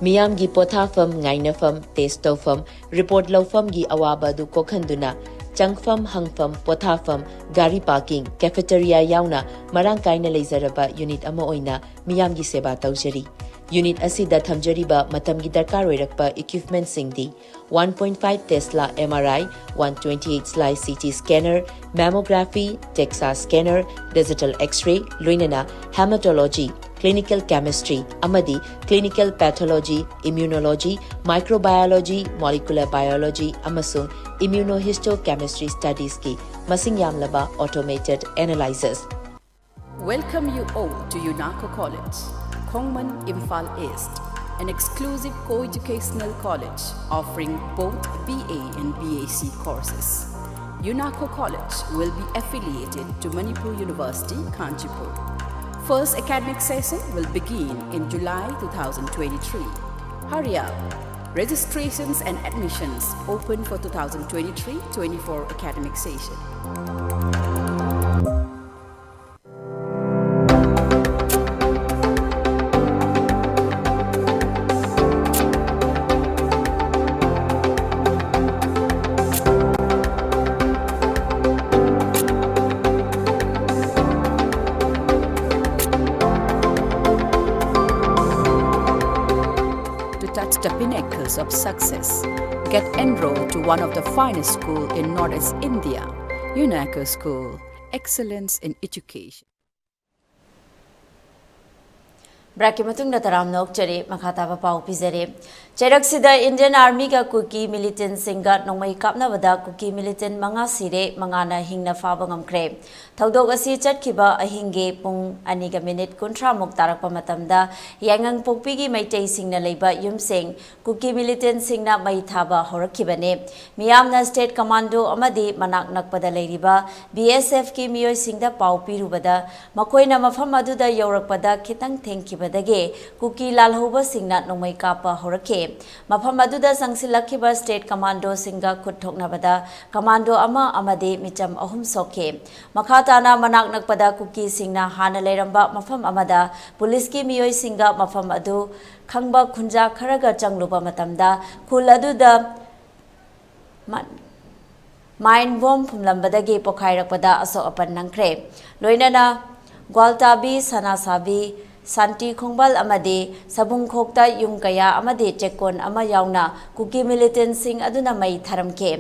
ꯃꯤꯌꯥꯝꯒꯤ ꯄꯣꯊꯥꯐꯝ, ꯉꯥꯏꯅꯐꯝ, test ꯇꯧꯐꯝ, report ꯂꯧꯐꯝꯒꯤ ꯑꯋꯥꯕ ꯑꯗꯨ ꯀꯣꯛꯍꯟꯗꯨꯅ ꯆꯪꯐꯝ, ꯍꯪꯐꯝ, ꯄꯣꯊꯥꯐꯝ, ꯒꯥꯔꯤ parking, cafeteria ꯌꯥꯎꯅ ꯃꯔꯥꯡ ꯀꯥꯏꯅ ꯂꯩꯖꯔꯕ unit ꯑꯃ ꯑꯣꯏꯅ ꯃꯤꯌꯥꯝꯒꯤ ꯁꯦꯕꯥ ꯇꯧꯖꯔꯤ꯫ Unit ꯑꯁꯤꯗ ꯊꯝꯖꯔꯤꯕ ꯃꯇꯝꯒꯤ ꯗꯔꯀꯥꯔ ꯑꯣꯏꯔꯛꯄ equipmentꯁꯤꯡꯗꯤ one point five Tesla MRI, one twenty-eight slice CT scanner, mammography, DEXA scanner, digital X-ray, ꯂꯣꯏꯅꯅ hematology, clinical chemistry ꯑꯃꯗꯤ clinical pathology, immunology, microbiology, molecular biology ꯑꯃꯁꯨꯡ immunohistochemistry studiesꯀꯤ ꯃꯁꯤꯡ ꯌꯥꯝꯂꯕ automated analyzers꯫ Welcome you all to UNACO College, Khongman, Imphal East, an exclusive co-educational college offering both BA and BSc courses. UNACO College will be affiliated to Manipur University, Kanchanpur. First academic session will begin in July two thousand twenty-three. Hurry up! Registrations and admissions open for two thousand twenty-three twenty-four academic session. To touch the pinnacles of success, get enrolled to one of the finest school in Northeast India, UNACO School, excellence in education. ꯕ꯭ꯔꯦꯛꯀꯤ ꯃꯇꯨꯡꯗ ꯇꯔꯥꯝꯅ ꯑꯣꯛꯆꯔꯤ꯫ ꯃꯈꯥ ꯇꯥꯕ ꯄꯥꯎ ꯄꯤꯖꯔꯤ꯫ ꯆꯩꯔꯛꯁꯤꯗ Indian ꯑꯥꯔꯃꯤꯒ ꯀꯨꯀꯤ ꯃꯤꯂꯤꯇꯦꯟꯁꯤꯡꯒ ꯅꯣꯡꯃꯩ ꯀꯥꯞꯅꯕꯗ ꯀꯨꯀꯤ ꯃꯤꯂꯤꯇꯦꯟ ꯃꯉꯥ ꯁꯤꯔꯦ, ꯃꯉꯥꯅ ꯍꯤꯡꯅ ꯐꯥꯕ ꯉꯝꯈ꯭ꯔꯦ꯫ ꯊꯧꯗꯣꯛ ꯑꯁꯤ ꯆꯠꯈꯤꯕ ꯑꯍꯤꯡꯒꯤ ꯄꯨꯡ ꯑꯅꯤꯒ ꯃꯤꯅꯤꯠ ꯀꯨꯟꯊ꯭ꯔꯥ ꯃꯨꯛ ꯇꯥꯔꯛꯄ ꯃꯇꯝꯗ ꯌꯥꯏꯉꯪꯄꯣꯛꯄꯤꯒꯤ ꯃꯩꯇꯩꯁꯤꯡꯅ ꯂꯩꯕ ꯌꯨꯝꯁꯤꯡ ꯀꯨꯀꯤ ꯃꯤꯂꯤꯇꯦꯟꯁꯤꯡꯅ ꯃꯩ ꯊꯥꯕ ꯍꯧꯔꯛꯈꯤꯕꯅꯤ꯫ ꯃꯤꯌꯥꯝꯅ ꯁ꯭ꯇꯦꯠ ꯀꯃꯥꯟꯗꯣ ꯑꯃꯗꯤ ꯃꯅꯥꯛ ꯅꯛꯄꯗ ꯂꯩꯔꯤꯕ ꯕꯤ ꯑꯦꯁ ꯑꯦꯐꯀꯤ ꯃꯤꯑꯣꯏꯁꯤꯡꯗ ꯄꯥꯎ ꯄꯤꯔꯨꯕꯗ, ꯃꯈꯣꯏꯅ ꯃꯐꯝ ꯑꯗꯨꯗ ꯌꯧꯔꯛꯄꯗ ꯈꯤꯇꯪ ꯊꯦꯡꯈꯤꯕꯗꯒꯤ ꯀꯨꯀꯤ ꯂꯥꯜꯍꯧꯕꯁꯤꯡꯅ ꯅꯣꯡꯃꯩ ꯀꯥꯞꯄ ꯍꯧꯔꯛꯈꯤ꯫ ꯃꯐꯝ ꯑꯗꯨꯗ ꯆꯪꯁꯤꯜꯂꯛꯈꯤꯕ ꯁ꯭ꯇꯦꯠ ꯀꯃꯥꯟꯗꯣꯁꯤꯡꯒ ꯈꯨꯠ ꯊꯣꯛꯅꯕꯗ ꯀꯃꯥꯟꯗꯣ ꯑꯃ ꯑꯃꯗꯤ ꯃꯤꯆꯝ ꯑꯍꯨꯝ ꯁꯣꯛꯈꯤ꯫ ꯃꯈꯥ ꯇꯥꯅ ꯃꯅꯥꯛ ꯅꯛꯄꯗ ꯀꯨꯀꯤꯁꯤꯡꯅ ꯍꯥꯟꯅ ꯂꯩꯔꯝꯕ ꯃꯐꯝ ꯑꯃꯗ ꯄꯨꯂꯤꯁꯀꯤ ꯃꯤꯑꯣꯏꯁꯤꯡꯒ ꯃꯐꯝ ꯑꯗꯨ ꯈꯪꯕ ꯈꯨꯟꯖꯥ ꯈꯔꯒ ꯆꯪꯂꯨꯕ ꯃꯇꯝꯗ, ꯈꯨꯜ ꯑꯗꯨꯗ ꯃ-, ꯃꯥꯏꯟ ꯕꯣꯝ ꯐꯨꯝꯂꯝꯕꯗꯒꯤ ꯄꯣꯈꯥꯏꯔꯛꯄꯗ ꯑꯁꯣꯛ ꯑꯄꯟ ꯅꯪꯈ꯭ꯔꯦ꯫ ꯂꯣꯏꯅꯅ ꯒ꯭ꯋꯥꯜꯇꯥꯕꯤ, ꯁꯅꯥꯁꯥꯕꯤ, ꯁꯥꯟꯇꯤ ꯈꯣꯡꯕꯥꯜ ꯑꯃꯗꯤ ꯁꯕꯨꯡꯈꯣꯛꯇ ꯌꯨꯝ ꯀꯌꯥ ꯑꯃꯗꯤ ꯆꯦꯛꯀꯣꯟ ꯑꯃ ꯌꯥꯎꯅ ꯀꯨꯀꯤ ꯃꯤꯂꯤꯇꯦꯟꯁꯤꯡ ꯑꯗꯨꯅ ꯃꯩ ꯊꯥꯔꯝꯈꯤ꯫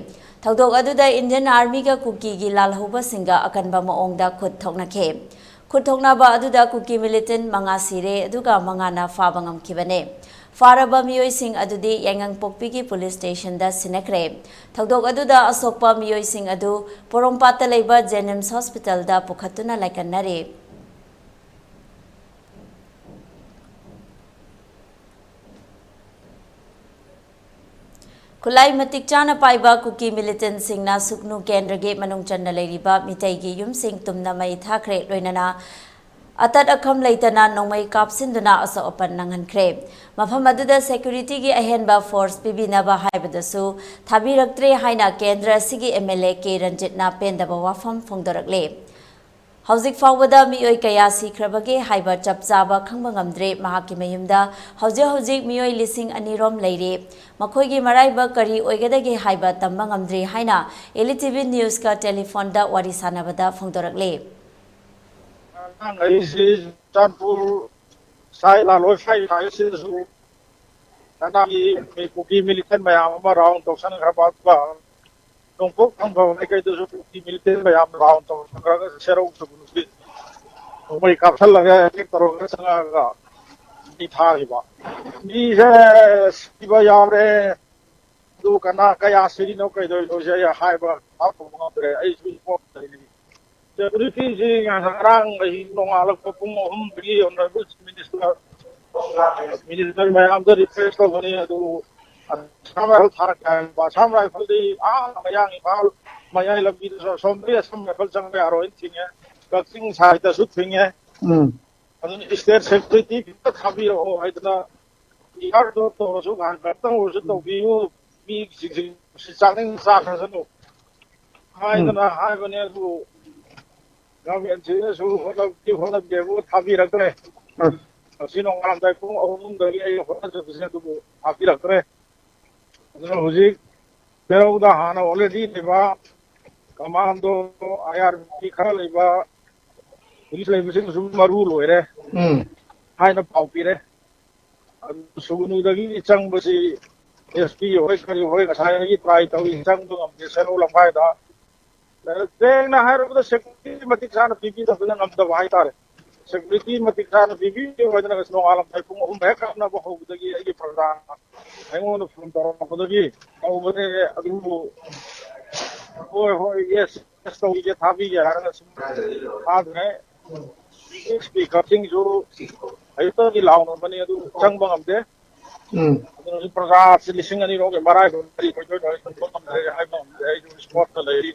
ꯊꯧꯗꯣꯛ ꯑꯗꯨꯗ ꯏꯟꯗꯤꯌꯟ ꯑꯥꯔꯃꯤꯒ ꯀꯨꯀꯤꯒꯤ ꯂꯥꯜꯍꯧꯕꯁꯤꯡꯒ ꯑꯀꯟꯕ ꯃꯑꯣꯡꯗ ꯈꯨꯠ ꯊꯣꯛꯅꯈꯤ꯫ ꯈꯨꯠ ꯊꯣꯛꯅꯕ ꯑꯗꯨꯗ ꯀꯨꯀꯤ ꯃꯤꯂꯤꯇꯦꯟ ꯃꯉꯥ ꯁꯤꯔꯦ, ꯑꯗꯨꯒ ꯃꯉꯥꯅ ꯐꯥꯕ ꯉꯝꯈꯤꯕꯅꯦ꯫ ꯐꯥꯔꯕ ꯃꯤꯑꯣꯏꯁꯤꯡ ꯑꯗꯨꯗꯤ ꯌꯥꯏꯉꯪꯄꯣꯛꯄꯤꯒꯤ ꯄꯨꯂꯤꯁ ꯁ꯭ꯇꯦꯁꯟꯗ ꯁꯤꯟꯅꯈ꯭ꯔꯦ꯫ ꯊꯧꯗꯣꯛ ꯑꯗꯨꯗ ꯑꯁꯣꯛꯄ ꯃꯤꯑꯣꯏꯁꯤꯡ ꯑꯗꯨ ꯄꯣꯔꯣꯝꯄꯥꯠꯇ ꯂꯩꯕ ꯖꯦꯅꯤꯝꯁ ꯍꯣꯁꯄꯤꯇꯥꯜꯗ ꯄꯨꯈꯠꯇꯨꯅ ꯂꯥꯏꯀꯠꯅꯔꯤ꯫ ꯈꯨꯠꯂꯥꯏ ꯃꯇꯤꯛ ꯆꯥꯅ ꯄꯥꯏꯕ ꯀꯨꯀꯤ ꯃꯤꯂꯤꯇꯦꯟꯁꯤꯡꯅ ꯁꯨꯛꯅꯨ ꯀꯦꯟꯗ꯭ꯔꯒꯤ ꯃꯅꯨꯡ ꯆꯟꯅ ꯂꯩꯔꯤꯕ ꯃꯤꯇꯩꯒꯤ ꯌꯨꯝꯁꯤꯡ ꯇꯨꯝꯅ ꯃꯩ ꯊꯥꯈ꯭ꯔꯦ, ꯂꯣꯏꯅꯅ ꯑꯇꯠ ꯑꯈꯝ ꯂꯩꯇꯅ ꯅꯣꯡꯃꯩ ꯀꯥꯞꯁꯤꯟꯗꯨꯅ ꯑꯁꯣꯛ ꯑꯄꯟ ꯅꯪꯍꯟꯈ꯭ꯔꯦ꯫ ꯃꯐꯝ ꯑꯗꯨꯗ ꯁꯦꯀ꯭ꯌꯨꯔꯤꯇꯤꯒꯤ ꯑꯍꯦꯟꯕ ꯐꯣꯔꯁ ꯄꯤꯕꯤꯅꯕ ꯍꯥꯏꯕꯗꯁꯨ ꯊꯥꯕꯤꯔꯛꯇ꯭ꯔꯦ ꯍꯥꯏꯅ ꯀꯦꯟꯗ꯭ꯔ ꯑꯁꯤꯒꯤ ꯑꯦꯝ ꯑꯦꯜ ꯑꯦ ꯀꯦ ꯔꯟꯖꯤꯠꯅ ꯄꯦꯟꯗꯕ ꯋꯥꯐꯝ ꯐꯣꯡꯗꯣꯔꯛꯂꯦ꯫ ꯍꯧꯖꯤꯛ ꯐꯥꯎꯕꯗ ꯃꯤꯑꯣꯏ ꯀꯌꯥ ꯁꯤꯈ꯭ꯔꯕꯒꯦ ꯍꯥꯏꯕ ꯆꯞ ꯆꯥꯕ ꯈꯪꯕ ꯉꯝꯗ꯭ꯔꯦ꯫ ꯃꯍꯥꯛꯀꯤ ꯃꯌꯨꯝꯗ ꯍꯧꯖꯤꯛ ꯍꯧꯖꯤꯛ ꯃꯤꯑꯣꯏ ꯂꯤꯁꯤꯡ ꯑꯅꯤ ꯔꯣꯝ ꯂꯩꯔꯤ꯫ ꯃꯈꯣꯏꯒꯤ ꯃꯔꯥꯏꯕꯛ ꯀꯔꯤ ꯑꯣꯏꯒꯗꯒꯦ ꯍꯥꯏꯕ ꯇꯝꯕ ꯉꯝꯗ꯭ꯔꯤ ꯍꯥꯏꯅ ꯑꯦꯂꯤ ꯇꯤ ꯚꯤ ꯅ꯭ꯌꯨꯁꯀ ꯇꯦꯂꯤꯐꯣꯟꯗ ꯋꯥꯔꯤ ꯁꯥꯟꯅꯕꯗ ꯐꯣꯡꯗꯣꯔꯛꯂꯤ꯫ ꯑꯉꯥꯡ ꯑꯩꯁꯤ ꯆꯨꯔꯆꯥꯟꯄꯨꯔ ꯁꯥꯏ ꯂꯥꯂꯣꯏ ꯐꯥꯏ ꯁꯥꯏꯁꯤꯗꯁꯨ ꯀꯅꯥꯒꯤ ꯀꯨꯀꯤ ꯃꯤꯂꯤꯇꯦꯟ ꯃꯌꯥꯝ ꯑꯃ ꯔꯥꯎꯟ ꯇꯧꯁꯟꯈ꯭ꯔꯕ, ꯑꯗꯨꯒ ꯅꯣꯡꯄꯣꯛ ꯊꯪꯕ ꯃꯥꯏꯀꯩꯗꯁꯨ ꯀꯨꯀꯤ ꯃꯤꯂꯤꯇꯦꯟ ꯃꯌꯥꯝ ꯔꯥꯎꯟ ꯇꯧꯁꯟꯈ꯭ꯔꯒ ꯁꯦꯔꯧ ꯁꯨꯒꯨꯅꯨꯒꯤ ꯅꯣꯡꯃꯩ ꯀꯥꯞꯁꯜꯂꯒ ꯑꯦꯇꯦꯛ ꯇꯧꯔꯒ ꯆꯪꯉꯛꯑꯒ ꯃꯤ ꯊꯥꯈꯤꯕ꯫ ꯃꯤꯁꯦ ꯁꯤꯕ ꯌꯥꯎꯔꯦ꯫ ꯑꯗꯨ ꯀꯅꯥ ꯀꯌꯥ ꯁꯤꯔꯤꯅꯣ ꯀꯩꯗꯧꯔꯤꯅꯣꯁꯦ ꯑꯩ ꯍꯥꯏꯕ ꯄꯥꯛ ꯇꯧꯕ ꯉꯝꯗ꯭ꯔꯦ꯫ ꯑꯩꯁꯨ ꯏꯁꯄꯣꯔꯠ ꯂꯩꯔꯤ꯫ ꯁꯦꯀ꯭ꯌꯨꯔꯤꯇꯤꯁꯤ ꯉꯔꯥꯡ ꯑꯍꯤꯡ ꯅꯣꯡꯉꯥꯜꯂꯛꯄ ꯄꯨꯡ ꯑꯍꯨꯝꯗꯒꯤ ꯑꯣꯅꯔꯦꯕꯜ ꯃꯤꯅꯤꯁꯇꯔ, ꯃꯤꯅꯤꯁꯇꯔ ꯃꯌꯥꯝꯗ ꯔꯤꯀ꯭ꯋꯦꯁ ꯇꯧꯕꯅꯤ꯫ ꯑꯗꯨ ꯑꯁꯥꯝ ꯔꯥꯏꯐꯜ ꯊꯥꯔꯛꯀꯦ ꯍꯥꯏꯕ꯫ ꯑꯁꯥꯝ ꯔꯥꯏꯐꯜꯗꯤ ꯑꯥ ꯃꯌꯥꯡ ꯏꯝꯐꯥꯜ ꯃꯌꯥꯏ ꯂꯝꯕꯤꯗꯁꯨ ꯑꯁꯣꯝꯗꯒꯤ ꯑꯁꯥꯝ ꯔꯥꯏꯐꯜ ꯆꯪꯕ ꯌꯥꯔꯣꯏꯅ ꯊꯤꯡꯉꯦ꯫ ꯀꯛꯆꯤꯡ ꯁꯥꯏꯗꯁꯨ ꯊꯤꯡꯉꯦ꯫ ꯎꯝ꯫ ꯑꯗꯨꯅ ꯏꯁꯇꯦꯠ ꯁꯦꯀ꯭ꯌꯨꯔꯤꯇꯤ ꯈꯤꯇ ꯊꯥꯕꯤꯔꯛꯑꯣ ꯍꯥꯏꯗꯅ ꯏꯌꯥꯔꯗꯣ ꯇꯧꯔꯁꯨ ꯉꯥꯏꯍꯥꯛ ꯉꯥꯏꯍꯥꯛꯇꯪ ꯑꯣꯏꯔꯁꯨ ꯇꯧꯕꯤꯌꯨ꯫ ꯃꯤꯁꯤꯡꯁꯤ ꯆꯥꯅꯤꯡ ꯆꯥꯈ꯭ꯔꯁꯅꯨ ꯍꯥꯏꯗꯅ ꯍꯥꯏꯕꯅꯦ꯫ ꯑꯗꯨ ꯒꯚꯔꯟꯃꯦꯟꯁꯤꯅꯁꯨ ꯍꯣꯠꯅꯕꯗꯤ ꯍꯣꯠꯅꯕꯤꯕꯨ ꯊꯥꯕꯤꯔꯛꯇ꯭ꯔꯦ꯫ ꯎꯝ꯫ ꯉꯁꯤ ꯅꯣꯡꯉꯥꯜꯂꯝꯗꯥꯏ ꯄꯨꯡ ꯑꯍꯨꯝꯗꯒꯤ ꯑꯩ ꯍꯣꯠꯅꯖꯕꯁꯦ ꯑꯗꯨꯕꯨ ꯊꯥꯕꯤꯔꯛꯇ꯭ꯔꯦ꯫ ꯑꯗꯨꯅ ꯍꯧꯖꯤꯛ ꯄꯦꯔꯧꯗ ꯍꯥꯟꯅ ꯑꯣꯜꯔꯦꯗꯤ ꯂꯩꯕ ꯀꯃꯥꯟꯗꯣ, ꯑꯥꯏ ꯑꯥꯔ ꯕꯤ ꯈꯔ ꯂꯩꯕ, ꯄꯨꯂꯤꯁ ꯂꯩꯕꯁꯤꯡꯁꯨ ꯃꯔꯨ ꯂꯣꯏꯔꯦ ꯎꯝ꯫ ꯍꯥꯏꯅ ꯄꯥꯎ ꯄꯤꯔꯦ꯫ ꯑꯗꯨ ꯁꯨꯒꯅꯨꯗꯒꯤ ꯆꯪꯕꯁꯤ ꯑꯦꯁ ꯄꯤ ꯍꯣꯏ ꯀꯔꯤ ꯍꯣꯏ ꯉꯁꯥꯏꯗꯒꯤ ꯇ꯭ꯔꯥꯏ ꯇꯧꯔꯤ, ꯆꯪꯕ ꯉꯝꯗꯦ ꯁꯦꯔꯧ ꯂꯝꯈꯥꯏꯗ꯫ ꯁꯦꯡꯅ ꯍꯥꯏꯔꯕꯗ ꯁꯦꯀ꯭ꯌꯨꯔꯤꯇꯤ ꯃꯇꯤꯛ ꯆꯥꯅ ꯄꯤꯕꯤꯗꯕꯅ ꯉꯝꯗꯕ ꯍꯥꯏꯇꯥꯔꯦ꯫ ꯁꯦꯀ꯭ꯌꯨꯔꯤꯇꯤ ꯃꯇꯤꯛ ꯆꯥꯅ ꯄꯤꯕꯤꯗꯦ ꯍꯥꯏꯗꯅ ꯅꯣꯡꯉꯥꯜꯂꯝꯗꯥꯏ ꯄꯨꯡ ꯑꯍꯨꯝ ꯍꯦꯛ ꯀꯥꯞꯅꯕ ꯍꯧꯕꯗꯒꯤ ꯑꯩꯒꯤ ꯄ꯭ꯔꯖꯥꯅ ꯑꯩꯉꯣꯟꯗ ꯐꯣꯟ ꯇꯧꯔꯛꯄꯗꯒꯤ ꯇꯧꯕꯅꯦ꯫ ꯑꯗꯨꯕꯨ ꯍꯣꯏ ꯍꯣꯏ ꯌꯦꯁ ꯌꯦꯁ ꯇꯧꯕꯤꯒꯦ ꯊꯥꯕꯤꯒꯦ ꯍꯥꯏꯔꯒ ꯁꯨꯝ ꯊꯥꯗ꯭ꯔꯦ꯫ ꯑꯦꯁ ꯄꯤ ꯀꯛꯆꯤꯡꯁꯨ ꯑꯌꯨꯛꯇꯒꯤ ꯂꯥꯎꯅꯕꯅꯤ ꯑꯗꯨ ꯆꯪꯕ ꯉꯝꯗꯦ꯫ ꯎꯝ꯫ ꯑꯗꯨꯅ ꯍꯧꯖꯤꯛ ꯄ꯭ꯔꯖꯥꯁꯤ ꯂꯤꯁꯤꯡ ꯑꯅꯤꯔꯣꯝꯒꯤ ꯃꯔꯥꯏꯕꯛ ꯀꯔꯤ ꯑꯣꯏꯗꯣꯏꯅꯣ ꯑꯩ ꯈꯪꯕ ꯉꯝꯗ꯭ꯔꯦ, ꯍꯥꯏꯕ ꯉꯝꯗ꯭ꯔꯦ꯫ ꯑꯩꯁꯨ ꯏꯁꯄꯣꯔꯠꯇ ꯂꯩꯔꯤ꯫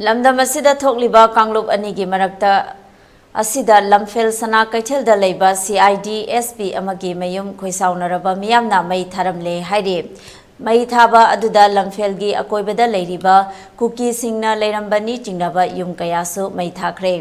ꯂꯝꯗꯝ ꯑꯁꯤꯗ ꯊꯣꯛꯂꯤꯕ ꯀꯥꯡꯂꯨꯞ ꯑꯅꯤꯒꯤ ꯃꯔꯛꯇ ꯑꯁꯤꯗ ꯂꯝꯐꯦꯜ ꯁꯅꯥ ꯀꯩꯊꯦꯜꯗ ꯂꯩꯕ C I D S P ꯑꯃꯒꯤ ꯃꯌꯨꯝ ꯈꯣꯏꯁꯥꯎꯅꯔꯕ ꯃꯤꯌꯥꯝꯅ ꯃꯩ ꯊꯥꯔꯝꯂꯦ ꯍꯥꯏꯔꯤ꯫ ꯃꯩ ꯊꯥꯕ ꯑꯗꯨꯗ ꯂꯝꯐꯦꯜꯒꯤ ꯑꯀꯣꯏꯕꯗ ꯂꯩꯔꯤꯕ ꯀꯨꯀꯤꯁꯤꯡꯅ ꯂꯩꯔꯝꯕꯅꯤ ꯆꯤꯡꯅꯕ ꯌꯨꯝ ꯀꯌꯥꯁꯨ ꯃꯩ ꯊꯥꯈ꯭ꯔꯦ꯫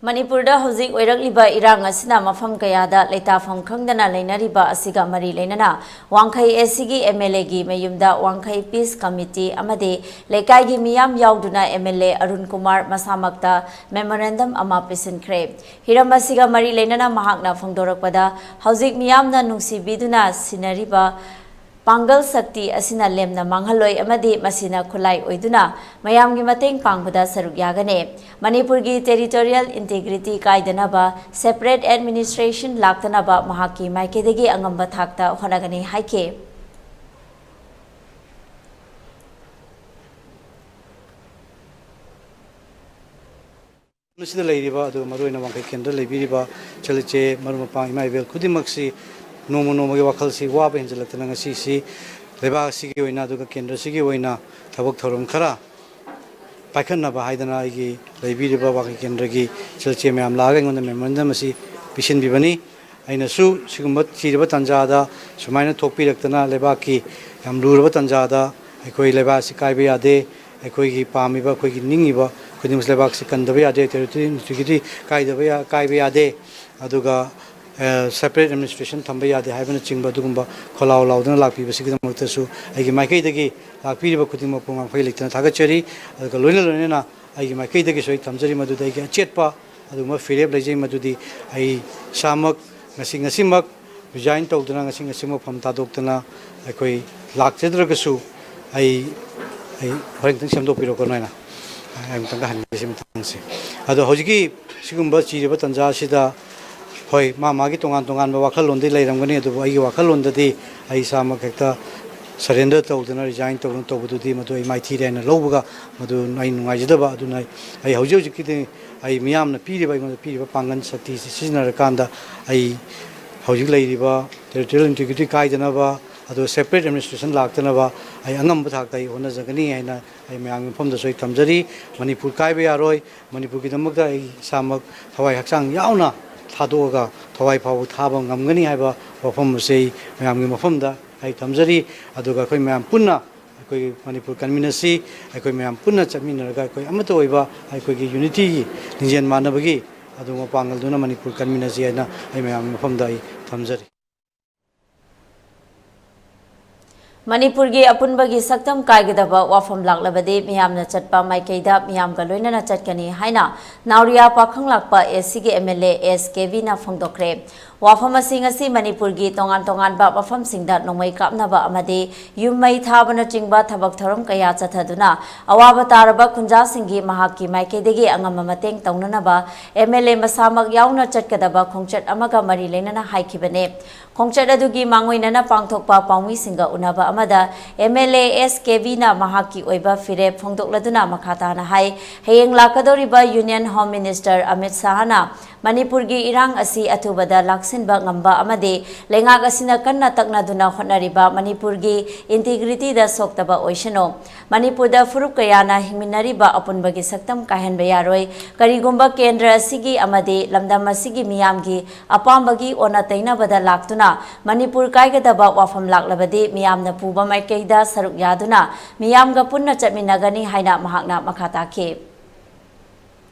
ꯃꯅꯤꯄꯨꯔꯗ ꯍꯧꯖꯤꯛ ꯑꯣꯏꯔꯛꯂꯤꯕ ꯏꯔꯥꯡ ꯑꯁꯤꯅ ꯃꯐꯝ ꯀꯌꯥꯗ ꯂꯩꯇꯥꯐꯝ ꯈꯪꯗꯅ ꯂꯩꯅꯔꯤꯕ ꯑꯁꯤꯒ ꯃꯔꯤ ꯂꯩꯅꯅ ꯋꯥꯡꯈꯩ ꯑꯦꯁꯤꯒꯤ ꯑꯦꯝ ꯑꯦꯜ ꯑꯦꯒꯤ ꯃꯌꯨꯝꯗ ꯋꯥꯡꯈꯩ ꯄꯤꯁ ꯀꯃꯤꯇꯤ ꯑꯃꯗꯤ ꯂꯩꯀꯥꯏꯒꯤ ꯃꯤꯌꯥꯝ ꯌꯥꯎꯗꯨꯅ M L A Arun Kumar ꯃꯁꯥꯃꯛꯇ ꯃꯦꯃꯣꯔꯦꯟꯗꯝ ꯑꯃ ꯄꯤꯁꯤꯟꯈ꯭ꯔꯦ꯫ ꯍꯤꯔꯝ ꯑꯁꯤꯒ ꯃꯔꯤ ꯂꯩꯅꯅ ꯃꯍꯥꯛꯅ ꯐꯣꯡꯗꯣꯔꯛꯄꯗ, ꯍꯧꯖꯤꯛ ꯃꯤꯌꯥꯝꯅ ꯅꯨꯡꯁꯤꯕꯤꯗꯨꯅ ꯁꯤꯟꯅꯔꯤꯕ ꯄꯥꯡꯒꯜ ꯁꯛꯇꯤ ꯑꯁꯤꯅ ꯂꯦꯝꯅ ꯃꯥꯡꯍꯜꯂꯣꯏ ꯑꯃꯗꯤ ꯃꯁꯤꯅ ꯈꯨꯠꯂꯥꯏ ꯑꯣꯏꯗꯨꯅ ꯃꯌꯥꯝꯒꯤ ꯃꯇꯦꯡ ꯄꯥꯡꯕꯗ ꯁꯔꯨꯛ ꯌꯥꯒꯅꯤ꯫ ꯃꯅꯤꯄꯨꯔꯒꯤ territorial integrity ꯀꯥꯏꯗꯅꯕ, separate administration ꯂꯥꯛꯇꯅꯕ ꯃꯍꯥꯛꯀꯤ ꯃꯥꯏꯀꯩꯗꯒꯤ ꯑꯉꯝꯕ ꯊꯥꯛꯇ ꯍꯣꯠꯅꯒꯅꯤ ꯍꯥꯏꯈꯤ꯫ ꯃꯁꯤꯗ ꯂꯩꯔꯤꯕ, ꯑꯗꯨꯒ ꯃꯔꯨꯑꯣꯏꯅ ꯋꯥꯡꯈꯩ ꯀꯦꯟꯗ꯭ꯔ ꯂꯩꯕꯤꯔꯤꯕ ꯏꯆꯜ ꯏꯆꯦ, ꯃꯔꯨꯞ ꯃꯄꯥꯡ, ꯏꯃꯥ ꯏꯕꯦꯜ ꯈꯨꯗꯤꯡꯃꯛꯁꯤ ꯅꯣꯡꯃ ꯅꯣꯡꯃꯒꯤ ꯋꯥꯈꯜꯁꯤ ꯋꯥꯕ ꯍꯦꯟꯖꯜꯂꯛꯇꯅ ꯉꯁꯤꯁꯤ ꯂꯩꯕꯥꯛ ꯑꯁꯤꯒꯤ ꯑꯣꯏꯅ ꯑꯗꯨꯒ ꯀꯦꯟꯗ꯭ꯔꯁꯤꯒꯤ ꯑꯣꯏꯅ ꯊꯕꯛ ꯊꯧꯔꯝ ꯈꯔ ꯄꯥꯏꯈꯠꯅꯕ ꯍꯥꯏꯗꯅ ꯑꯩꯒꯤ ꯂꯩꯕꯤꯔꯤꯕ ꯋꯥꯡꯈꯩ ꯀꯦꯟꯗ꯭ꯔꯒꯤ ꯏꯆꯜ ꯏꯆꯦ ꯃꯌꯥꯝ ꯂꯥꯛꯑꯒ ꯑꯩꯉꯣꯟꯗ ꯃꯦꯃꯣꯔꯦꯟꯗꯝ ꯑꯁꯤ ꯄꯤꯁꯤꯟꯕꯤꯕꯅꯤ꯫ ꯑꯩꯅꯁꯨ ꯁꯤꯒꯨꯝꯕ ꯆꯤꯔꯕ ꯇꯥꯟꯖꯥꯗ ꯁꯨꯃꯥꯏꯅ ꯊꯣꯛꯄꯤꯔꯛꯇꯅ ꯂꯩꯕꯥꯛꯀꯤ ꯌꯥꯝ ꯂꯨꯔꯕ ꯇꯥꯟꯖꯥꯗ ꯑꯩꯈꯣꯏ ꯂꯩꯕꯥꯛ ꯑꯁꯤ ꯀꯥꯏꯕ ꯌꯥꯗꯦ, ꯑꯩꯈꯣꯏꯒꯤ ꯄꯥꯝꯃꯤꯕ, ꯑꯩꯈꯣꯏꯒꯤ ꯅꯤꯡꯉꯤꯕ ꯈꯨꯗꯤꯡꯃꯛ ꯂꯩꯕꯥꯛꯁꯤ ꯀꯟꯗꯕ ꯌꯥꯗꯦ, territorial integrity ꯀꯥꯏꯗꯕ ꯌꯥ-, ꯀꯥꯏꯕ ꯌꯥꯗꯦ, ꯑꯗꯨꯒ, ꯑ, separate administration ꯊꯝꯕ ꯌꯥꯗꯦ ꯍꯥꯏꯕꯅꯆꯤꯡꯕ ꯑꯗꯨꯒꯨꯝꯕ ꯈꯣꯜꯂꯥꯎ ꯂꯥꯎꯗꯨꯅ ꯂꯥꯛꯄꯤꯕꯁꯤꯒꯤꯗꯃꯛꯇꯁꯨ ꯑꯩꯒꯤ ꯃꯥꯏꯀꯩꯗꯒꯤ ꯂꯥꯛꯄꯤꯔꯤꯕ ꯈꯨꯗꯤꯡꯃꯛꯄꯨ ꯉꯝꯈꯩ ꯂꯩꯇꯅ ꯊꯥꯒꯠꯆꯔꯤ꯫ ꯑꯗꯨꯒ ꯂꯣꯏꯅ ꯂꯣꯏꯅꯅ ꯑꯩꯒꯤ ꯃꯥꯏꯀꯩꯗꯒꯤꯁꯨ ꯑꯩ ꯊꯝꯖꯔꯤ ꯃꯗꯨꯗꯤ ꯑꯩꯒꯤ ꯑꯆꯦꯠꯄ ꯑꯗꯨꯒꯨꯝꯕ ꯐꯤꯔꯦꯞ ꯂꯩꯖꯩ ꯃꯗꯨꯗꯤ ꯑꯩ ꯏꯁꯥꯃꯛ ꯉꯁꯤ ꯉꯁꯤꯃꯛ resign ꯇꯧꯗꯨꯅ ꯉꯁꯤ ꯉꯁꯤꯃꯛ ꯐꯝ ꯊꯥꯗꯣꯛꯇꯅ ꯑꯩꯈꯣꯏ ꯂꯥꯛꯆꯗ꯭ꯔꯒꯁꯨ ꯑꯩ, ꯑꯩ ꯍꯣꯔꯦꯟ ꯈꯤꯇꯪ ꯁꯦꯝꯗꯣꯛꯄꯤꯔꯣꯀꯣ ꯅꯣꯏꯅ꯫ ꯑꯩ ꯑꯃꯨꯛꯇꯪꯒ ꯍꯟꯒꯦ ꯁꯤ ꯃꯇꯥꯡꯁꯦ꯫ ꯑꯗꯣ ꯍꯧꯖꯤꯛꯀꯤ ꯁꯤꯒꯨꯝꯕ ꯆꯤꯔꯤꯕ ꯇꯥꯟꯖꯥ ꯑꯁꯤꯗ ꯍꯣꯏ, ꯃꯥ ꯃꯥꯒꯤ ꯇꯣꯉꯥꯟ ꯇꯣꯉꯥꯟꯕ ꯋꯥꯈꯜꯂꯣꯟꯗꯤ ꯂꯩꯔꯝꯒꯅꯤ, ꯑꯗꯨꯕꯨ ꯑꯩꯒꯤ ꯋꯥꯈꯜꯂꯣꯟꯗꯗꯤ ꯑꯩ ꯏꯁꯥꯃꯛ ꯍꯦꯛꯇ surrender ꯇꯧꯗꯅ, resign ꯇꯧꯗꯅ ꯇꯧꯕꯗꯨꯗꯤ ꯃꯗꯨ ꯑꯩ ꯃꯥꯏꯊꯤꯔꯦ ꯍꯥꯏꯅ ꯂꯧꯕꯒ ꯃꯗꯨ ꯑꯩ ꯅꯨꯡꯉꯥꯏꯖꯗꯕ꯫ ꯑꯗꯨꯅ ꯑꯩ ꯍꯧꯖꯤꯛ ꯍꯧꯖꯤꯛꯀꯤꯗꯤ ꯑꯩ ꯃꯤꯌꯥꯝꯅ ꯄꯤꯔꯤꯕ, ꯑꯩꯉꯣꯟꯗ ꯄꯤꯔꯤꯕ ꯄꯥꯡꯒꯜ ꯁꯛꯇꯤꯁꯤ ꯁꯤꯖꯤꯟꯅꯔꯀꯥꯟꯗ ꯑꯩ ꯍꯧꯖꯤꯛ ꯂꯩꯔꯤꯕ territorial integrity ꯀꯥꯏꯗꯅꯕ, ꯑꯗꯨꯒ separate administration ꯂꯥꯛꯇꯅꯕ ꯑꯩ ꯑꯉꯝꯕ ꯊꯥꯛꯇ ꯑꯩ ꯍꯣꯠꯅꯖꯒꯅꯤ ꯍꯥꯏꯅ ꯑꯩ ꯃꯌꯥꯝꯒꯤ ꯃꯐꯝꯗꯁꯨ ꯑꯩ ꯊꯝꯖꯔꯤ꯫ ꯃꯅꯤꯄꯨꯔ ꯀꯥꯏꯕ ꯌꯥꯔꯣꯏ꯫ ꯃꯅꯤꯄꯨꯔꯒꯤꯗꯃꯛꯇ ꯑꯩ ꯏꯁꯥꯃꯛ ꯊꯋꯥꯏ ꯍꯛꯆꯥꯡ ꯌꯥꯎꯅ ꯊꯥꯗꯣꯛꯑꯒ ꯊꯋꯥꯏ ꯐꯥꯎꯕ ꯊꯥꯕ ꯉꯝꯒꯅꯤ ꯍꯥꯏꯕ ꯋꯥꯐꯝ ꯑꯁꯤ ꯑꯩ ꯃꯌꯥꯝꯒꯤ ꯃꯐꯝꯗ ꯑꯩ ꯊꯝꯖꯔꯤ꯫ ꯑꯗꯨꯒ ꯑꯩꯈꯣꯏ ꯃꯌꯥꯝ ꯄꯨꯟꯅ ꯑꯩꯈꯣꯏꯒꯤ ꯃꯅꯤꯄꯨꯔ convenementꯁꯤ ꯑꯩꯈꯣꯏ ꯃꯌꯥꯝ ꯄꯨꯟꯅ ꯆꯠꯃꯤꯟꯅꯔꯒ ꯑꯩꯈꯣꯏ ꯑꯃꯠꯇ ꯑꯣꯏꯕ ꯑꯩꯈꯣꯏꯒꯤ unityꯒꯤ ꯂꯤꯡꯖꯦꯜ ꯃꯥꯟꯅꯕꯒꯤ ꯑꯗꯨ ꯃꯄꯥꯡꯒꯜꯗꯨꯅ ꯃꯅꯤꯄꯨꯔ ꯀꯟꯃꯤꯟꯅꯁꯤ ꯍꯥꯏꯅ ꯑꯩ ꯃꯌꯥꯝꯒꯤ ꯃꯐꯝꯗ ꯑꯩ ꯊꯝꯖꯔꯤ꯫ ꯃꯅꯤꯄꯨꯔꯒꯤ ꯑꯄꯨꯟꯕꯒꯤ ꯁꯛꯇꯝ ꯀꯥꯏꯒꯗꯕ ꯋꯥꯐꯝ ꯂꯥꯛꯂꯕꯗꯤ ꯃꯤꯌꯥꯝꯅ ꯆꯠꯄ ꯃꯥꯏꯀꯩꯗ ꯃꯤꯌꯥꯝꯒ ꯂꯣꯏꯅꯅ ꯆꯠꯀꯅꯤ ꯍꯥꯏꯅ ꯅꯥꯎꯔꯤꯌꯥ ꯄꯥꯈꯪꯂꯥꯛꯄ ꯑꯦꯁꯤꯒꯤ ꯑꯦꯝ ꯑꯦꯜ ꯑꯦ ꯑꯦꯁ ꯀꯦꯕꯤꯅ ꯐꯣꯡꯗꯣꯛꯈ꯭ꯔꯦ꯫ ꯋꯥꯐꯝ ꯑꯁꯤ ꯉꯁꯤ ꯃꯅꯤꯄꯨꯔꯒꯤ ꯇꯣꯉꯥꯟ ꯇꯣꯉꯥꯟꯕ ꯃꯐꯝꯁꯤꯡꯗ ꯅꯣꯡꯃꯩ ꯀꯥꯞꯅꯕ ꯑꯃꯗꯤ ꯌꯨꯝ ꯃꯩ ꯊꯥꯕꯅꯆꯤꯡꯕ ꯊꯕꯛ ꯊꯧꯔꯝ ꯀꯌꯥ ꯆꯠꯊꯗꯨꯅ ꯑꯋꯥꯕ ꯇꯥꯔꯕ ꯈꯨꯟꯖꯥꯁꯤꯡꯒꯤ ꯃꯍꯥꯛꯀꯤ ꯃꯥꯏꯀꯩꯗꯒꯤ ꯑꯉꯝꯕ ꯃꯇꯦꯡ ꯇꯧꯅꯅꯕ ꯑꯦꯝ ꯑꯦꯜ ꯑꯦ ꯃꯁꯥꯃꯛ ꯌꯥꯎꯅ ꯆꯠꯀꯗꯕ ꯈꯣꯡꯆꯠ ꯑꯃꯒ ꯃꯔꯤ ꯂꯩꯅꯅ ꯍꯥꯏꯈꯤꯕꯅꯦ꯫ ꯈꯣꯡꯆꯠ ꯑꯗꯨꯒꯤ ꯃꯥꯡꯑꯣꯏꯅꯅ ꯄꯥꯡꯊꯣꯛꯄ ꯄꯥꯎꯃꯤꯁꯤꯡꯒ ꯎꯅꯕ ꯑꯃꯗ ꯑꯦꯝ ꯑꯦꯜ ꯑꯦ ꯑꯦꯁ ꯀꯦꯕꯤꯅ ꯃꯍꯥꯛꯀꯤ ꯑꯣꯏꯕ ꯐꯤꯔꯦꯞ ꯐꯣꯡꯗꯣꯛꯂꯗꯨꯅ ꯃꯈꯥ ꯇꯥꯅ ꯍꯥꯏ, ꯍꯌꯦꯡ ꯂꯥꯛꯀꯗꯧꯔꯤꯕ ꯌꯨꯅꯤꯌꯟ ꯍꯣꯝ ꯃꯤꯅꯤꯁꯇꯔ ꯑꯃꯤꯠ ꯁꯥꯍꯅ ꯃꯅꯤꯄꯨꯔꯒꯤ ꯏꯔꯥꯡ ꯑꯁꯤ ꯑꯊꯨꯕꯗ ꯂꯥꯛꯁꯤꯟꯕ ꯉꯝꯕ ꯑꯃꯗꯤ ꯂꯩꯉꯥꯛ ꯑꯁꯤꯅ ꯀꯟꯅ ꯇꯛꯅꯗꯨꯅ ꯍꯣꯠꯅꯔꯤꯕ ꯃꯅꯤꯄꯨꯔꯒꯤ ꯏꯟꯇꯤꯒ꯭ꯔꯤꯇꯤꯗ ꯁꯣꯛꯇꯕ ꯑꯣꯏꯁꯅꯨ꯫ ꯃꯅꯤꯄꯨꯔꯗ ꯐꯨꯔꯨꯞ ꯀꯌꯥꯅ ꯍꯤꯡꯃꯤꯟꯅꯔꯤꯕ ꯑꯄꯨꯟꯕꯒꯤ ꯁꯛꯇꯝ ꯀꯥꯏꯍꯟꯕ ꯌꯥꯔꯣꯏ꯫ ꯀꯔꯤꯒꯨꯝꯕ ꯀꯦꯟꯗ꯭ꯔ ꯑꯁꯤꯒꯤ ꯑꯃꯗꯤ ꯂꯝꯗꯝ ꯑꯁꯤꯒꯤ ꯃꯤꯌꯥꯝꯒꯤ ꯑꯄꯥꯝꯕꯒꯤ ꯑꯣꯟꯅ ꯇꯩꯅꯕꯗ ꯂꯥꯛꯇꯨꯅ ꯃꯅꯤꯄꯨꯔ ꯀꯥꯏꯒꯗꯕ ꯋꯥꯐꯝ ꯂꯥꯛꯂꯕꯗꯤ ꯃꯤꯌꯥꯝꯅ ꯄꯨꯕ ꯃꯥꯏꯀꯩꯗ ꯁꯔꯨꯛ ꯌꯥꯗꯨꯅ ꯃꯤꯌꯥꯝꯒ ꯄꯨꯟꯅ ꯆꯠꯃꯤꯟꯅꯒꯅꯤ ꯍꯥꯏꯅ ꯃꯍꯥꯛꯅ ꯃꯈꯥ ꯇꯥꯈꯤ꯫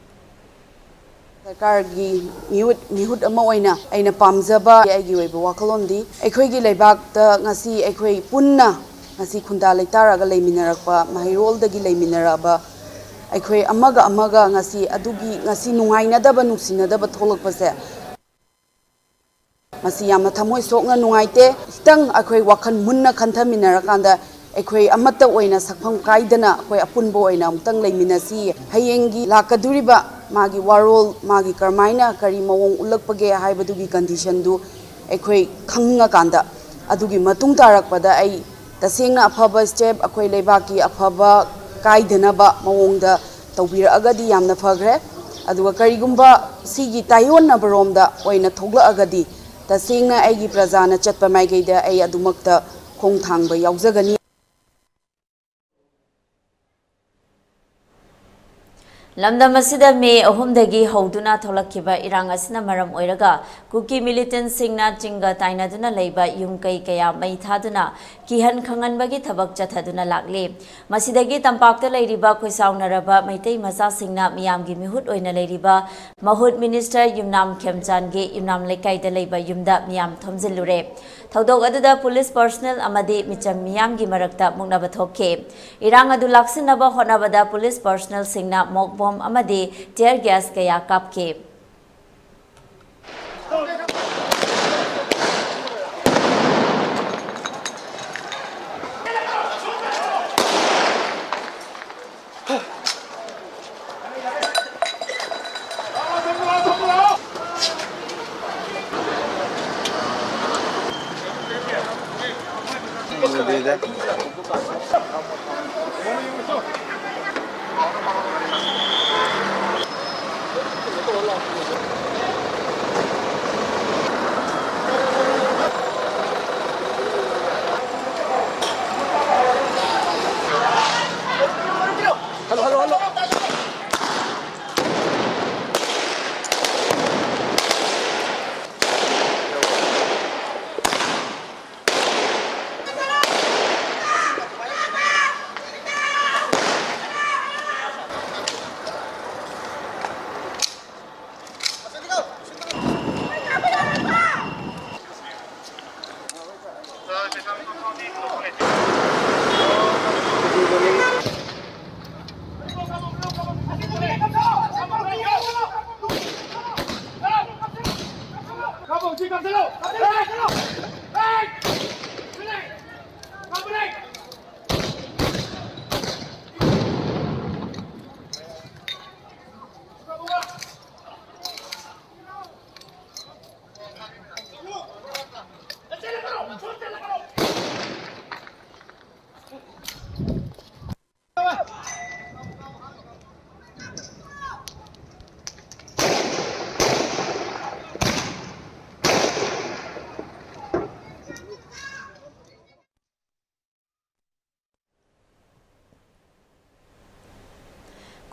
ꯁꯔꯀꯥꯔꯒꯤ ꯃꯤꯍꯨꯠ ꯃꯤꯍꯨꯠ ꯑꯃ ꯑꯣꯏꯅ ꯑꯩꯅ ꯄꯥꯝꯖꯕ ꯑꯩꯒꯤ ꯑꯣꯏꯕ ꯋꯥꯈꯜꯂꯣꯟꯗꯤ ꯑꯩꯈꯣꯏꯒꯤ ꯂꯩꯕꯥꯛꯇ ꯉꯁꯤ ꯑꯩꯈꯣꯏ ꯄꯨꯟꯅ ꯉꯁꯤ ꯈꯨꯟꯗꯥ ꯂꯩꯇꯥꯔꯒ ꯂꯩꯃꯤꯟꯅꯔꯛꯄ ꯃꯍꯩꯔꯣꯜꯗꯒꯤ ꯂꯩꯃꯤꯟꯅꯔꯛꯑꯕ ꯑꯩꯈꯣꯏ ꯑꯃꯒ ꯑꯃꯒ ꯉꯁꯤ ꯑꯗꯨꯒꯤ ꯉꯁꯤ ꯅꯨꯡꯉꯥꯏꯅꯗꯕ ꯅꯨꯡꯁꯤꯅꯗꯕ ꯊꯣꯛꯂꯛꯄꯁꯦ ꯃꯁꯤ ꯌꯥꯝꯅ ꯊꯃꯣꯏ ꯁꯣꯛꯅ ꯅꯨꯡꯉꯥꯏꯇꯦ꯫ ꯈꯤꯇꯪ ꯑꯩꯈꯣꯏ ꯋꯥꯈꯜ ꯃꯨꯟꯅ ꯈꯟꯊꯃꯤꯟꯅꯔꯀꯥꯟꯗ ꯑꯩꯈꯣꯏ ꯑꯃꯠꯇ ꯑꯣꯏꯅ ꯁꯛꯐꯝ ꯀꯥꯏꯗꯅ ꯑꯩꯈꯣꯏ ꯑꯄꯨꯟꯕ ꯑꯣꯏꯅ ꯑꯃꯨꯛꯇꯪ ꯂꯩꯃꯤꯟꯅꯁꯤ꯫ ꯍꯌꯦꯡꯒꯤ ꯂꯥꯛꯀꯗꯧꯔꯤꯕ ꯃꯥꯒꯤ ꯋꯥꯔꯣꯜ ꯃꯥꯒꯤ ꯀꯔꯝꯍꯥꯏꯅ ꯀꯔꯤ ꯃꯑꯣꯡ ꯎꯠꯂꯛꯄꯒꯦ ꯍꯥꯏꯕꯗꯨꯒꯤ ꯀꯟꯗꯤꯁꯟꯗꯨ ꯑꯩꯈꯣꯏ ꯈꯪꯉꯀꯥꯟꯗ ꯑꯗꯨꯒꯤ ꯃꯇꯨꯡ ꯇꯥꯔꯛꯄꯗ ꯑꯩ ꯇꯁꯦꯡꯅ ꯑꯐꯕ ꯁ꯭ꯇꯦꯞ ꯑꯩꯈꯣꯏ ꯂꯩꯕꯥꯛꯀꯤ ꯑꯐꯕ ꯀꯥꯏꯗꯅꯕ ꯃꯑꯣꯡꯗ ꯇꯧꯕꯤꯔꯛꯑꯒꯗꯤ ꯌꯥꯝꯅ ꯐꯈ꯭ꯔꯦ꯫ ꯑꯗꯨꯒ ꯀꯔꯤꯒꯨꯝꯕ ꯁꯤꯒꯤ ꯇꯥꯏꯑꯣꯟꯅꯕꯔꯣꯝꯗ ꯑꯣꯏꯅ ꯊꯣꯛꯂꯛꯑꯒꯗꯤ ꯇꯁꯦꯡꯅ ꯑꯩꯒꯤ ꯄ꯭ꯔꯖꯥꯅ ꯆꯠꯄ ꯃꯥꯏꯀꯩꯗ ꯑꯩ ꯑꯗꯨꯃꯛꯇ ꯈꯣꯡ ꯊꯥꯡꯕ ꯌꯥꯎꯖꯒꯅꯤ꯫ ꯂꯝꯗꯝ ꯑꯁꯤꯗ ꯃꯦ ꯑꯍꯨꯝꯗꯒꯤ ꯍꯧꯗꯨꯅ ꯊꯣꯛꯂꯛꯈꯤꯕ ꯏꯔꯥꯡ ꯑꯁꯤꯅ ꯃꯔꯝ ꯑꯣꯏꯔꯒ ꯀꯨꯀꯤ ꯃꯤꯂꯤꯇꯦꯟꯁꯤꯡꯅ ꯆꯤꯡꯒ ꯇꯥꯏꯅꯗꯨꯅ ꯂꯩꯕ ꯌꯨꯝ ꯀꯩ ꯀꯌꯥ ꯃꯩ ꯊꯥꯗꯨꯅ ꯀꯤꯍꯟ ꯈꯪꯍꯟꯕꯒꯤ ꯊꯕꯛ ꯆꯠꯊꯗꯨꯅ ꯂꯥꯛꯂꯤ꯫ ꯃꯁꯤꯗꯒꯤ ꯇꯝꯄꯥꯛꯇ ꯂꯩꯔꯤꯕ ꯈꯣꯏꯁꯥꯎꯅꯔꯕ ꯃꯩꯇꯩ ꯃꯆꯥꯁꯤꯡꯅ ꯃꯤꯌꯥꯝꯒꯤ ꯃꯤꯍꯨꯠ ꯑꯣꯏꯅ ꯂꯩꯔꯤꯕ ꯃꯍꯨꯠ ꯃꯤꯅꯤꯁꯇꯔ ꯌꯨꯝꯅꯥꯝ ꯈꯦꯝꯆꯥꯟꯒꯤ ꯌꯨꯝꯅꯥꯝ ꯂꯩꯀꯥꯏꯗ ꯂꯩꯕ ꯌꯨꯝꯗ ꯃꯤꯌꯥꯝ ꯊꯣꯝꯖꯤꯜꯂꯨꯔꯦ꯫ ꯊꯧꯗꯣꯛ ꯑꯗꯨꯗ ꯄꯨꯂꯤꯁ ꯄꯔꯁꯅꯦꯜ ꯑꯃꯗꯤ ꯃꯤꯆꯝ ꯃꯤꯌꯥꯝꯒꯤ ꯃꯔꯛꯇ ꯃꯨꯛꯅꯕ ꯊꯣꯛꯈꯤ꯫ ꯏꯔꯥꯡ ꯑꯗꯨ ꯂꯥꯛꯁꯤꯟꯅꯕ ꯍꯣꯠꯅꯕꯗ ꯄꯨꯂꯤꯁ ꯄꯔꯁꯅꯦꯜꯁꯤꯡꯅ ꯃꯣꯛ ꯕꯣꯝ ꯑꯃꯗꯤ ꯇꯤꯌꯔ ꯒ꯭ꯌꯥꯁ ꯀꯌꯥ ꯀꯥꯞꯈꯤ꯫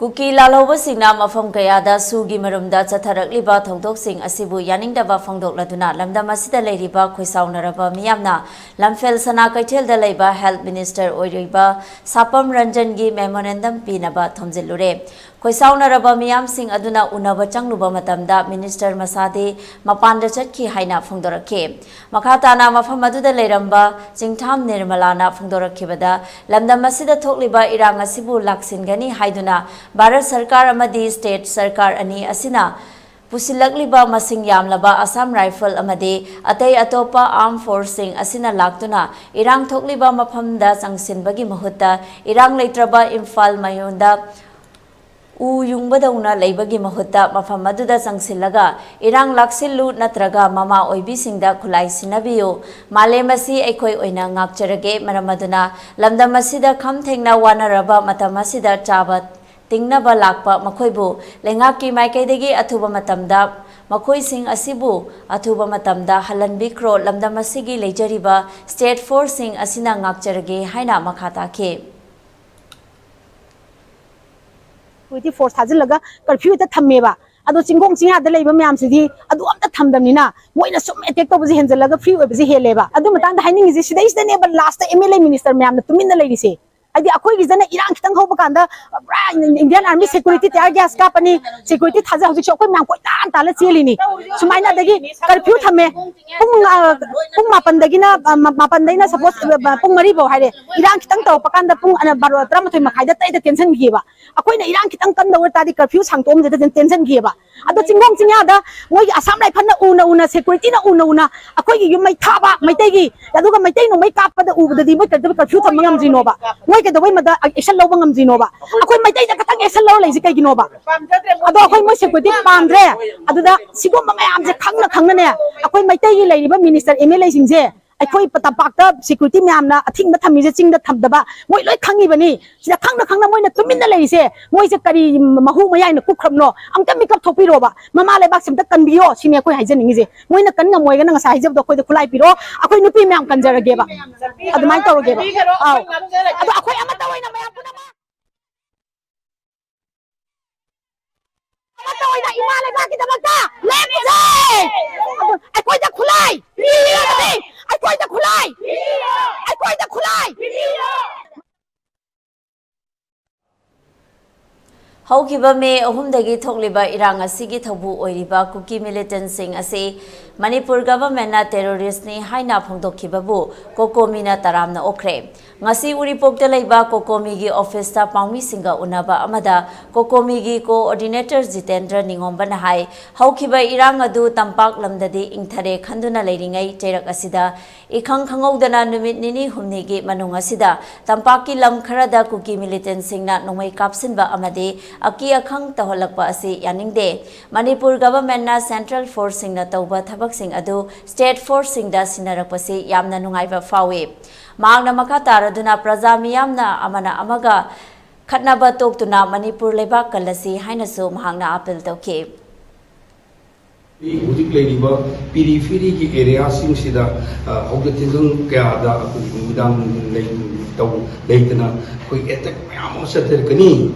ꯀꯨꯀꯤ ꯂꯥꯜꯍꯧꯕꯁꯤꯡꯅ ꯃꯐꯝ ꯀꯌꯥꯗ ꯁꯨꯒꯤ ꯃꯔꯨꯝꯗ ꯆꯠꯊꯔꯛꯂꯤꯕ ꯊꯧꯗꯣꯛꯁꯤꯡ ꯑꯁꯤꯕꯨ ꯌꯥꯅꯤꯡꯗꯕ ꯐꯣꯡꯗꯣꯛꯂꯗꯨꯅ ꯂꯝꯗꯝ ꯑꯁꯤꯗ ꯂꯩꯔꯤꯕ ꯈꯣꯏꯁꯥꯎꯅꯔꯕ ꯃꯤꯌꯥꯝꯅ ꯂꯝꯐꯦꯜ ꯁꯅꯥ ꯀꯩꯊꯦꯜꯗ ꯂꯩꯕ ꯍꯦꯜꯊ ꯃꯤꯅꯤꯁꯇꯔ ꯑꯣꯏꯔꯤꯕ ꯁꯥꯄꯝ ꯔꯟꯖꯟꯒꯤ ꯃꯦꯃꯣꯔꯦꯟꯗꯝ ꯄꯤꯅꯕ ꯊꯣꯝꯖꯤꯜꯂꯨꯔꯦ꯫ ꯈꯣꯏꯁꯥꯎꯅꯔꯕ ꯃꯤꯌꯥꯝꯁꯤꯡ ꯑꯗꯨꯅ ꯎꯅꯕ ꯆꯪꯂꯨꯕ ꯃꯇꯝꯗ ꯃꯤꯅꯤꯁꯇꯔ ꯃꯁꯥꯗꯤ ꯃꯄꯥꯟꯗ ꯆꯠꯈꯤ ꯍꯥꯏꯅ ꯐꯣꯡꯗꯣꯔꯛꯈꯤ꯫ ꯃꯈꯥ ꯇꯥꯅ ꯃꯐꯝ ꯑꯗꯨꯗ ꯂꯩꯔꯝꯕ ꯆꯤꯡꯊꯥꯝ ꯅꯤꯔꯃꯂꯥꯅ ꯐꯣꯡꯗꯣꯔꯛꯈꯤꯕꯗ, ꯂꯝꯗꯝ ꯑꯁꯤꯗ ꯊꯣꯛꯂꯤꯕ ꯏꯔꯥꯡ ꯑꯁꯤꯕꯨ ꯂꯥꯛꯁꯤꯟꯒꯅꯤ ꯍꯥꯏꯗꯨꯅ ꯚꯥꯔꯠ ꯁꯔꯀꯥꯔ ꯑꯃꯗꯤ ꯁ꯭ꯇꯦꯠ ꯁꯔꯀꯥꯔ ꯑꯅꯤ ꯑꯁꯤꯅ ꯄꯨꯁꯤꯜꯂꯛꯂꯤꯕ ꯃꯁꯤꯡ ꯌꯥꯝꯂꯕ ꯑꯁꯥꯝ ꯔꯥꯏꯐꯜ ꯑꯃꯗꯤ ꯑꯇꯩ ꯑꯇꯣꯞꯄ ꯑꯥꯔꯝ ꯐꯣꯔꯁꯁꯤꯡ ꯑꯁꯤꯅ ꯂꯥꯛꯇꯨꯅ ꯏꯔꯥꯡ ꯊꯣꯛꯂꯤꯕ ꯃꯐꯝꯗ ꯆꯪꯁꯤꯟꯕꯒꯤ ꯃꯍꯨꯠꯇ ꯏꯔꯥꯡ ꯂꯩꯇ꯭ꯔꯕ ꯏꯝꯐꯥꯜ ꯃꯌꯣꯟꯗ ꯎ ꯌꯨꯡꯕꯗꯧꯅ ꯂꯩꯕꯒꯤ ꯃꯍꯨꯠꯇ ꯃꯐꯝ ꯑꯗꯨꯗ ꯆꯪꯁꯤꯜꯂꯒ ꯏꯔꯥꯡ ꯂꯥꯛꯁꯤꯜꯂꯨ ꯅꯠꯇ꯭ꯔꯒ ꯃꯃꯥ ꯑꯣꯏꯕꯤꯁꯤꯡꯗ ꯈꯨꯠꯂꯥꯏ ꯁꯤꯟꯅꯕꯤꯌꯨ꯫ ꯃꯥꯂꯦꯝ ꯑꯁꯤ ꯑꯩꯈꯣꯏ ꯑꯣꯏꯅ ꯉꯥꯛꯆꯔꯒꯦ꯫ ꯃꯔꯝ ꯑꯗꯨꯅ ꯂꯝꯗꯝ ꯑꯁꯤꯗ ꯈꯝ ꯊꯦꯡꯅ ꯋꯥꯅꯔꯕ ꯃꯇꯝ ꯑꯁꯤꯗ ꯆꯥꯕ ꯇꯤꯡꯅꯕ ꯂꯥꯛꯄ ꯃꯈꯣꯏꯕꯨ ꯂꯩꯉꯥꯛꯀꯤ ꯃꯥꯏꯀꯩꯗꯒꯤ ꯑꯊꯨꯕ ꯃꯇꯝꯗ ꯃꯈꯣꯏꯁꯤꯡ ꯑꯁꯤꯕꯨ ꯑꯊꯨꯕ ꯃꯇꯝꯗ ꯍꯜꯍꯟꯕꯤꯈ꯭ꯔꯣ꯫ ꯂꯝꯗꯝ ꯑꯁꯤꯒꯤ ꯂꯩꯖꯔꯤꯕ ꯁ꯭ꯇꯦꯠ ꯐꯣꯔꯁꯁꯤꯡ ꯑꯁꯤꯅ ꯉꯥꯛꯆꯔꯒꯦ ꯍꯥꯏꯅ ꯃꯈꯥ ꯇꯥꯈꯤ꯫ ꯁꯦꯀ꯭ꯌꯨꯔꯤꯇꯤ ꯐꯣꯔꯁ ꯊꯥꯖꯤꯜꯂꯒ ꯀꯔꯐ꯭ꯌꯨ ꯍꯦꯛꯇ ꯊꯝꯃꯦꯕ꯫ ꯑꯗꯣ ꯆꯤꯡꯈꯣꯡ ꯆꯤꯡꯌꯥꯗ ꯂꯩꯕ ꯃꯌꯥꯝꯁꯤꯗꯤ ꯑꯗꯨ ꯑꯝꯇ ꯊꯝꯗꯕꯅꯤꯅ ꯃꯣꯏꯅ ꯁꯨꯝ ꯑꯦꯇꯦꯛ ꯇꯧꯕꯁꯦ ꯍꯦꯟꯖꯜꯂꯒ ꯐ꯭ꯔꯤ ꯑꯣꯏꯕꯁꯦ ꯍꯦꯜꯂꯦꯕ꯫ ꯑꯗꯨ ꯃꯇꯥꯡꯗ ꯍꯥꯏꯅꯤꯡꯉꯤꯁꯦ ꯁꯤꯗꯩꯁꯤꯗꯅꯦꯕ last M L A minister ꯃꯌꯥꯝꯅ ꯇꯨꯃꯤꯟꯅ ꯂꯩꯔꯤꯁꯦ꯫ ꯍꯥꯏꯗꯤ ꯑꯩꯈꯣꯏꯒꯤꯁꯤꯅ ꯏꯔꯥꯡ ꯈꯤꯇꯪ ꯍꯧꯕ ꯀꯥꯟꯗ ꯄꯨꯔꯥ Indian army security tear gas ꯀꯥꯞꯄꯅꯤ, ꯁꯦꯀ꯭ꯌꯨꯔꯤꯇꯤ ꯊꯥꯖ ꯍꯧꯖꯤꯛꯁꯨ ꯑꯩꯈꯣꯏ ꯃꯌꯥꯝ ꯀꯣꯏꯇꯥꯟ ꯇꯥꯜꯂ ꯆꯦꯜꯂꯤꯅꯤ꯫ ꯁꯨꯃꯥꯏꯅ ꯑꯗꯒꯤ ꯀꯔꯐ꯭ꯌꯨ ꯊꯝꯃꯦ꯫ ꯄꯨꯡ ꯄꯨꯡ ꯃꯥꯄꯟꯗꯒꯤꯅ ꯃꯥꯄꯟꯗꯩꯅ ꯁꯄꯣꯁ ꯄꯨꯡ ꯃꯔꯤꯐꯧ ꯍꯥꯏꯔꯦ꯫ ꯏꯔꯥꯡ ꯈꯤꯇꯪ ꯇꯧꯔꯛꯄ ꯀꯥꯟꯗ ꯄꯨꯡ ꯕꯥꯔꯣ ꯇꯔꯥꯃꯥꯊꯣꯏ ꯃꯈꯥꯏꯗ ꯇꯩꯗ ꯇꯦꯟꯁꯤꯟꯈꯤꯑꯕ꯫ ꯑꯩꯈꯣꯏꯅ ꯏꯔꯥꯡ ꯈꯤꯇꯪ ꯀꯟꯗ ꯑꯣꯏ ꯇꯥꯔꯗꯤ ꯀꯔꯐ꯭ꯌꯨ ꯁꯥꯡꯇꯣꯛꯑꯝꯗꯦꯗ ꯇꯦꯟꯁꯤꯟꯈꯤꯑꯕ꯫ ꯑꯗꯣ ꯆꯤꯡꯈꯣꯡ ꯆꯤꯡꯌꯥꯗ ꯃꯣꯏꯒꯤ ꯑꯁꯥꯝ ꯔꯥꯏꯐꯜꯅ ꯎꯅ ꯎꯅ, ꯁꯦꯀ꯭ꯌꯨꯔꯤꯇꯤꯅ ꯎꯅ ꯎꯅ ꯑꯩꯈꯣꯏꯒꯤ ꯌꯨꯝ ꯃꯩ ꯊꯥꯕ ꯃꯩꯇꯩꯒꯤ, ꯑꯗꯨꯒ ꯃꯩꯇꯩ ꯅꯣꯡꯃꯩ ꯀꯥꯞꯄꯗ ꯎꯕꯗꯗꯤ ꯃꯣꯏ ꯀꯩꯗꯧꯕꯩ ꯀꯔꯐ꯭ꯌꯨ ꯊꯝꯕ ꯉꯝꯗ꯭ꯔꯤꯅꯣꯕ? ꯃꯣꯏ ꯀꯩꯗꯧꯕꯩ ꯃꯗ ꯑꯦꯛꯁꯟ ꯂꯧꯕ ꯉꯝꯗ꯭ꯔꯤꯅꯣꯕ? ꯑꯩꯈꯣꯏ ꯃꯩꯇꯩꯗ ꯈꯛꯇꯪ ꯑꯦꯛꯁꯟ ꯂꯧꯔ ꯂꯩꯁꯦ ꯀꯩꯒꯤꯅꯣꯕ? ꯑꯗꯣ ꯑꯩꯈꯣꯏ ꯃꯣꯏ ꯁꯦꯀ꯭ꯌꯨꯔꯤꯇꯤ ꯄꯥꯝꯗ꯭ꯔꯦ꯫ ꯑꯗꯨꯗ ꯁꯤꯒꯨꯝꯕ ꯃꯌꯥꯝꯁꯦ ꯈꯪꯅ ꯈꯪꯅꯅꯦ ꯑꯩꯈꯣꯏ ꯃꯩꯇꯩꯒꯤ ꯂꯩꯔꯤꯕ ꯃꯤꯅꯤꯁꯇꯔ ꯑꯦꯝ ꯑꯦꯜ ꯑꯦꯁꯤꯡꯁꯦ ꯑꯩꯈꯣꯏ ꯇꯝꯄꯥꯛꯇ ꯁꯦꯀ꯭ꯌꯨꯔꯤꯇꯤ ꯃꯌꯥꯝꯅ ꯑꯊꯤꯡꯕ ꯊꯝꯃꯤꯁꯦ ꯆꯤꯡꯗ ꯊꯝꯗꯕ ꯃꯣꯏ ꯂꯣꯏ ꯈꯪꯉꯤꯕꯅꯤ꯫ ꯁꯤꯗ ꯈꯪꯅ ꯈꯪꯅ ꯃꯣꯏꯅ ꯇꯨꯃꯤꯟꯅ ꯂꯩꯔꯤꯁꯦ ꯃꯣꯏꯁꯦ ꯀꯔꯤ ꯃꯍꯨ ꯃꯌꯥꯏꯅ ꯀꯨꯞꯈ꯭ꯔꯕꯅꯣ? ꯑꯝꯇ ꯃꯤꯀꯞ ꯊꯣꯛꯄꯤꯔꯣꯕ꯫ ꯃꯃꯥ ꯂꯩꯕꯥꯛꯁꯦ ꯑꯝꯇ ꯀꯟꯕꯤꯌꯣ ꯁꯤꯅꯤ ꯑꯩꯈꯣꯏ ꯍꯥꯏꯖꯅꯤꯡꯉꯤꯁꯦ꯫ ꯃꯣꯏꯅ ꯀꯟ ꯉꯝꯃꯣꯏꯒꯅ ꯉꯁꯥꯏ ꯍꯥꯏꯖꯕꯗꯣ ꯑꯩꯈꯣꯏꯗ ꯈꯨꯠꯂꯥꯏ ꯄꯤꯔꯛꯑꯣ꯫ ꯑꯩꯈꯣꯏ ꯅꯨꯄꯤ ꯃꯌꯥꯝ ꯀꯟꯖꯔꯒꯦꯕ꯫ ꯑꯗꯨꯃꯥꯏꯅ ꯇꯧꯔꯒꯦꯕ꯫ ꯑꯥꯎ꯫ ꯑꯗꯣ ꯑꯩꯈꯣꯏ ꯑꯃꯠꯇ ꯑꯣꯏꯅ ꯃꯌꯥꯝ ꯄꯨꯝꯅꯃꯛ ꯑꯩꯈꯣꯏꯅ ꯏꯃꯥ ꯂꯩꯕꯥꯛꯀꯤꯗꯃꯛꯇ ꯂꯦꯞꯄꯁꯦ꯫ ꯑꯩꯈꯣꯏꯗ ꯈꯨꯠꯂꯥꯏ ꯄꯤꯔꯒꯗꯤ, ꯑꯩꯈꯣꯏꯗ ꯈꯨꯠꯂꯥꯏ, ꯑꯩꯈꯣꯏꯗ ꯈꯨꯠꯂꯥꯏ꯫ ꯍꯧꯈꯤꯕ ꯃꯦ ꯑꯍꯨꯝꯗꯒꯤ ꯊꯣꯛꯂꯤꯕ ꯏꯔꯥꯡ ꯑꯁꯤꯒꯤ ꯊꯧꯕꯨ ꯑꯣꯏꯔꯤꯕ ꯀꯨꯀꯤ ꯃꯤꯂꯤꯇꯦꯟꯁꯤꯡ ꯑꯁꯤ ꯃꯅꯤꯄꯨꯔ ꯒꯚꯔꯟꯃꯦꯟꯠꯅ ꯇꯦꯔꯣꯔꯤꯁ꯭ꯠꯅꯤ ꯍꯥꯏꯅ ꯐꯣꯡꯗꯣꯛꯈꯤꯕꯕꯨ ꯀꯣꯀꯣꯃꯤꯅ ꯇꯔꯥꯝꯅ ꯑꯣꯛꯈ꯭ꯔꯦ꯫ ꯉꯁꯤ ꯎꯔꯤꯄꯣꯛꯇ ꯂꯩꯕ ꯀꯣꯀꯣꯃꯤꯒꯤ ꯑꯣꯐꯤꯁꯇ ꯄꯥꯎꯃꯤꯁꯤꯡꯒ ꯎꯅꯕ ꯑꯃꯗ ꯀꯣꯀꯣꯃꯤꯒꯤ ꯀꯣꯑꯣꯔꯗꯤꯅꯦꯇꯔ ꯖꯤꯇꯦꯟꯗ꯭ꯔ ꯅꯤꯉꯣꯝꯕꯅ ꯍꯥꯏ, ꯍꯧꯈꯤꯕ ꯏꯔꯥꯡ ꯑꯗꯨ ꯇꯝꯄꯥꯛ ꯂꯝꯗꯗꯤ ꯏꯪꯊꯔꯦ ꯈꯟꯗꯨꯅ ꯂꯩꯔꯤꯉꯩ ꯆꯩꯔꯛ ꯑꯁꯤꯗ ꯏꯈꯪ ꯈꯪꯍꯧꯗꯅ ꯅꯨꯃꯤꯠ ꯅꯤꯅꯤ ꯍꯨꯝꯅꯤꯒꯤ ꯃꯅꯨꯡ ꯑꯁꯤꯗ ꯇꯝꯄꯥꯛꯀꯤ ꯂꯝ ꯈꯔꯗ ꯀꯨꯀꯤ ꯃꯤꯂꯤꯇꯦꯟꯁꯤꯡꯅ ꯅꯣꯡꯃꯩ ꯀꯥꯞꯁꯤꯟꯕ ꯑꯃꯗꯤ ꯑꯀꯤ ꯑꯈꯪ ꯇꯧꯍꯜꯂꯛꯄ ꯑꯁꯤ ꯌꯥꯅꯤꯡꯗꯦ꯫ ꯃꯅꯤꯄꯨꯔ ꯒꯚꯔꯟꯃꯦꯟꯠꯅ ꯁꯦꯟꯇ꯭ꯔꯦꯜ ꯐꯣꯔꯁꯁꯤꯡꯅ ꯇꯧꯕ ꯊꯕꯛꯁꯤꯡ ꯑꯗꯨ ꯁ꯭ꯇꯦꯠ ꯐꯣꯔꯁꯁꯤꯡꯗ ꯁꯤꯟꯅꯔꯛꯄꯁꯤ ꯌꯥꯝꯅ ꯅꯨꯡꯉꯥꯏꯕ ꯐꯥꯎꯏ꯫ ꯃꯍꯥꯛꯅ ꯃꯈꯥ ꯇꯥꯔꯗꯨꯅ ꯄ꯭ꯔꯖꯥ ꯃꯤꯌꯥꯝꯅ ꯑꯃꯅ ꯑꯃꯒ ꯈꯠꯅꯕ ꯇꯣꯛꯇꯨꯅ ꯃꯅꯤꯄꯨꯔ ꯂꯩꯕꯥꯛ ꯀꯜꯂꯁꯤ ꯍꯥꯏꯅꯁꯨ ꯃꯍꯥꯛꯅ ꯑꯥꯄꯤꯜ ꯇꯧꯈꯤ꯫ ꯍꯧꯖꯤꯛ ꯂꯩꯔꯤꯕ ꯄꯤꯔꯤꯐꯦꯔꯤꯒꯤ ꯑꯦꯔꯤꯌꯥꯁꯤꯡꯁꯤꯗ, ꯑ, ꯍꯧꯒꯠ ꯊꯤꯟꯖꯤꯟ ꯀꯌꯥꯗ ꯑꯩꯈꯣꯏꯒꯤ ꯅꯨꯃꯤꯗꯥꯡ ꯂꯩ-, ꯇꯧ-, ꯂꯩꯇꯅ ꯑꯩꯈꯣꯏ ꯑꯦꯇꯦꯛ ꯃꯌꯥꯝ ꯑꯃ ꯆꯠꯊꯔꯛꯀꯅꯤ,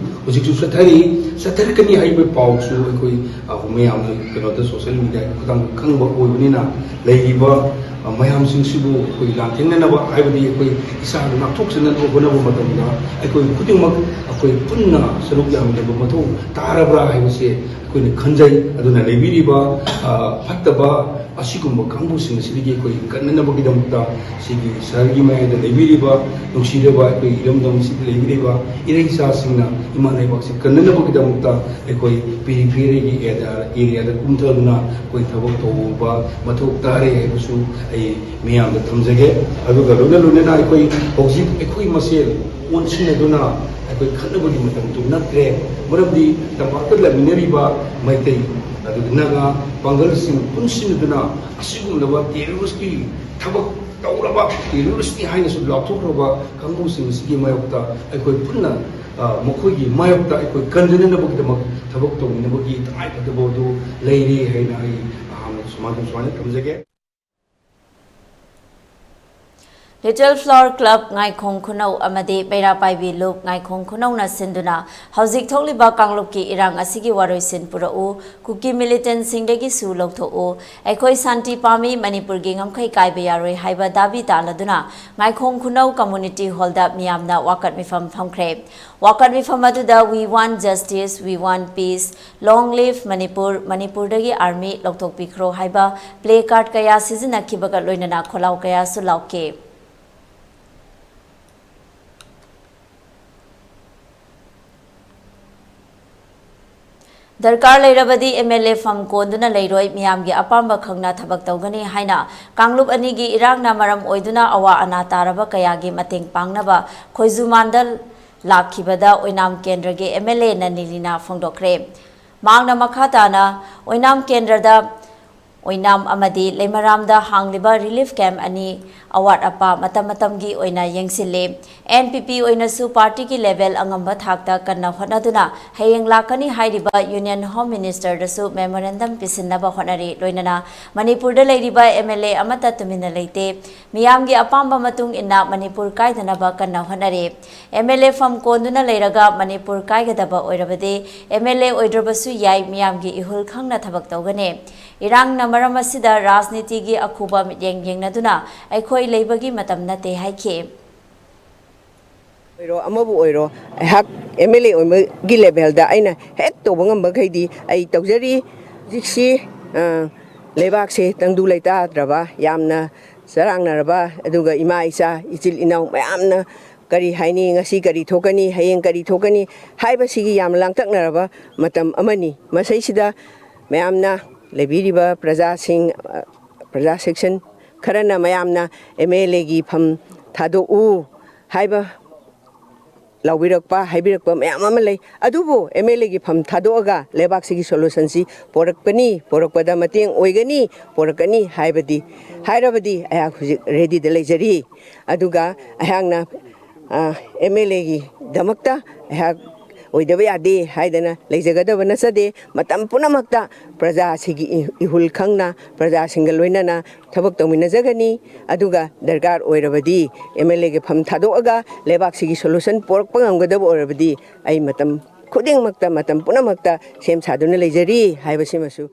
ꯍꯧꯖꯤꯛꯁꯨ ꯆꯠꯊꯔꯤ, ꯆꯠꯊꯔꯛꯀꯅꯤ ꯍꯥꯏꯕ ꯄꯥꯎꯁꯨ ꯑꯩꯈꯣꯏ, ꯑ, ꯃꯌꯥꯝꯅ ꯀꯩꯅꯣꯗ, ꯁꯣꯁꯤꯌꯦꯜ ꯃꯤꯗꯤꯌꯥꯒꯤ ꯈꯨꯠꯊꯥꯡꯗ ꯈꯪꯕ ꯑꯣꯏꯕꯅꯤꯅ, ꯂꯩꯔꯤꯕ, ꯑ, ꯃꯌꯥꯝꯁꯤꯡꯁꯤꯕꯨ ꯑꯩꯈꯣꯏ ꯂꯥꯟꯊꯦꯡꯅꯅꯕ, ꯍꯥꯏꯕꯗꯤ ꯑꯩꯈꯣꯏ ꯏꯁꯥ ꯉꯥꯛꯊꯣꯛꯆꯅꯕ ꯍꯣꯠꯅꯕ ꯃꯇꯝꯗ ꯑꯩꯈꯣꯏ ꯈꯨꯗꯤꯡꯃꯛ ꯑꯩꯈꯣꯏ ꯄꯨꯟꯅ ꯁꯔꯨꯛ ꯌꯥꯃꯤꯟꯅꯕ ꯃꯊꯧ ꯇꯥꯔꯕ꯭ꯔꯥ ꯍꯥꯏꯕꯁꯦ ꯑꯩꯈꯣꯏꯅ ꯈꯟꯖꯩ꯫ ꯑꯗꯨꯅ ꯂꯩꯕꯤꯔꯤꯕ, ꯑ, ꯐꯠꯇꯕ ꯑꯁꯤꯒꯨꯝꯕ ꯀꯥꯡꯕꯨꯁꯤꯡ ꯑꯁꯤꯗꯒꯤ ꯑꯩꯈꯣꯏ ꯀꯟꯅꯅꯕꯒꯤꯗꯃꯛꯇ ꯁꯤꯒꯤ ꯁꯍꯔꯒꯤ ꯃꯌꯥꯏꯗ ꯂꯩꯕꯤꯔꯤꯕ ꯅꯨꯡꯁꯤꯔꯕ ꯑꯩꯈꯣꯏ ꯏꯔꯝꯗꯝ ꯑꯁꯤꯗ ꯂꯩꯕꯤꯔꯤꯕ ꯏꯔꯩꯆꯥꯁꯤꯡꯅ ꯏꯃꯥ ꯂꯩꯕꯥꯛꯁꯤ ꯀꯟꯅꯅꯕꯒꯤꯗꯃꯛꯇ ꯑꯩꯈꯣꯏ ꯄꯤꯔꯤꯐꯦꯔꯤꯒꯤ ꯑꯦꯔꯤꯌꯥꯗ ꯀꯨꯝꯊꯗꯨꯅ ꯑꯩꯈꯣꯏ ꯊꯕꯛ ꯇꯧꯕ ꯃꯊꯧ ꯇꯥꯔꯦ ꯍꯥꯏꯕꯁꯨ ꯑꯩ ꯃꯤꯌꯥꯝꯗ ꯊꯝꯖꯒꯦ꯫ ꯑꯗꯨꯒ ꯂꯣꯏꯅ ꯂꯣꯏꯅꯅ ꯑꯩꯈꯣꯏ ꯍꯧꯖꯤꯛ ꯑꯩꯈꯣꯏ ꯃꯁꯦꯜ ꯑꯣꯟꯁꯤꯟꯅꯗꯨꯅ ꯑꯩꯈꯣꯏ ꯈꯠꯅꯕꯒꯤ ꯃꯇꯝꯗꯨ ꯅꯠꯇ꯭ꯔꯦ꯫ ꯃꯔꯝꯗꯤ ꯇꯝꯄꯥꯛꯇ ꯂꯩꯃꯤꯟꯅꯔꯤꯕ ꯃꯩꯇꯩ, ꯑꯗꯨꯒ ꯅꯥꯒꯥ, ꯄꯥꯡꯒꯜꯁꯤꯡ ꯄꯨꯟꯁꯤꯟꯅꯗꯨꯅ ꯑꯁꯤꯒꯨꯝꯂꯕ ꯇꯦꯔꯣꯔꯤꯁꯀꯤ ꯊꯕꯛ ꯇꯧꯔꯕ, ꯇꯦꯔꯣꯔꯤꯁꯅꯤ ꯍꯥꯏꯅꯁꯨ ꯂꯥꯎꯊꯣꯛꯈ꯭ꯔꯕ ꯀꯥꯡꯕꯨꯁꯤꯡ ꯑꯁꯤꯒꯤ ꯃꯥꯌꯣꯛꯇ ꯑꯩꯈꯣꯏ ꯄꯨꯟꯅ, ꯑ, ꯃꯈꯣꯏꯒꯤ ꯃꯥꯌꯣꯛꯇ ꯑꯩꯈꯣꯏ ꯀꯟꯖꯅꯅꯕꯒꯤꯗꯃꯛ ꯊꯕꯛ ꯇꯧꯃꯤꯟꯅꯕꯒꯤ ꯇꯉꯥꯏꯐꯗꯕ ꯑꯗꯨ ꯂꯩꯔꯦ ꯍꯥꯏꯅ ꯑꯩ ꯑꯍꯥꯟꯕ ꯁꯨꯃꯥꯏꯅ, ꯁꯨꯃꯥꯏꯅ ꯊꯝꯖꯒꯦ꯫ Little Flower Club ꯉꯥꯏꯈꯣꯡ ꯈꯨꯅꯧ ꯑꯃꯗꯤ ꯃꯩꯔꯥ ꯄꯥꯏꯕꯤ ꯂꯨꯞ ꯉꯥꯏꯈꯣꯡ ꯈꯨꯅꯧꯅ ꯁꯤꯟꯗꯨꯅ ꯍꯧꯖꯤꯛ ꯊꯣꯛꯂꯤꯕ ꯀꯥꯡꯂꯨꯞꯀꯤ ꯏꯔꯥꯡ ꯑꯁꯤꯒꯤ ꯋꯥꯔꯣꯏꯁꯤꯟ ꯄꯨꯔꯛꯎ, ꯀꯨꯀꯤ militantsꯁꯤꯡꯗꯒꯤꯁꯨ ꯂꯧꯊꯣꯛꯎ, ꯑꯩꯈꯣꯏ ꯁꯥꯟꯇꯤ ꯄꯥꯝꯃꯤ, ꯃꯅꯤꯄꯨꯔꯒꯤ ꯉꯝꯈꯩ ꯀꯥꯏꯕ ꯌꯥꯔꯣꯏ ꯍꯥꯏꯕ ꯗꯥꯕꯤ ꯇꯥꯂꯗꯨꯅ ꯉꯥꯏꯈꯣꯡ ꯈꯨꯅꯧ community hallꯗ ꯃꯤꯌꯥꯝꯅ ꯋꯥꯀꯠ ꯃꯤꯐꯝ ꯐꯝꯈ꯭ꯔꯦ꯫ ꯋꯥꯀꯠ ꯃꯤꯐꯝ ꯑꯗꯨꯗ "We want justice, we want peace, long live Manipur, ꯃꯅꯤꯄꯨꯔꯗꯒꯤ army ꯂꯧꯊꯣꯛꯄꯤꯈ꯭ꯔꯣ" ꯍꯥꯏꯕ placard ꯀꯌꯥ ꯁꯤꯖꯤꯟꯅꯈꯤꯕꯒ ꯂꯣꯏꯅꯅ ꯈꯣꯜꯂꯥꯎ ꯀꯌꯥꯁꯨ ꯂꯥꯎꯈꯤ꯫ ꯗꯔꯀꯥꯔ ꯂꯩꯔꯕꯗꯤ MLA ꯐꯝ ꯀꯣꯟꯗꯨꯅ ꯂꯩꯔꯣꯏ, ꯃꯤꯌꯥꯝꯒꯤ ꯑꯄꯥꯝꯕ ꯈꯪꯅ ꯊꯕꯛ ꯇꯧꯒꯅꯤ ꯍꯥꯏꯅ ꯀꯥꯡꯂꯨꯞ ꯑꯅꯤꯒꯤ ꯏꯔꯥꯡꯅ ꯃꯔꯝ ꯑꯣꯏꯗꯨꯅ ꯑꯋꯥ ꯑꯅꯥ ꯇꯥꯔꯕ ꯀꯌꯥꯒꯤ ꯃꯇꯦꯡ ꯄꯥꯡꯅꯕ ꯈꯣꯏꯖꯨꯃꯥꯟꯗ ꯂꯥꯛꯈꯤꯕꯗ ꯑꯣꯏꯅꯥꯝ ꯀꯦꯟꯗ꯭ꯔꯒꯤ MLA ꯅꯅꯤꯂꯤꯅ ꯐꯣꯡꯗꯣꯛꯈ꯭ꯔꯦ꯫ ꯃꯍꯥꯛꯅ ꯃꯈꯥ ꯇꯥꯅ ꯑꯣꯏꯅꯥꯝ ꯀꯦꯟꯗ꯭ꯔꯗ ꯑꯣꯏꯅꯥꯝ ꯑꯃꯗꯤ ꯂꯩꯃꯔꯥꯝꯗ ꯍꯥꯡꯂꯤꯕ relief camp ꯑꯅꯤ ꯑꯋꯥꯠ ꯑꯄꯥ ꯃꯇꯝ ꯃꯇꯝꯒꯤ ꯑꯣꯏꯅ ꯌꯦꯡꯁꯤꯜꯂꯤ꯫ NPP ꯑꯣꯏꯅꯁꯨ partyꯒꯤ level ꯑꯉꯝꯕ ꯊꯥꯛꯇ ꯀꯟꯅ ꯍꯣꯠꯅꯗꯨꯅ ꯍꯌꯦꯡ ꯂꯥꯛꯀꯅꯤ ꯍꯥꯏꯔꯤꯕ Union Home Ministerꯗꯁꯨ memorandum ꯄꯤꯁꯤꯟꯅꯕ ꯍꯣꯠꯅꯔꯤ꯫ ꯂꯣꯏꯅꯅ ꯃꯅꯤꯄꯨꯔꯗ ꯂꯩꯔꯤꯕ MLA ꯑꯃꯠꯇ ꯇꯨꯃꯤꯟꯅ ꯂꯩꯇꯦ꯫ ꯃꯤꯌꯥꯝꯒꯤ ꯑꯄꯥꯝꯕ ꯃꯇꯨꯡ ꯏꯟꯅ ꯃꯅꯤꯄꯨꯔ ꯀꯥꯏꯗꯅꯕ ꯀꯟꯅ ꯍꯣꯠꯅꯔꯤ꯫ MLA ꯐꯝ ꯀꯣꯟꯗꯨꯅ ꯂꯩꯔꯒ ꯃꯅꯤꯄꯨꯔ ꯀꯥꯏꯒꯗꯕ ꯑꯣꯏꯔꯕꯗꯤ MLA ꯑꯣꯏꯗ꯭ꯔꯕꯁꯨ ꯌꯥꯏ, ꯃꯤꯌꯥꯝꯒꯤ ꯏꯍꯨꯜ ꯈꯪꯅ ꯊꯕꯛ ꯇꯧꯒꯅꯤ꯫ ꯏꯔꯥꯡꯅ ꯃꯔꯝ ꯑꯁꯤꯗ ꯔꯥꯖꯅꯤꯇꯤꯒꯤ ꯑꯈꯨꯕ ꯃꯤꯠꯌꯦꯡ ꯌꯦꯡꯅꯗꯨꯅ ꯑꯩꯈꯣꯏ ꯂꯩꯕꯒꯤ ꯃꯇꯝ ꯅꯠꯇꯦ ꯍꯥꯏꯈꯤ꯫ ꯑꯣꯏꯔꯣ, ꯑꯃꯕꯨ ꯑꯣꯏꯔꯣ, ꯑꯩꯍꯥꯛ MLA ꯑꯣꯏꯕꯒꯤ levelꯗ ꯑꯩꯅ ꯍꯦꯛ ꯇꯧꯕ ꯉꯝꯕꯈꯩꯗꯤ ꯑꯩ ꯇꯧꯖꯔꯤ꯫ ꯍꯧꯖꯤꯛꯁꯤ, ꯑ, ꯂꯩꯕꯥꯛꯁꯦ ꯇꯪꯗꯨ ꯂꯩꯇꯥꯗ꯭ꯔꯕ, ꯌꯥꯝꯅ ꯆꯔꯥꯡꯅꯔꯕ, ꯑꯗꯨꯒ ꯏꯃꯥ ꯏꯆꯥ, ꯏꯆꯤꯜ ꯏꯅꯥꯎ ꯃꯌꯥꯝꯅ ꯀꯔꯤ ꯍꯥꯏꯅꯤ, ꯉꯁꯤ ꯀꯔꯤ ꯊꯣꯛꯀꯅꯤ, ꯍꯌꯦꯡ ꯀꯔꯤ ꯊꯣꯛꯀꯅꯤ ꯍꯥꯏꯕꯁꯤꯒꯤ ꯌꯥꯝꯅ ꯂꯥꯡꯇꯛꯅꯔꯕ ꯃꯇꯝ ꯑꯃꯅꯤ꯫ ꯃꯁꯤꯁꯤꯗ ꯃꯌꯥꯝꯅ, ꯂꯩꯕꯤꯔꯤꯕ ꯄ꯭ꯔꯖꯥꯁꯤꯡ, ꯑ, ꯄ꯭ꯔꯖꯥ section ꯈꯔꯅ ꯃꯌꯥꯝꯅ MLAꯒꯤ ꯐꯝ ꯊꯥꯗꯣꯛꯎ ꯍꯥꯏꯕ ꯂꯥꯎꯕꯤꯔꯛꯄ, ꯍꯥꯏꯕꯤꯔꯛꯄ ꯃꯌꯥꯝ ꯑꯃ ꯂꯩ꯫ ꯑꯗꯨꯕꯨ MLAꯒꯤ ꯐꯝ ꯊꯥꯗꯣꯛꯑꯒ ꯂꯩꯕꯥꯛꯁꯤꯒꯤ solutionꯁꯤ ꯄꯣꯔꯛꯄꯅꯤ, ꯄꯣꯔꯛꯄꯗ ꯃꯇꯦꯡ ꯑꯣꯏꯒꯅꯤ, ꯄꯣꯔꯛꯀꯅꯤ ꯍꯥꯏꯕꯗꯤ, ꯍꯥꯏꯔꯕꯗꯤ ꯑꯩꯍꯥꯛ ꯍꯧꯖꯤꯛ readyꯗ ꯂꯩꯖꯔꯤ꯫ ꯑꯗꯨꯒ ꯑꯩꯍꯥꯛꯅ, ꯑ, MLAꯒꯤꯗꯃꯛꯇ ꯑꯩꯍꯥꯛ ꯑꯣꯏꯗꯕ ꯌꯥꯗꯦ ꯍꯥꯏꯗꯅ ꯂꯩꯖꯒꯗꯕ ꯅꯠꯆꯗꯦ꯫ ꯃꯇꯝ ꯄꯨꯝꯅꯃꯛꯇ ꯄ꯭ꯔꯖꯥꯁꯤꯒꯤ ꯏ-, ꯏꯍꯨꯜ ꯈꯪꯅ ꯄ꯭ꯔꯖꯥꯁꯤꯡꯒ ꯂꯣꯏꯅꯅ ꯊꯕꯛ ꯇꯧꯃꯤꯟꯅꯖꯒꯅꯤ꯫ ꯑꯗꯨꯒ ꯗꯔꯀꯥꯔ ꯑꯣꯏꯔꯕꯗꯤ ꯑꯦꯝ ꯑꯦꯜ ꯑꯦꯒꯤ ꯐꯝ ꯊꯥꯗꯣꯛꯑꯒ ꯂꯩꯕꯥꯛꯁꯤꯒꯤ ꯁꯣꯂꯨꯁꯟ ꯄꯨꯔꯛꯄ ꯉꯝꯒꯗꯕ ꯑꯣꯏꯔꯕꯗꯤ ꯑꯩ ꯃꯇꯝ ꯈꯨꯗꯤꯡꯃꯛꯇ, ꯃꯇꯝ ꯄꯨꯝꯅꯃꯛꯇ ꯁꯦꯝ ꯁꯥꯗꯨꯅ ꯂꯩꯖꯔꯤ ꯍꯥꯏꯕꯁꯤꯃꯁꯨ꯫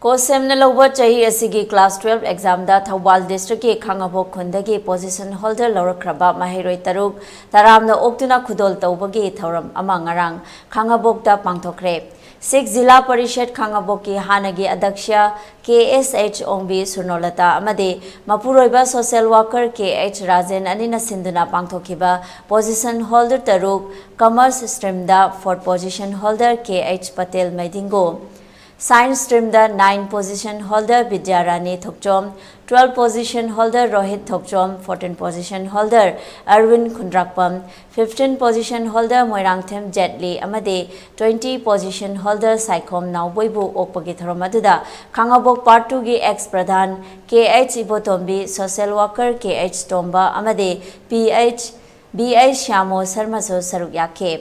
ꯀꯣꯁꯦꯝꯅ ꯂꯧꯕ ꯆꯍꯤ ꯑꯁꯤꯒꯤ ꯀ꯭ꯂꯥꯁ ꯇꯨꯋꯦꯜꯐ ꯑꯦꯛꯖꯥꯝꯗ ꯊꯧꯕꯥꯜ ꯗꯤꯁꯇ꯭ꯔꯤꯛꯀꯤ ꯈꯥꯉꯕꯣꯛ ꯈꯨꯟꯗꯒꯤ ꯄꯣꯖꯤꯁꯟ ꯍꯣꯜꯗꯔ ꯂꯧꯔꯛꯈ꯭ꯔꯕ ꯃꯍꯩꯔꯣꯏ ꯇꯔꯨꯛ ꯇꯔꯥꯝꯅ ꯑꯣꯛꯇꯨꯅ ꯈꯨꯗꯣꯜ ꯇꯧꯕꯒꯤ ꯊꯧꯔꯝ ꯑꯃ ꯉꯔꯥꯡ ꯈꯥꯉꯕꯣꯛꯇ ꯄꯥꯡꯊꯣꯛꯈ꯭ꯔꯦ꯫ ꯁꯤꯛꯁ ꯖꯤꯂꯥ ꯄꯔꯤꯁꯠ ꯈꯥꯉꯕꯣꯛꯀꯤ ꯍꯥꯟꯅꯒꯤ ꯑꯗꯛꯁ꯭ꯌ ꯀꯦ ꯑꯦꯁ ꯑꯩꯆ ꯑꯣꯡꯕꯤ ꯁꯨꯔꯅꯣꯂꯇꯥ ꯑꯃꯗꯤ ꯃꯄꯨꯔꯣꯏꯕ social worker K H Rajen ꯑꯅꯤꯅ ꯁꯤꯟꯗꯨꯅ ꯄꯥꯡꯊꯣꯛꯈꯤꯕ ꯄꯣꯖꯤꯁꯟ ꯍꯣꯜꯗꯔ ꯇꯔꯨꯛ, ꯀꯃꯔꯁ ꯁ꯭ꯇ꯭ꯔꯤꯝꯗ fourth position holder K H Patel ꯃꯩꯗꯤꯡꯒꯨ, ꯁꯥꯏꯟꯁ ꯁ꯭ꯇ꯭ꯔꯤꯝꯗ nine position holder Bidyarani Thokchom, twelfth position holder Rohit Thokchom, fourteen position holder Arvin Khundrakpam, fifteen position holder Moirangthem Jetli ꯑꯃꯗꯤ ꯇ꯭ꯋꯦꯟꯇꯤ ꯄꯣꯖꯤꯁꯟ ꯍꯣꯜꯗꯔ ꯁꯥꯏꯈꯣꯝ ꯅꯥꯎꯕꯣꯏꯕꯨ ꯑꯣꯛꯄꯒꯤ ꯊꯧꯔꯝ ꯑꯗꯨꯗ ꯈꯥꯉꯕꯣꯛ ꯄꯥꯔꯠ ꯇꯨꯒꯤ ex Pradhan K H Ibotombi, social worker K H Tomba ꯑꯃꯗꯤ ꯄꯤ ꯑꯩꯆ, ꯕꯤ ꯑꯩꯆ ꯁ꯭ꯌꯥꯃꯣ ꯁꯔꯃꯁꯨ ꯁꯔꯨꯛ ꯌꯥꯈꯤ꯫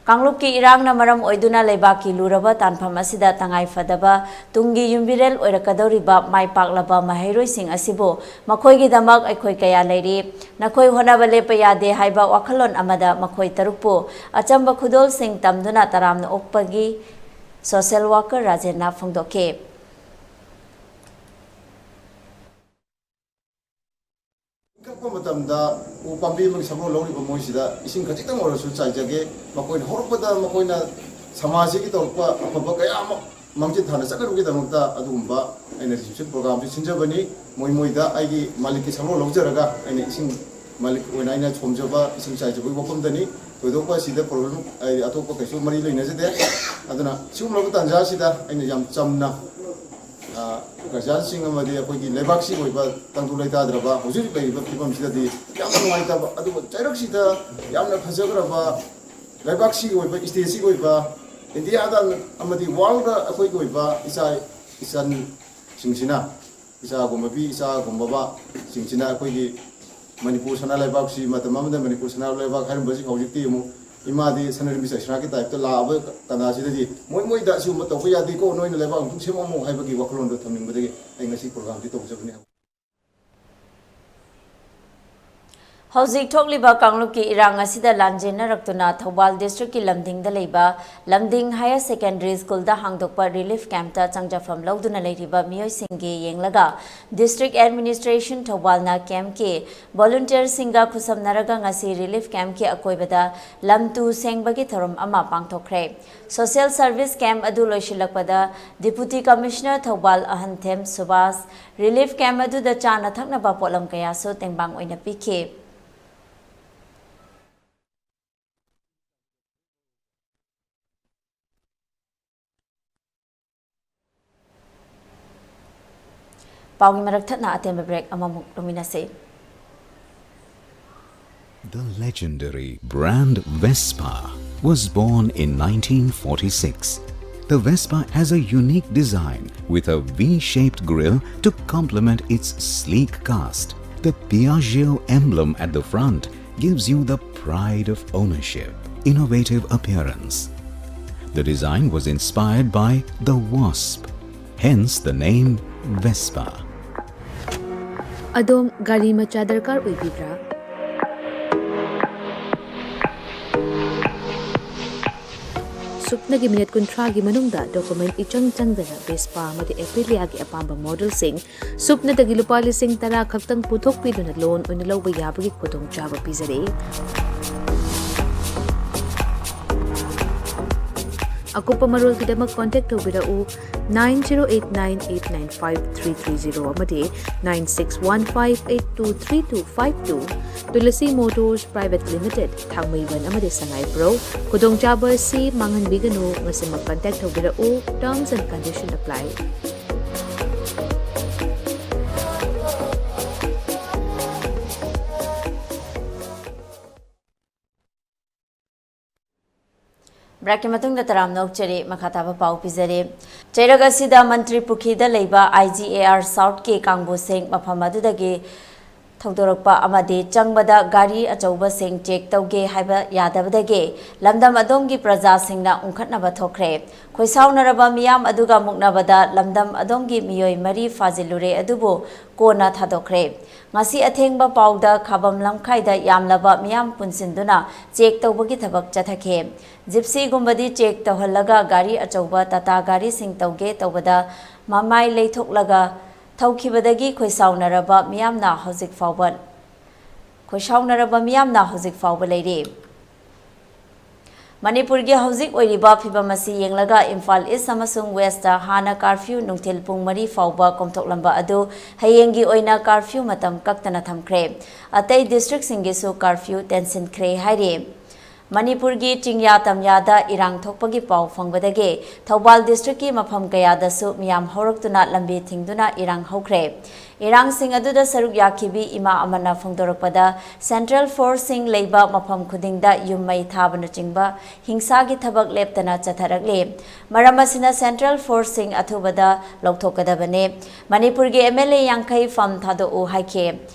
ꯀꯥꯡꯂꯨꯞꯀꯤ ꯏꯔꯥꯡꯅ ꯃꯔꯝ ꯑꯣꯏꯗꯨꯅ ꯂꯩꯕꯥꯛꯀꯤ ꯂꯨꯔꯕ ꯇꯥꯟꯐꯝ ꯑꯁꯤꯗ ꯇꯉꯥꯏ ꯐꯗꯕ ꯇꯨꯡꯒꯤ ꯌꯨꯝꯕꯤꯔꯦꯜ ꯑꯣꯏꯔꯛꯀꯗꯧꯔꯤꯕ ꯃꯥꯏ ꯄꯥꯛꯂꯕ ꯃꯍꯩꯔꯣꯏꯁꯤꯡ ꯑꯁꯤꯕꯨ ꯃꯈꯣꯏꯒꯤꯗꯃꯛ ꯑꯩꯈꯣꯏ ꯀꯌꯥ ꯂꯩꯔꯤ, ꯅꯈꯣꯏ ꯍꯣꯠꯅꯕ ꯂꯦꯞꯄ ꯌꯥꯗꯦ ꯍꯥꯏꯕ ꯋꯥꯈꯜꯂꯣꯟ ꯑꯃꯗ ꯃꯈꯣꯏ ꯇꯔꯨꯛꯄꯨ ꯑꯆꯝꯕ ꯈꯨꯗꯣꯜꯁꯤꯡ ꯇꯝꯗꯨꯅ ꯇꯔꯥꯝꯅ ꯑꯣꯛꯄꯒꯤ ꯁꯣꯁꯦꯜ ꯋꯥꯀꯔ ꯔꯥꯖꯦꯟꯅ ꯐꯣꯡꯗꯣꯛꯈꯤ꯫ ꯏꯪꯈꯠꯂꯛꯄ ꯃꯇꯝꯗ ꯎ ꯄꯥꯝꯕꯤ ꯑꯃꯒꯤ ꯁꯛꯐꯝ ꯂꯧꯔꯤꯕ ꯃꯣꯏꯁꯤꯗ ꯏꯁꯤꯡ ꯈꯖꯤꯛꯇꯪ ꯑꯣꯏꯔꯁꯨ ꯆꯥꯏꯖꯒꯦ꯫ ꯃꯈꯣꯏꯅ ꯍꯧꯔꯛꯄꯗ ꯃꯈꯣꯏꯅ ꯁꯃꯥꯖꯁꯤꯒꯤ ꯇꯧꯔꯛꯄ ꯑꯐꯕ ꯀꯌꯥ ꯑꯃ ꯃꯥꯡꯖꯤꯟ ꯊꯥꯅ ꯆꯠꯅꯕꯒꯤꯗꯃꯛꯇ ꯑꯗꯨꯒꯨꯝꯕ ꯑꯩꯅ reception programꯁꯤ ꯁꯤꯟꯖꯕꯅꯤ꯫ ꯃꯣꯏ ꯃꯣꯏꯗ ꯑꯩꯒꯤ ꯃꯥꯂꯤꯛꯀꯤ ꯁꯛꯐꯝ ꯂꯧꯖꯔꯒ ꯑꯩꯅ ꯏꯁꯤꯡ ꯃꯥꯂꯤꯛ ꯑꯣꯏꯅ ꯑꯩꯅ ꯁꯣꯝꯖꯕ ꯏꯁꯤꯡ ꯆꯥꯏꯖꯕꯒꯤ ꯋꯥꯐꯝꯗꯅꯤ꯫ ꯊꯣꯏꯗꯣꯛꯄ ꯑꯁꯤꯗ problem ꯍꯥꯏꯗꯤ ꯑꯇꯣꯞꯄ ꯀꯩꯁꯨ ꯃꯔꯤ ꯂꯩꯅꯖꯗꯦ꯫ ꯑꯗꯨꯅ ꯁꯤꯒꯨꯝꯂꯕ ꯇꯥꯟꯖꯥ ꯑꯁꯤꯗ ꯑꯩꯅ ꯌꯥꯝ ꯆꯝꯅ ꯑ, ꯒꯥꯔꯖꯤꯌꯥꯟꯁꯤꯡ ꯑꯃꯗꯤ ꯑꯩꯈꯣꯏꯒꯤ ꯂꯩꯕꯥꯛꯁꯤꯒꯤ ꯑꯣꯏꯕ ꯇꯪꯗꯨ ꯂꯩꯇꯥꯗ꯭ꯔꯕ ꯍꯧꯖꯤꯛ ꯍꯧꯖꯤꯛ ꯂꯩꯔꯤꯕ ꯐꯤꯕꯝꯁꯤꯗꯗꯤ ꯌꯥꯝꯅ ꯅꯨꯡꯉꯥꯏꯇꯕ, ꯑꯗꯨꯕꯨ ꯆꯩꯔꯛꯁꯤꯗ ꯌꯥꯝꯅ ꯐꯖꯈ꯭ꯔꯕ ꯂꯩꯕꯥꯛꯁꯤꯒꯤ ꯑꯣꯏꯕ, stateꯁꯤꯒꯤ ꯑꯣꯏꯕ, ꯏꯟꯗꯤꯌꯥꯗ ꯑꯃꯗꯤ worldꯗ ꯑꯩꯈꯣꯏꯒꯤ ꯑꯣꯏꯕ ꯏꯆꯥ ꯏꯆꯟꯁꯤꯡꯁꯤꯅ, ꯏꯆꯥꯒꯨꯝꯕꯤ, ꯏꯆꯥꯒꯨꯝꯕꯕꯁꯤꯡꯁꯤꯅ ꯑꯩꯈꯣꯏꯒꯤ ꯃꯅꯤꯄꯨꯔ ꯁꯅꯥ ꯂꯩꯕꯥꯛꯁꯤ, ꯃꯇꯝ ꯑꯃꯗ ꯃꯅꯤꯄꯨꯔ ꯁꯅꯥ ꯂꯩꯕꯥꯛ ꯍꯥꯏꯔꯝꯕꯁꯤ ꯍꯧꯖꯤꯛꯇꯤ ꯑꯃꯨꯛ ꯏꯃꯥꯗꯤ ꯁꯅꯥꯔꯩꯕꯤ ꯆꯩꯁ꯭ꯔꯥꯒꯤ ꯇꯥꯏꯞꯇ ꯂꯥꯛꯑꯕ ꯇꯥꯟꯖꯥꯁꯤꯗꯗꯤ ꯃꯣꯏ ꯃꯣꯏꯗ ꯑꯁꯤꯒꯨꯝꯕ ꯇꯧꯕ ꯌꯥꯗꯦꯀꯣ, ꯅꯣꯏꯅ ꯂꯩꯕꯥꯛ ꯑꯃꯨꯛꯇꯪ ꯁꯦꯝꯃꯝꯃꯣ ꯍꯥꯏꯕꯒꯤ ꯋꯥꯈꯜꯂꯣꯟꯗꯣ ꯊꯝꯅꯤꯡꯕꯗꯒꯤ ꯑꯩ ꯉꯁꯤ ꯄ꯭ꯔꯣꯒ꯭ꯔꯥꯝꯁꯤ ꯇꯧꯖꯕꯅꯤ꯫ ꯍꯧꯖꯤꯛ ꯊꯣꯛꯂꯤꯕ ꯀꯥꯡꯂꯨꯞꯀꯤ ꯏꯔꯥꯡ ꯑꯁꯤꯗ ꯂꯥꯟꯖꯦꯟꯅꯔꯛꯇꯨꯅ ꯊꯧꯕꯥꯜ ꯗꯤꯁꯇ꯭ꯔꯤꯛꯀꯤ ꯂꯝꯗꯤꯡꯗ ꯂꯩꯕ ꯂꯝꯗꯤꯡ ꯍꯥꯌꯔ ꯁꯦꯀꯦꯟꯗꯔꯤ ꯁ꯭ꯀꯨꯜꯗ ꯍꯥꯡꯗꯣꯛꯄ ꯔꯤꯂꯤꯐ ꯀꯦꯝꯞꯇ ꯆꯪꯖꯐꯝ ꯂꯧꯗꯨꯅ ꯂꯩꯔꯤꯕ ꯃꯤꯑꯣꯏꯁꯤꯡꯒꯤ ꯌꯦꯡꯂꯒ ꯗꯤꯁꯇ꯭ꯔꯤꯛ ꯑꯦꯗꯃꯤꯅꯤꯁꯇ꯭ꯔꯦꯁꯟ ꯊꯧꯕꯥꯜꯅ ꯀꯦꯝꯞꯀꯤ ꯚꯣꯂꯨꯟꯇꯤꯌꯔꯁꯤꯡꯒ ꯈꯨꯠꯁꯝꯅꯔꯒ ꯉꯁꯤ ꯔꯤꯂꯤꯐ ꯀꯦꯝꯞꯀꯤ ꯑꯀꯣꯏꯕꯗ ꯂꯝ ꯇꯨ ꯁꯦꯡꯕꯒꯤ ꯊꯧꯔꯝ ꯑꯃ ꯄꯥꯡꯊꯣꯛꯈ꯭ꯔꯦ꯫ ꯁꯣꯁꯤꯌꯦꯜ ꯁꯔꯚꯤꯁ ꯀꯦꯝꯞ ꯑꯗꯨ ꯂꯣꯏꯁꯤꯜꯂꯛꯄꯗ deputy commissioner Thoubal Ahanthem Subash relief camp ꯑꯗꯨꯗ ꯆꯥꯅ ꯊꯛꯅꯕ ꯄꯣꯠꯂꯝ ꯀꯌꯥꯁꯨ ꯇꯦꯡꯕꯥꯡ ꯑꯣꯏꯅ ꯄꯤꯈꯤ꯫ ꯄꯥꯎꯒꯤ ꯃꯔꯛ ꯊꯠꯅ ꯑꯇꯦꯟꯕ ꯕ꯭ꯔꯦꯛ ꯑꯃꯃꯨꯛ ꯂꯧꯃꯤꯟꯅꯁꯤ꯫ The legendary brand Vespa was born in nineteen forty-six. The Vespa has a unique design with a V-shaped grille to complement its sleek cast. The Piaggio emblem at the front gives you the pride of ownership, innovative appearance. The design was inspired by the wasp, hence the name Vespa. ꯑꯗꯣꯝ ꯒꯥꯔꯤ ꯃꯆꯥ ꯗꯔꯀꯥꯔ ꯑꯣꯏꯕꯤꯕ꯭ꯔꯥ? ꯁꯨꯞꯅꯒꯤ minute ꯀꯨꯟꯊ꯭ꯔꯥꯒꯤ ꯃꯅꯨꯡꯗ document ꯏꯆꯪ ꯆꯪꯗꯅ Vespa ꯑꯃꯗꯤ ꯑꯦꯄꯤꯂꯤꯌꯥꯒꯤ ꯑꯄꯥꯝꯕ ꯃꯣꯗꯦꯜꯁꯤꯡ ꯁꯨꯞꯅꯗꯒꯤ ꯂꯨꯄꯥ ꯂꯤꯁꯤꯡ ꯇꯔꯥ ꯈꯛꯇꯪ ꯄꯨꯊꯣꯛꯄꯤꯗꯨꯅ ꯂꯣꯟ ꯑꯣꯏꯅ ꯂꯧꯕ ꯌꯥꯕꯒꯤ ꯈꯨꯗꯣꯡꯆꯥꯕ ꯄꯤꯖꯔꯤ꯫ ꯑꯀꯨꯞꯄ ꯃꯔꯣꯜꯒꯤꯗꯃꯛ ꯀꯣꯟꯇꯦꯛ ꯇꯧꯕꯤꯔꯛꯎ nine zero eight nine eight nine five three three zero ꯑꯃꯗꯤ nine six one five eight two three two five two꯫ Tulsi motors private limited, Thangmeiband ꯑꯃꯗꯤ ꯁꯉꯥꯏꯄ꯭ꯔꯧ꯫ ꯈꯨꯗꯣꯡꯆꯥꯕ ꯑꯁꯤ ꯃꯥꯡꯍꯟꯕꯤꯒꯅꯨ꯫ ꯉꯁꯤꯃꯛ ꯀꯟꯇꯦꯛ ꯇꯧꯕꯤꯔꯛꯎ꯫ Terms and condition apply꯫ ꯕ꯭ꯔꯦꯛꯀꯤ ꯃꯇꯨꯡꯗ ꯇꯔꯥꯝꯅ ꯑꯣꯛꯆꯔꯤ꯫ ꯃꯈꯥ ꯇꯥꯕ ꯄꯥꯎ ꯄꯤꯖꯔꯤ꯫ ꯆꯩꯔꯛ ꯑꯁꯤꯗ ꯃꯟꯇ꯭ꯔꯤ ꯄꯨꯈ꯭ꯔꯤꯗ ꯂꯩꯕ ꯑꯥꯏ ꯖꯤ ꯑꯦ ꯑꯥꯔ ꯁꯥꯎꯠꯀꯤ ꯀꯥꯡꯕꯨꯁꯤꯡ ꯃꯐꯝ ꯑꯗꯨꯗꯒꯤ ꯊꯧꯗꯣꯔꯛꯄ ꯑꯃꯗꯤ ꯆꯪꯕꯗ ꯒꯥꯔꯤ ꯑꯆꯧꯕꯁꯤꯡ ꯆꯦꯛ ꯇꯧꯒꯦ ꯍꯥꯏꯕ ꯌꯥꯗꯕꯗꯒꯤ ꯂꯝꯗꯝ ꯑꯗꯣꯝꯒꯤ ꯄ꯭ꯔꯖꯥꯁꯤꯡꯅ ꯎꯪꯈꯠꯅꯕ ꯊꯣꯛꯈ꯭ꯔꯦ꯫ ꯈꯣꯏꯁꯥꯎꯅꯔꯕ ꯃꯤꯌꯥꯝ ꯑꯗꯨꯒ ꯃꯨꯛꯅꯕꯗ ꯂꯝꯗꯝ ꯑꯗꯣꯝꯒꯤ ꯃꯤꯑꯣꯏ ꯃꯔꯤ ꯐꯥꯖꯤꯜꯂꯨꯔꯦ, ꯑꯗꯨꯕꯨ ꯀꯣꯟꯅ ꯊꯥꯗꯣꯛꯈ꯭ꯔꯦ꯫ ꯉꯁꯤ ꯑꯊꯦꯡꯕ ꯄꯥꯎꯗ ꯈꯥꯕꯝ ꯂꯝꯈꯥꯏꯗ ꯌꯥꯝꯂꯕ ꯃꯤꯌꯥꯝ ꯄꯨꯟꯁꯤꯟꯗꯨꯅ ꯆꯦꯛ ꯇꯧꯕꯒꯤ ꯊꯕꯛ ꯆꯠꯊꯈꯤ꯫ ꯖꯤꯞꯁꯤꯒꯨꯝꯕꯗꯤ ꯆꯦꯛ ꯇꯧꯍꯜꯂꯒ ꯒꯥꯔꯤ ꯑꯆꯧꯕ ꯇꯥꯇꯥ ꯒꯥꯔꯤꯁꯤꯡ ꯇꯧꯒꯦ ꯇꯧꯕꯗ ꯃꯃꯥꯏ ꯂꯩꯊꯣꯛꯂꯒ ꯊꯧꯈꯤꯕꯗꯒꯤ ꯈꯣꯏꯁꯥꯎꯅꯔꯕ ꯃꯤꯌꯥꯝꯅ ꯍꯧꯖꯤꯛ ꯐꯥꯎꯕ, ꯈꯣꯏꯁꯥꯎꯅꯔꯕ ꯃꯤꯌꯥꯝꯅ ꯍꯧꯖꯤꯛ ꯐꯥꯎꯕ ꯂꯩꯔꯤ꯫ ꯃꯅꯤꯄꯨꯔꯒꯤ ꯍꯧꯖꯤꯛ ꯑꯣꯏꯔꯤꯕ ꯐꯤꯕꯝ ꯑꯁꯤ ꯌꯦꯡꯂꯒ ꯏꯝꯐꯥꯜ ꯏꯁ ꯑꯃꯁꯨꯡ ꯋꯦꯁꯇ ꯍꯥꯟꯅ ꯀꯥꯔꯐ꯭ꯌꯨ ꯅꯨꯡꯊꯤꯜ ꯄꯨꯡ ꯃꯔꯤ ꯐꯥꯎꯕ ꯀꯣꯝꯊꯣꯛꯂꯝꯕ ꯑꯗꯨ ꯍꯌꯦꯡꯒꯤ ꯑꯣꯏꯅ ꯀꯥꯔꯐ꯭ꯌꯨ ꯃꯇꯝ ꯀꯛꯇꯅ ꯊꯝꯈ꯭ꯔꯦ꯫ ꯑꯇꯩ ꯗꯤꯁꯇ꯭ꯔꯤꯛꯁꯤꯡꯒꯤꯁꯨ ꯀꯥꯔꯐ꯭ꯌꯨ ꯇꯦꯟꯁꯤꯟꯈ꯭ꯔꯦ ꯍꯥꯏꯔꯤ꯫ ꯃꯅꯤꯄꯨꯔꯒꯤ ꯆꯤꯡꯌꯥ ꯇꯝꯌꯥꯗ ꯏꯔꯥꯡ ꯊꯣꯛꯄꯒꯤ ꯄꯥꯎ ꯐꯪꯕꯗꯒꯤ ꯊꯧꯕꯥꯜ ꯗꯤꯁꯇ꯭ꯔꯤꯛꯀꯤ ꯃꯐꯝ ꯀꯌꯥꯗꯁꯨ ꯃꯤꯌꯥꯝ ꯍꯧꯔꯛꯇꯨꯅ ꯂꯝꯕꯤ ꯊꯤꯡꯗꯨꯅ ꯏꯔꯥꯡ ꯍꯧꯈ꯭ꯔꯦ꯫ ꯏꯔꯥꯡꯁꯤꯡ ꯑꯗꯨꯗ ꯁꯔꯨꯛ ꯌꯥꯈꯤꯕꯤ ꯏꯃꯥ ꯑꯃꯅ ꯐꯣꯡꯗꯣꯔꯛꯄꯗ, ꯁꯦꯟꯇ꯭ꯔꯦꯜ ꯐꯣꯔꯁꯁꯤꯡ ꯂꯩꯕ ꯃꯐꯝ ꯈꯨꯗꯤꯡꯗ ꯌꯨꯝ ꯃꯩ ꯊꯥꯕꯅꯆꯤꯡꯕ ꯍꯤꯡꯁꯥꯒꯤ ꯊꯕꯛ ꯂꯦꯞꯇꯅ ꯆꯠꯊꯔꯛꯂꯤ꯫ ꯃꯔꯝ ꯑꯁꯤꯅ ꯁꯦꯟꯇ꯭ꯔꯦꯜ ꯐꯣꯔꯁꯁꯤꯡ ꯑꯊꯨꯕꯗ ꯂꯧꯊꯣꯛꯀꯗꯕꯅꯤ꯫ ꯃꯅꯤꯄꯨꯔꯒꯤ ꯑꯦꯝ ꯑꯦꯜ ꯑꯦ ꯌꯥꯡꯈꯩ ꯐꯝ ꯊꯥꯗꯣꯛꯎ ꯍꯥꯏꯈꯤ꯫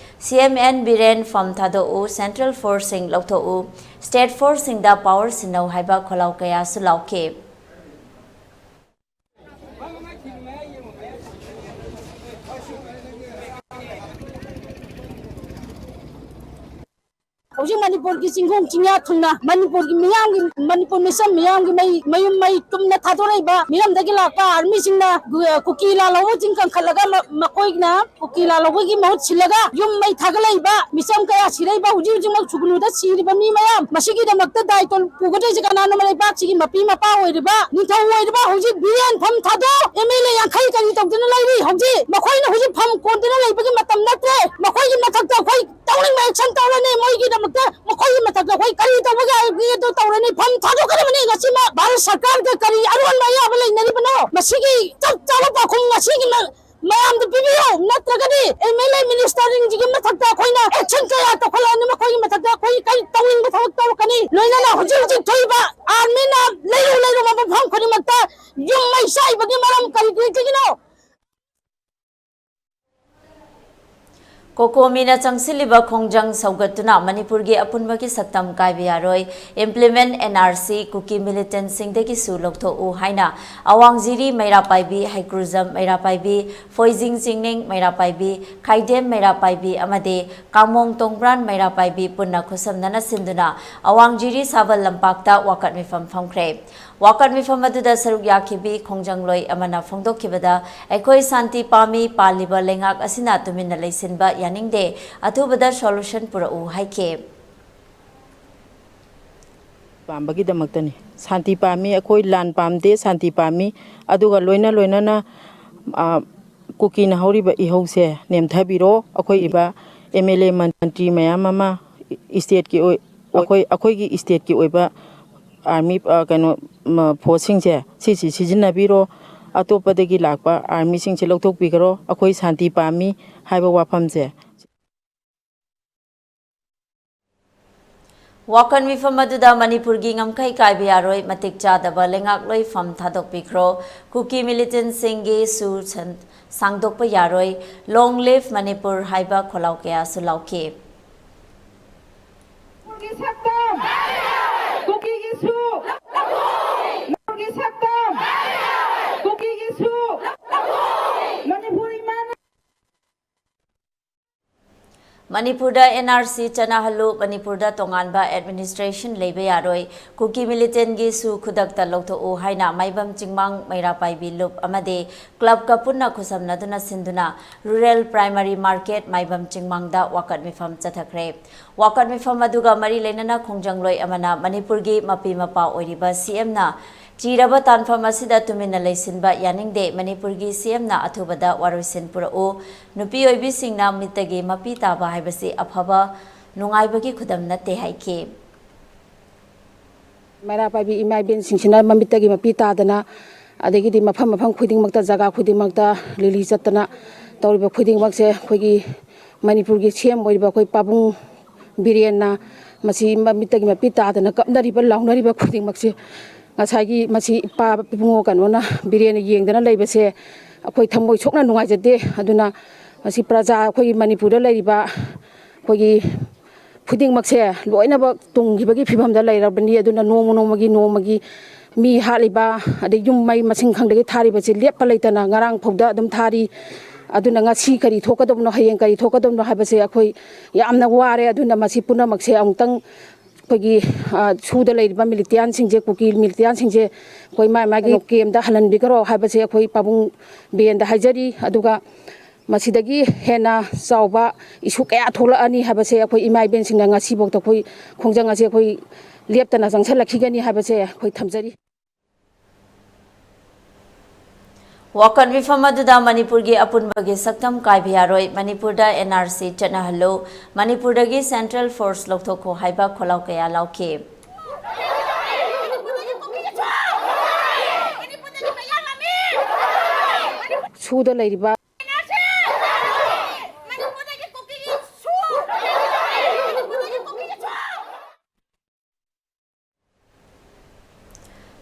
ꯁꯤ ꯑꯦꯝ ꯑꯦꯟ ꯕꯤꯔꯦꯟ ꯐꯝ ꯊꯥꯗꯣꯛꯎ, ꯁꯦꯟꯇ꯭ꯔꯦꯜ ꯐꯣꯔꯁꯁꯤꯡ ꯂꯧꯊꯣꯛꯎ, ꯁ꯭ꯇꯦꯠ ꯐꯣꯔꯁꯁꯤꯡꯗ ꯄꯥꯋꯔ ꯁꯤꯟꯅꯧ ꯍꯥꯏꯕ ꯈꯣꯜꯂꯥꯎ ꯀꯌꯥꯁꯨ ꯂꯥꯎꯈꯤ꯫ ꯍꯧꯖꯤꯛ ꯃꯅꯤꯄꯨꯔꯒꯤ ꯆꯤꯡꯈꯣꯡ ꯆꯤꯡꯌꯥ ꯊꯨꯡꯅ ꯃꯅꯤꯄꯨꯔꯒꯤ ꯃꯤꯌꯥꯝꯒꯤ, ꯃꯅꯤꯄꯨꯔ ꯃꯤꯆꯝ ꯃꯤꯌꯥꯝꯒꯤ ꯃꯩ, ꯃꯌꯨꯝ ꯃꯩ ꯇꯨꯝꯅ ꯊꯥꯗꯣꯔꯛꯏꯕ ꯃꯤꯔꯝꯗꯒꯤ ꯂꯥꯛꯄ ꯑꯥꯔꯃꯤꯁꯤꯡꯅ ꯀꯨ-, ꯀꯨꯀꯤ ꯂꯥꯜꯍꯧꯕꯁꯤꯡ ꯀꯟꯈꯠꯂꯒ ꯃ-, ꯃꯈꯣꯏꯅ ꯀꯨꯀꯤ ꯂꯥꯜꯍꯧꯕꯒꯤ ꯃꯍꯨꯠ ꯁꯤꯜꯂꯒ ꯌꯨꯝ ꯃꯩ ꯊꯥꯒꯠꯂꯛꯏꯕ ꯃꯤꯆꯝ ꯀꯌꯥ ꯁꯤꯔꯛꯏꯕ, ꯍꯧꯖꯤꯛ ꯍꯧꯖꯤꯛꯃꯛ ꯁꯨꯒꯅꯨꯗ ꯁꯤꯔꯤꯕ ꯃꯤ ꯃꯌꯥꯝ, ꯃꯁꯤꯒꯤꯗꯃꯛꯇ ꯗꯥꯏꯇꯣ ꯄꯨꯒꯗꯣꯏꯁꯦ ꯀꯅꯥꯅꯣ? ꯂꯩꯕꯥꯛꯁꯤꯒꯤ ꯃꯄꯤ ꯃꯄꯥ ꯑꯣꯏꯔꯤꯕ, ꯅꯤꯡꯊꯧ ꯑꯣꯏꯔꯤꯕ ꯍꯧꯖꯤꯛ ꯕꯤꯔꯦꯟ ꯐꯝ ꯊꯥꯗꯣꯛ, ꯑꯦꯝ ꯑꯦꯜ ꯑꯦ ꯌꯥꯡꯈꯩ ꯀꯔꯤ ꯇꯧꯗꯨꯅ ꯂꯩꯔꯤ? ꯍꯧꯖꯤꯛ ꯃꯈꯣꯏꯅ ꯍꯧꯖꯤꯛ ꯐꯝ ꯀꯣꯟꯗꯨꯅ ꯂꯩꯕꯒꯤ ꯃꯇꯝ ꯅꯠꯇ꯭ꯔꯦ꯫ ꯃꯈꯣꯏꯒꯤ ꯃꯊꯛꯇ ꯑꯩꯈꯣꯏ ꯇꯧꯅꯤꯡꯕ action ꯇꯧꯔꯅꯤ꯫ ꯃꯣꯏꯒꯤꯗꯃꯛꯇ, ꯃꯈꯣꯏꯒꯤ ꯃꯊꯛꯇ ꯑꯩꯈꯣꯏ ꯀꯔꯤ ꯇꯧꯕ ꯌꯥꯏꯒꯦ ꯑꯗꯨ ꯇꯧꯔꯅꯤ꯫ ꯐꯝ ꯊꯥꯗꯣꯛꯀꯗꯕꯅꯤ꯫ ꯉꯁꯤꯃꯛ ꯚꯥꯔꯠ ꯁꯔꯀꯥꯔꯒ ꯀꯔꯤ ꯑꯔꯣꯟꯕ ꯑꯌꯥꯕ ꯂꯩꯅꯔꯤꯕꯅꯣ? ꯃꯁꯤꯒꯤ ꯆꯞ ꯆꯥꯕ ꯄꯥꯎꯈꯨꯝ ꯉꯁꯤꯒꯤ ꯃ-, ꯃꯌꯥꯝꯗ ꯄꯤꯕꯤꯌꯨ, ꯅꯠꯇ꯭ꯔꯒꯗꯤ ꯑꯦꯝ ꯑꯦꯜ ꯑꯦ ꯃꯤꯅꯤꯁꯇꯔꯁꯤꯡꯁꯤꯒꯤ ꯃꯊꯛꯇ ꯑꯩꯈꯣꯏꯅ action ꯀꯌꯥ ꯇꯧꯈꯠꯂꯛꯑꯅꯤ꯫ ꯃꯈꯣꯏꯒꯤ ꯃꯊꯛꯇ ꯑꯩꯈꯣꯏ ꯀꯔꯤ ꯇꯧꯅꯤꯡꯕ ꯊꯕꯛ ꯇꯧꯔꯛꯀꯅꯤ꯫ ꯂꯣꯏꯅꯅ ꯍꯧꯖꯤꯛ ꯍꯧꯖꯤꯛ ꯊꯣꯛꯏꯕ ꯑꯥꯔꯃꯤꯅ ꯂꯩꯔꯨ ꯂꯩꯔꯨꯕ ꯃꯐꯝ ꯈꯨꯗꯤꯡꯃꯛꯇ ꯌꯨꯝ ꯃꯩ ꯆꯥꯛꯏꯕꯒꯤ ꯃꯔꯝ ꯀꯔꯤ ꯀꯔꯤ ꯀꯔꯤꯒꯤꯅꯣ? ꯀꯣꯀꯣꯃꯤꯅ ꯆꯪꯁꯤꯜꯂꯤꯕ ꯈꯣꯡꯖꯪ ꯁꯧꯒꯠꯇꯨꯅ ꯃꯅꯤꯄꯨꯔꯒꯤ ꯑꯄꯨꯟꯕꯒꯤ ꯁꯛꯇꯝ ꯀꯥꯏꯕ ꯌꯥꯔꯣꯏ꯫ Implement N R C ꯀꯨꯀꯤ militantꯁꯤꯡꯗꯒꯤꯁꯨ ꯂꯧꯊꯣꯛꯎ ꯍꯥꯏꯅ ꯑꯋꯥꯡ ꯖꯤꯔꯤ ꯃꯩꯔꯥ ꯄꯥꯏꯕꯤ, ꯍꯩꯀ꯭ꯔꯨꯖꯝ ꯃꯩꯔꯥ ꯄꯥꯏꯕꯤ, ꯐꯣꯏꯖꯤꯡ ꯆꯤꯡꯅꯤꯡ ꯃꯩꯔꯥ ꯄꯥꯏꯕꯤ, ꯈꯥꯏꯗꯦꯝ ꯃꯩꯔꯥ ꯄꯥꯏꯕꯤ ꯑꯃꯗꯤ ꯀꯥꯡꯃꯣꯡ ꯇꯣꯡꯕ꯭ꯔꯥꯟ ꯃꯩꯔꯥ ꯄꯥꯏꯕꯤ ꯄꯨꯟꯅ ꯈꯨꯠꯁꯝꯅꯅ ꯁꯤꯟꯗꯨꯅ ꯑꯋꯥꯡ ꯖꯤꯔꯤ ꯁꯥꯕꯜ ꯂꯝꯄꯥꯛꯇ ꯋꯥꯀꯠ ꯃꯤꯐꯝ ꯐꯝꯈ꯭ꯔꯦ꯫ ꯋꯥꯀꯠ ꯃꯤꯐꯝ ꯑꯗꯨꯗ ꯁꯔꯨꯛ ꯌꯥꯈꯤꯕꯤ ꯈꯣꯡꯖꯪꯂꯣꯏ ꯑꯃꯅ ꯐꯣꯡꯗꯣꯛꯈꯤꯕꯗ, ꯑꯩꯈꯣꯏ ꯁꯥꯟꯇꯤ ꯄꯥꯝꯃꯤ, ꯄꯥꯜꯂꯤꯕ ꯂꯩꯉꯥꯛ ꯑꯁꯤꯅ ꯇꯨꯃꯤꯟꯅ ꯂꯩꯁꯤꯟꯕ ꯌꯥꯅꯤꯡꯗꯦ, ꯑꯊꯨꯕꯗ solution ꯄꯨꯔꯛꯎ ꯍꯥꯏꯈꯤ꯫ ꯄꯥꯝꯕꯒꯤꯗꯃꯛꯇꯅꯤ꯫ ꯁꯥꯟꯇꯤ ꯄꯥꯝꯃꯤ, ꯑꯩꯈꯣꯏ ꯂꯥꯟ ꯄꯥꯝꯗꯦ, ꯁꯥꯟꯇꯤ ꯄꯥꯝꯃꯤ꯫ ꯑꯗꯨꯒ ꯂꯣꯏꯅ ꯂꯣꯏꯅꯅ, ꯑ, ꯀꯨꯀꯤꯅ ꯍꯧꯔꯤꯕ ꯏꯍꯧꯁꯦ ꯅꯦꯝꯊꯕꯤꯔꯣ꯫ ꯑꯩꯈꯣꯏ ꯏꯕ M L A ꯃꯟꯇ꯭ꯔꯤ ꯃꯌꯥꯝ ꯑꯃ stateꯀꯤ ꯑꯣꯏ-, ꯑꯩꯈꯣꯏ, ꯑꯩꯈꯣꯏꯒꯤ stateꯀꯤ ꯑꯣꯏꯕ army, ꯑ, ꯀꯩꯅꯣ, ꯃ-, forceꯁꯤꯡꯁꯦ ꯁꯤꯁꯤ ꯁꯤꯖꯤꯟꯅꯕꯤꯔꯣ꯫ ꯑꯇꯣꯞꯄꯗꯒꯤ ꯂꯥꯛꯄ armyꯁꯤꯡꯁꯦ ꯂꯧꯊꯣꯛꯄꯤꯈ꯭ꯔꯣ꯫ ꯑꯩꯈꯣꯏ ꯁꯥꯟꯇꯤ ꯄꯥꯝꯃꯤ ꯍꯥꯏꯕ ꯋꯥꯐꯝꯁꯦ꯫ ꯋꯥꯀꯠ ꯃꯤꯐꯝ ꯑꯗꯨꯗ ꯃꯅꯤꯄꯨꯔꯒꯤ ꯉꯝꯈꯩ ꯀꯥꯏꯕ ꯌꯥꯔꯣꯏ, ꯃꯇꯤꯛ ꯆꯥꯗꯕ ꯂꯩꯉꯥꯛꯂꯣꯏ ꯐꯝ ꯊꯥꯗꯣꯛꯄꯤꯈ꯭ꯔꯣ, ꯀꯨꯀꯤ militantꯁꯤꯡꯒꯤ ꯁꯨ ꯁꯟ-, ꯁꯥꯡꯗꯣꯛꯄ ꯌꯥꯔꯣꯏ, Long live ꯃꯅꯤꯄꯨꯔ ꯍꯥꯏꯕ ꯈꯣꯜꯂꯥꯎ ꯀꯌꯥꯁꯨ ꯂꯥꯎꯈꯤ꯫ ꯃꯅꯤꯄꯨꯔꯒꯤ ꯁꯛꯇꯝ! ꯀꯨꯀꯤꯒꯤꯁꯨ! ꯃꯅꯤꯄꯨꯔꯒꯤ ꯁꯛꯇꯝ! ꯀꯨꯀꯤꯒꯤꯁꯨ! ꯃꯅꯤꯄꯨꯔ ꯏꯃꯥꯅ! ꯃꯅꯤꯄꯨꯔꯗ N R C ꯆꯠꯅꯍꯜꯂꯨ, ꯃꯅꯤꯄꯨꯔꯗ ꯇꯣꯉꯥꯟꯕ administration ꯂꯩꯕ ꯌꯥꯔꯣꯏ, ꯀꯨꯀꯤ militantꯒꯤ ꯁꯨ ꯈꯨꯗꯛꯇ ꯂꯧꯊꯣꯛꯎ ꯍꯥꯏꯅ ꯃꯥꯏꯕꯝ ꯆꯤꯡꯃꯥꯡ ꯃꯩꯔꯥ ꯄꯥꯏꯕꯤ ꯂꯨꯞ ꯑꯃꯗꯤ clubꯀ ꯄꯨꯟꯅ ꯈꯨꯠꯁꯝꯅꯗꯨꯅ ꯁꯤꯟꯗꯨꯅ Rural Primary Market ꯃꯥꯏꯕꯝ ꯆꯤꯡꯃꯥꯡꯗ ꯋꯥꯀꯠ ꯃꯤꯐꯝ ꯆꯠꯊꯈ꯭ꯔꯦ꯫ ꯋꯥꯀꯠ ꯃꯤꯐꯝ ꯑꯗꯨꯒ ꯃꯔꯤ ꯂꯩꯅꯅ ꯈꯣꯡꯖꯪꯂꯣꯏ ꯑꯃꯅ ꯃꯅꯤꯄꯨꯔꯒꯤ ꯃꯄꯤ ꯃꯄꯥ ꯑꯣꯏꯔꯤꯕ C Mꯅ ꯆꯤꯔꯕ ꯇꯥꯟꯐꯝ ꯑꯁꯤꯗ ꯇꯨꯃꯤꯟꯅ ꯂꯩꯁꯤꯟꯕ ꯌꯥꯅꯤꯡꯗꯦ, ꯃꯅꯤꯄꯨꯔꯒꯤ C Mꯅ ꯑꯊꯨꯕꯗ ꯋꯥꯔꯣꯏꯁꯤꯟ ꯄꯨꯔꯛꯎ, ꯅꯨꯄꯤ ꯑꯣꯏꯕꯤꯁꯤꯡꯅ ꯃꯤꯠꯇꯒꯤ ꯃꯄꯤ ꯇꯥꯕ ꯍꯥꯏꯕꯁꯤ ꯑꯐꯕ ꯅꯨꯡꯉꯥꯏꯕꯒꯤ ꯈꯨꯗꯝ ꯅꯠꯇꯦ ꯍꯥꯏꯈꯤ꯫ ꯃꯩꯔꯥ ꯄꯥꯏꯕꯤ ꯏꯃꯥ ꯏꯕꯦꯟꯁꯤꯡꯁꯤꯅ ꯃꯃꯤꯠꯇꯒꯤ ꯃꯄꯤ ꯇꯥꯗꯅ, ꯑꯗꯒꯤꯗꯤ ꯃꯐꯝ ꯃꯐꯝ ꯈꯨꯗꯤꯡꯃꯛꯇ, ꯖꯒꯥ ꯈꯨꯗꯤꯡꯃꯛꯇ ꯂꯤꯂꯤ ꯆꯠꯇꯅ ꯇꯧꯔꯤꯕ ꯈꯨꯗꯤꯡꯃꯛꯁꯦ ꯑꯩꯈꯣꯏꯒꯤ ꯃꯅꯤꯄꯨꯔꯒꯤ C M ꯑꯣꯏꯔꯤꯕ ꯑꯩꯈꯣꯏ ꯄꯥꯕꯨꯡ ꯕꯤꯔꯦꯟꯅ ꯃꯁꯤ ꯃꯃꯤꯠꯇꯒꯤ ꯃꯄꯤ ꯇꯥꯗꯅ ꯀꯞꯅꯔꯤꯕ, ꯂꯥꯎꯅꯔꯤꯕ ꯈꯨꯗꯤꯡꯃꯛꯁꯦ ꯉꯁꯥꯏꯒꯤ ꯃꯁꯤ ꯏꯄꯥ ꯏꯕꯨꯡꯉꯣ ꯀꯩꯅꯣꯅ ꯕꯤꯔꯦꯟꯅ ꯌꯦꯡꯗꯅ ꯂꯩꯕꯁꯦ ꯑꯩꯈꯣꯏ ꯊꯃꯣꯏ ꯁꯣꯛꯅ ꯅꯨꯡꯉꯥꯏꯖꯗꯦ꯫ ꯑꯗꯨꯅ ꯃꯁꯤ ꯄ꯭ꯔꯖꯥ, ꯑꯩꯈꯣꯏꯒꯤ ꯃꯅꯤꯄꯨꯔꯗ ꯂꯩꯔꯤꯕ ꯑꯩꯈꯣꯏꯒꯤ ꯈꯨꯗꯤꯡꯃꯛꯁꯦ ꯂꯣꯏꯅꯃꯛ ꯇꯨꯡꯈꯤꯕꯒꯤ ꯐꯤꯕꯝꯗ ꯂꯩꯔꯕꯅꯤ꯫ ꯑꯗꯨꯅ ꯅꯣꯡꯃ ꯅꯣꯡꯃꯒꯤ, ꯅꯣꯡꯃꯒꯤ ꯃꯤ ꯍꯥꯠꯂꯤꯕ, ꯑꯗꯩ ꯌꯨꯝ ꯃꯩ ꯃꯁꯤꯡ ꯈꯪꯗꯒꯩ ꯊꯥꯔꯤꯕꯁꯤ ꯂꯦꯞꯄ ꯂꯩꯇꯅ ꯉꯔꯥꯡ ꯐꯥꯎꯗ ꯑꯗꯨꯝ ꯊꯥꯔꯤ꯫ ꯑꯗꯨꯅ ꯉꯁꯤ ꯀꯔꯤ ꯊꯣꯛꯀꯗꯕꯅꯣ, ꯍꯌꯦꯡ ꯀꯔꯤ ꯊꯣꯛꯀꯗꯕꯅꯣ ꯍꯥꯏꯕꯁꯦ ꯑꯩꯈꯣꯏ ꯌꯥꯝꯅ ꯋꯥꯔꯦ꯫ ꯑꯗꯨꯅ ꯃꯁꯤ ꯄꯨꯝꯅꯃꯛꯁꯦ ꯑꯃꯨꯛꯇꯪ ꯑꯩꯈꯣꯏꯒꯤ, ꯑ, ꯁꯨꯗ ꯂꯩꯔꯤꯕ ꯃꯤꯂꯤꯇꯤꯌꯥꯟꯁꯤꯡꯁꯦ, ꯀꯨꯀꯤ ꯃꯤꯂꯤꯇꯤꯌꯥꯟꯁꯤꯡꯁꯦ ꯑꯩꯈꯣꯏ ꯃꯥꯏ ꯃꯥꯒꯤ ꯀꯦꯝꯗ ꯍꯜꯍꯟꯕꯤꯈ꯭ꯔꯣ ꯍꯥꯏꯕꯁꯦ ꯑꯩꯈꯣꯏ ꯄꯥꯕꯨꯡ ꯕꯦꯟꯗ ꯍꯥꯏꯖꯔꯤ꯫ ꯑꯗꯨꯒ ꯃꯁꯤꯗꯒꯤ ꯍꯦꯟꯅ ꯆꯥꯎꯕ ꯏꯁꯨ ꯀꯌꯥ ꯊꯣꯛꯂꯛꯑꯅꯤ ꯍꯥꯏꯕꯁꯦ ꯑꯩꯈꯣꯏ ꯏꯃꯥ ꯏꯕꯦꯟꯁꯤꯡꯅ ꯉꯁꯤꯐꯥꯎꯗ ꯑꯩꯈꯣꯏ ꯈꯣꯡꯖꯪ ꯑꯁꯦ ꯑꯩꯈꯣꯏ ꯂꯦꯞꯇꯅ ꯆꯪꯁꯤꯜꯂꯛꯈꯤꯒꯅꯤ ꯍꯥꯏꯕꯁꯦ ꯑꯩꯈꯣꯏ ꯊꯝꯖꯔꯤ꯫ ꯋꯥꯀꯠ ꯃꯤꯐꯝ ꯑꯗꯨꯗ ꯃꯅꯤꯄꯨꯔꯒꯤ ꯑꯄꯨꯟꯕꯒꯤ ꯁꯛꯇꯝ ꯀꯥꯏꯕ ꯌꯥꯔꯣꯏ, ꯃꯅꯤꯄꯨꯔꯗ ꯑꯦꯟ ꯑꯥꯔ ꯁꯤ ꯆꯠꯅꯍꯜꯂꯨ, ꯃꯅꯤꯄꯨꯔꯗꯒꯤ ꯁꯦꯟꯇ꯭ꯔꯦꯜ ꯐꯣꯔꯁ ꯂꯧꯊꯣꯛꯈꯣ ꯍꯥꯏꯕ ꯈꯣꯜꯂꯥꯎ ꯀꯌꯥ ꯂꯥꯎꯈꯤ꯫ ꯁꯨꯗ ꯂꯩꯔꯤꯕ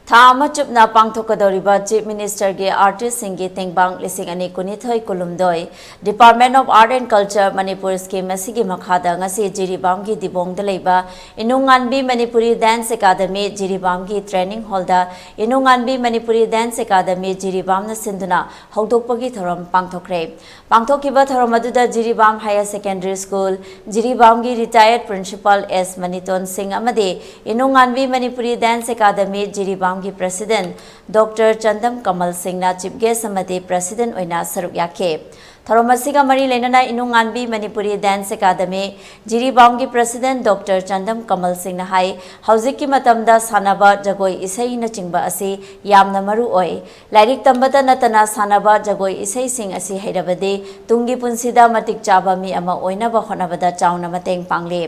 ꯊꯥ ꯑꯃ ꯆꯨꯞꯅ ꯄꯥꯡꯊꯣꯛꯀꯗꯧꯔꯤꯕ ꯆꯤꯐ ꯃꯤꯅꯤꯁꯇꯔꯒꯤ ꯑꯥꯔꯇꯤꯁꯁꯤꯡꯒꯤ ꯇꯦꯡꯕꯥꯡ ꯂꯤꯁꯤꯡ ꯑꯅꯤ ꯀꯨꯟꯅꯤꯊꯣꯏ ꯀꯨꯟꯍꯨꯝꯗꯣꯏ Department of Art and Culture Manipur scheme ꯑꯁꯤꯒꯤ ꯃꯈꯥꯗ ꯉꯁꯤ ꯖꯤꯔꯤꯕꯥꯝꯒꯤ ꯗꯤꯕꯣꯡꯗ ꯂꯩꯕ ꯏꯅꯨꯡꯉꯥꯟꯕꯤ Manipuri Dance Academy ꯖꯤꯔꯤꯕꯥꯝꯒꯤ training hallꯗ ꯏꯅꯨꯡꯉꯥꯟꯕꯤ Manipuri Dance Academy ꯖꯤꯔꯤꯕꯥꯝꯅ ꯁꯤꯟꯗꯨꯅ ꯍꯧꯗꯣꯛꯄꯒꯤ ꯊꯧꯔꯝ ꯄꯥꯡꯊꯣꯛꯈ꯭ꯔꯦ꯫ ꯄꯥꯡꯊꯣꯛꯈꯤꯕ ꯊꯧꯔꯝ ꯑꯗꯨꯗ Jiribam Higher Secondary School, ꯖꯤꯔꯤꯕꯥꯝꯒꯤ retired principal ꯑꯦꯁ ꯃꯅꯤꯇꯣꯟ ꯁꯤꯡ ꯑꯃꯗꯤ ꯏꯅꯨꯡꯉꯥꯟꯕꯤ ꯃꯅꯤꯄꯨꯔꯤ Dance Academy ꯖꯤꯔꯤꯕꯥꯝꯒꯤ president ꯗꯣꯛꯇꯔ ꯆꯟꯗꯝ ꯀꯃꯜ ꯁꯤꯡꯅ chief guest ꯑꯃꯗꯤ president ꯑꯣꯏꯅ ꯁꯔꯨꯛ ꯌꯥꯈꯤ꯫ ꯊꯧꯔꯝ ꯑꯁꯤꯒ ꯃꯔꯤ ꯂꯩꯅꯅ ꯏꯅꯨꯡꯉꯥꯟꯕꯤ ꯃꯅꯤꯄꯨꯔꯤ Dance Academy ꯖꯤꯔꯤꯕꯥꯝꯒꯤ president ꯗꯣꯛꯇꯔ ꯆꯟꯗꯝ ꯀꯃꯜ ꯁꯤꯡꯅ ꯍꯥꯏ, ꯍꯧꯖꯤꯛꯀꯤ ꯃꯇꯝꯗ ꯁꯥꯟꯅꯕ, ꯖꯒꯣꯏ, ꯏꯁꯩꯅꯆꯤꯡꯕ ꯑꯁꯤ ꯌꯥꯝꯅ ꯃꯔꯨ ꯑꯣꯏ꯫ ꯂꯥꯏꯔꯤꯛ ꯇꯝꯕꯇ ꯅꯠꯇꯅ ꯁꯥꯟꯅꯕ, ꯖꯒꯣꯏ, ꯏꯁꯩꯁꯤꯡ ꯑꯁꯤ ꯍꯩꯔꯕꯗꯤ ꯇꯨꯡꯒꯤ ꯄꯨꯟꯁꯤꯗ ꯃꯇꯤꯛ ꯆꯥꯕ ꯃꯤ ꯑꯃ ꯑꯣꯏꯅꯕ ꯍꯣꯠꯅꯕꯗ ꯆꯥꯎꯅ ꯃꯇꯦꯡ ꯄꯥꯡꯂꯤ꯫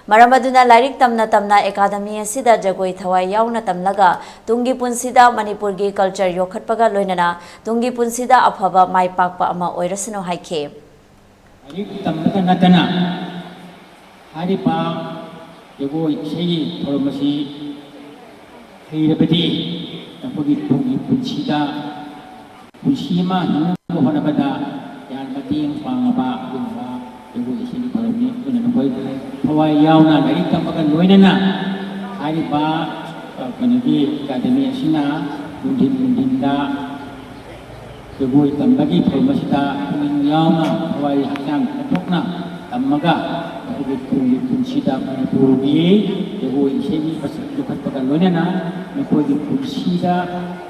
ꯃꯔꯝ ꯑꯗꯨꯅ ꯂꯥꯏꯔꯤꯛ ꯇꯝꯅ ꯇꯝꯅ academy ꯑꯁꯤꯗ ꯖꯒꯣꯏ ꯊꯋꯥꯏ ꯌꯥꯎꯅ ꯇꯝꯂꯒ ꯇꯨꯡꯒꯤ ꯄꯨꯟꯁꯤꯗ ꯃꯅꯤꯄꯨꯔꯒꯤ culture ꯌꯣꯛꯈꯠꯄꯒ ꯂꯣꯏꯅꯅ ꯇꯨꯡꯒꯤ ꯄꯨꯟꯁꯤꯗ ꯑꯐꯕ ꯃꯥꯏ ꯄꯥꯛꯄ ꯑꯃ ꯑꯣꯏꯔꯁꯅꯨ ꯍꯥꯏꯈꯤ꯫ ꯂꯥꯏꯔꯤꯛ ꯇꯝꯕꯇ ꯅꯠꯇꯅ ꯍꯥꯏꯔꯤꯕ ꯖꯒꯣꯏ ꯏꯁꯩꯒꯤ ꯊꯧꯔꯝ ꯑꯁꯤ ꯍꯩꯔꯕꯗꯤ ꯑꯩꯈꯣꯏꯒꯤ ꯇꯨꯡꯒꯤ ꯄꯨꯟꯁꯤꯗ, ꯄꯨꯟꯁꯤ ꯑꯃ ꯍꯤꯡꯅꯕ ꯍꯣꯠꯅꯕꯗ ꯌꯥꯝꯅ ꯃꯇꯦꯡ ꯄꯥꯡꯉꯕ ꯑꯗꯨꯒꯨꯝꯕ ꯖꯒꯣꯏ ꯏꯁꯩꯒꯤ ꯊꯧꯔꯝꯅꯤ꯫ ꯑꯗꯨꯅ ꯅꯈꯣꯏ ꯊꯋꯥꯏ ꯌꯥꯎꯅ ꯂꯥꯏꯔꯤꯛ ꯇꯝꯕꯒ ꯂꯣꯏꯅꯅ ꯍꯥꯏꯔꯤꯕ, ꯑ, ꯀꯩꯅꯣꯒꯤ ꯑꯦꯀꯥꯗꯃꯤ ꯑꯁꯤꯅ ꯅꯨꯡꯊꯤꯟ ꯅꯨꯡꯊꯤꯟꯗ ꯖꯒꯣꯏ ꯇꯝꯕꯒꯤ ꯊꯧꯔꯝ ꯑꯁꯤꯗ ꯄꯨꯛꯅꯤꯡ ꯌꯥꯎꯅ ꯊꯋꯥꯏ ꯍꯛꯆꯥꯡ ꯀꯠꯊꯣꯛꯅ ꯇꯝꯃꯒ ꯑꯩꯈꯣꯏꯒꯤ ꯇꯨꯡꯒꯤ ꯄꯨꯟꯁꯤꯗ ꯃꯅꯤꯄꯨꯔꯒꯤ ꯖꯒꯣꯏ ꯏꯁꯩꯒꯤ ꯃꯁꯛ ꯌꯣꯛꯈꯠꯄꯒ ꯂꯣꯏꯅꯅ ꯅꯈꯣꯏꯒꯤ ꯄꯨꯟꯁꯤꯗ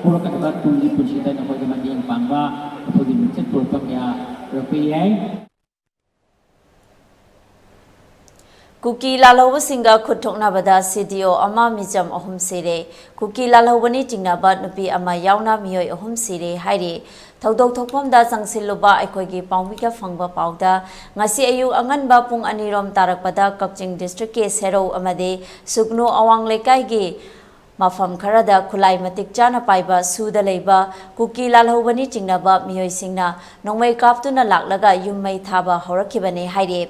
ꯍꯧꯔꯛꯀꯗꯕ ꯇꯨꯡꯒꯤ ꯄꯨꯟꯁꯤꯗ ꯅꯈꯣꯏꯒꯤ ꯃꯇꯦꯡ ꯄꯥꯡꯕ ꯑꯩꯈꯣꯏꯒꯤ ꯃꯤꯡꯆꯠ ꯄꯨꯔꯛꯄ ꯀꯌꯥ ꯄꯨꯔꯛꯄ ꯌꯥꯏ꯫ ꯀꯨꯀꯤ ꯂꯥꯜꯍꯧꯕꯁꯤꯡꯒ ꯈꯨꯠ ꯊꯣꯛꯅꯕꯗ ꯁꯤ ꯗꯤ ꯑꯣ ꯑꯃ ꯃꯤꯆꯝ ꯑꯍꯨꯝ ꯁꯤꯔꯦ꯫ ꯀꯨꯀꯤ ꯂꯥꯜꯍꯧꯕꯅꯤ ꯆꯤꯡꯅꯕ ꯅꯨꯄꯤ ꯑꯃ ꯌꯥꯎꯅ ꯃꯤꯑꯣꯏ ꯑꯍꯨꯝ ꯁꯤꯔꯦ ꯍꯥꯏꯔꯤ꯫ ꯊꯧꯗꯣꯛ ꯊꯣꯛꯐꯝꯗ ꯆꯪꯁꯤꯜꯂꯨꯕ ꯑꯩꯈꯣꯏꯒꯤ ꯄꯥꯎꯃꯤꯒ ꯐꯪꯕ ꯄꯥꯎꯗ, ꯉꯁꯤ ꯑꯌꯨꯛ ꯑꯉꯟꯕ ꯄꯨꯡ ꯑꯅꯤꯔꯣꯝ ꯇꯥꯔꯛꯄꯗ ꯀꯛꯆꯤꯡ ꯗꯤꯁꯇ꯭ꯔꯤꯛꯀꯤ ꯁꯦꯔꯧ ꯑꯃꯗꯤ ꯁꯨꯒꯅꯨ ꯑꯋꯥꯡ ꯂꯩꯀꯥꯏꯒꯤ ꯃꯐꯝ ꯈꯔꯗ ꯈꯨꯠꯂꯥꯏ ꯃꯇꯤꯛ ꯆꯥꯅ ꯄꯥꯏꯕ ꯁꯨꯗ ꯂꯩꯕ ꯀꯨꯀꯤ ꯂꯥꯜꯍꯧꯕꯅꯤ ꯆꯤꯡꯅꯕ ꯃꯤꯑꯣꯏꯁꯤꯡꯅ ꯅꯣꯡꯃꯩ ꯀꯥꯞꯇꯨꯅ ꯂꯥꯛꯂꯒ ꯌꯨꯝ ꯃꯩ ꯊꯥꯕ ꯍꯧꯔꯛꯈꯤꯕꯅꯤ ꯍꯥꯏꯔꯤ꯫